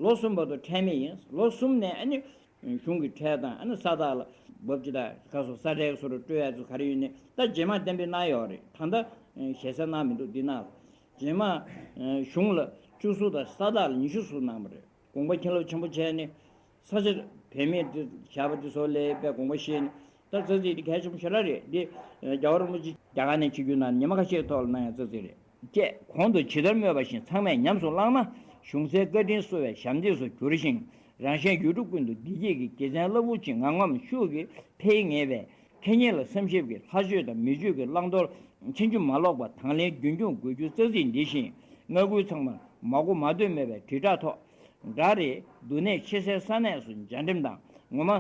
ལོ་གསུམ་བར་དུ་ཁྲལ་མེད་ཡིན། ལོ་གསུམ་ནས་ཨ་ནི་གཞུང་གི་ཁྲལ་དང་ཨ་ནི་ས་བདག་ལ་འབབ་ཅི་དང་ཁ་སོ་ས་ཁྲལ་སོ་རུ་སྤྲོད་ཡ་ཚོ་ག་རེ་ཡོད་ནས་ད་རྗེས་མ་གཏན་འབེབས་གནང་ཡོད་རེད། ད་ལྟ་ཞེ་ས་གནང་མི་འདུག་འདི་ནང་ལ་རྗེས་མ་གཞུང་ལ་བཅུ་གསུམ་དང་ས་བདག་ལ་ཉི་ཤུ་གསུམ་གནང་བ་རེད། དགོངས་པ་ཁྱད་ལོ་ཆེན་པོ་བྱས་ནས་ས་ཆ་བེད་མེད་དུ་བཞག་པ་དེ་ཚོ་ལ་དཔེ་དགོངས་པ་བཞེས་ནས། ད་རྩ་ཚིག་འདི་གལ་ཆེན་པོ་ཞེ་དྲག་རེད། འདི་རྒྱལ་བ་རིན་པོ་ཆེ་རྒྱ་གར་ནས་ཆིབས་བསྒྱུར་གནང་ནས་ཉི་མ་ཁ་ཤས་ཐོག་ལ་གནང་ཡག་རྩ་ཚིག་རེད། ཅེས་གོང་དུ་ཇི་ལྟར་སྨོས་པ་བཞིན་ཚང་མས་ཉམས་སུ་བླངས་ན་གཞུང་སའི་བཀའ་དྲིན་གསོ་བའི་ཞབས་འདེགས་སུ་འགྱུར་ཞིང་། རང་གཞན་ཡུལ་གྲུ་ཀུན་ཏུ་བདེ་སྐྱིད་ཀྱི་དགེ་མཚན་རླབས་པོ་ཆེ་ངང་ངམ་ཤུགས་ཀྱིས་འཕེལ་ངེས་པས། ཁེ་ཉེན་ལ་བསམ་ཤེས་ཀྱིས་ལྷ་ཆོས་དང་མི་ཆོས་ཀྱི་བླང་དོར་ཕྱིན་ཅི་མ་ལོག་པ་དང་ལེན་རྒྱུན་འཁྱོངས་དགོས་རྒྱུ་རྩ་ཚིག་འདི་བཞིན་མངའ་ཁུལ་ཚང་མར་མ་གོ་མ་ཐོས་མེད་པའི་དྲིལ་བསྒྲགས་ཐོག་འདྲ་རེད། འདུག་གནས་ཆེ་སའི་ས་གནས་སུ་འཇའ་འགྲིམ་དང་ངོ་མ་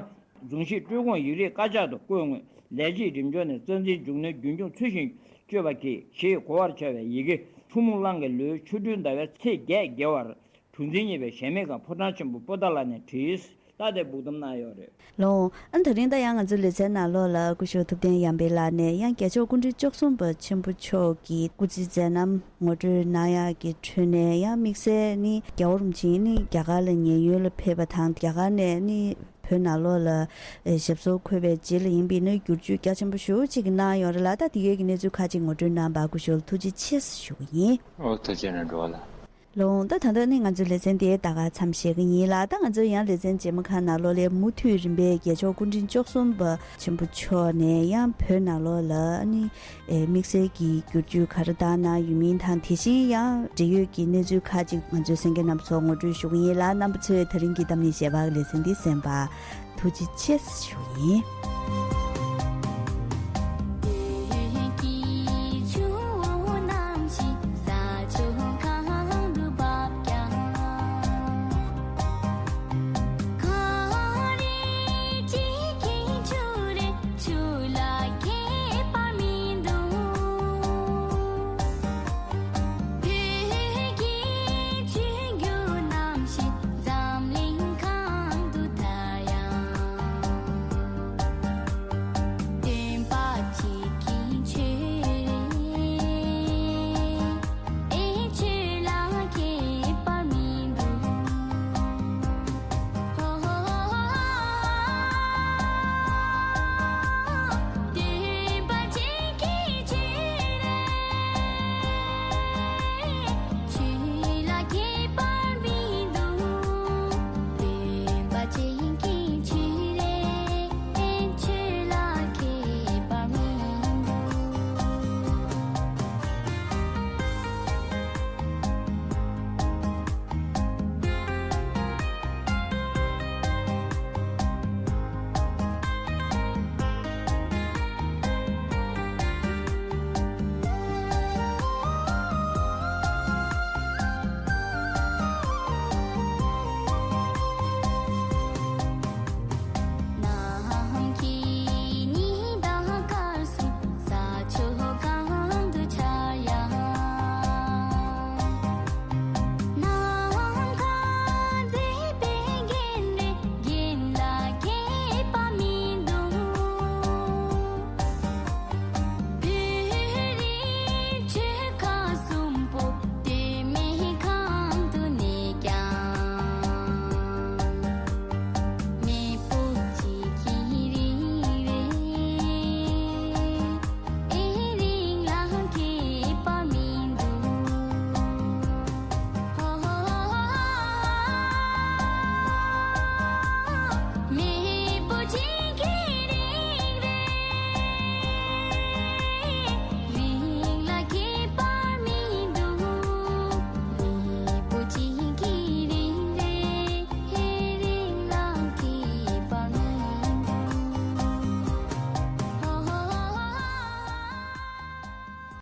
གཟུངས་གཞིས་སྤྲོད་ཁུངས་ཡིག་རིགས་དཀར་ཆག་ཏུ་བཀོད་སྔོན་ལས་བྱེད་རིམ་བྱོན་ནས་རྩ་འཛིན་འབྱུང་གནས་རྒྱུན་འཁྱོངས་ཚུལ་བཞིན་སྤྱོད་པ་གྱིས་ཞེས་གོ་བར་བྱ་བའི་ཡི་གེ་ཐུན་མོང་གླང་གི་ལོའི་ཆོ་འཕྲུལ་ཟླ་བའི་ཚེས་བརྒྱད་དགེ་བར། གྲུ་འཛིན་གཉིས་པའི་གཞལ་མེད་ཁང་ཕོ་བྲང་ཆེན་པོ་པོ་ཏཱ་ལ་ནས་བྲིས། ད་དེ་སྦུག་དམ་གནང་ཡོད་རེད། ལགས་འོང་། ཨ་ནི་དེ་རིང་ད་ཡང་ང་ཚོའི་ལེ་ཚན་ནང་ལོགས་ལ་སྐུ་ཞབས་ཐུབ་བསྟན་ཡར་འཕེལ་ལགས་ནས་ཡང་རྒྱལ་མཆོག་སྐུ་ཕྲེང་བཅུ་གསུམ་པ་ཆེན་པོ་མཆོག་གི་སྐུ་ཚེའི་མཛད་རྣམ་ངོ་སྤྲོད་གནང་ཡག་གི་ཁྲོད་ནས་ཡང་དམིགས་བསལ་ནི་རྒྱལ་བ་རིན་པོ་ཆེ་ནི་རྒྱ་གར་ལ་ཉེན་གཡོལ་ལ་ཕེབས་པ་དང་རྒྱ་གར་ནས་ནི་བོད་ནང་ལོགས་ལ་ཨེ་ཞབས་སོར་འཁོད་པའི་རྗེས་ལ་ཡིན་པའི་ནི་བསྒྱུར་བཅོས་རྒྱ་ཆེན་པོ་ཞེ་པོ་ཅིག་གནང་ཡོད་རེད་ལ། ད་དེ་གའི་གི་གནས་ཚུལ་ཁག་ཅིག་ངོ་སྤྲོད་གནང་བར་སྐུ་ཞབས་ལ་ཐུགས་རྗེ་ཆེ་ཞུ་གི་ཡིན། ཨོ་ཐུགས་རྗེ་གནང་འགྲོ་བ་ལ། ལགས་འོང་། ད་ད་ལྟ་ནི་ང་ཚོའི་ལེ་ཚན་དེ་ད་ག་མཚམས་བཞག་གི་ཡིན་ལ། ད་ང་ཚོའི་ཡང་ལེ་ཚན་རྗེས་མ་ཁག་ནང་ལོགས་ལ་མུ་མཐུད་རིམ་པས་རྒྱལ་མཆོག་སྐུ་ཕྲེང་བཅུ་གསུམ་པ་ཆེན་པོ་མཆོག་ནས་ཡང་བོད་ནང་ལོགས་ལ་ནི་ཨེ་དམིགས་བསལ་གྱི་བསྒྱུར་བཅོས་ག་རེ་བཏང་གནང་ཡོད་མིན་དང་། དེ་བཞིན་ཡང་འབྲེལ་ཡོད་ཀྱི་གནས་ཚུལ་ཁག་ཅིག་ང་ཚོའི་གསན་མཁན་རྣམ་ཚོར་ངོ་སྤྲོད་ཞུ་གི་ཡིན་ལ། རྣམ་པ་ཚོས་ད་རིང་གི་གཏམ་གླེང་ཞལ་པར་ལེ་ཚན་འདི་གསན་པར་ཐུགས་རྗེ་ཆེ་ཞུ་གི་ཡིན།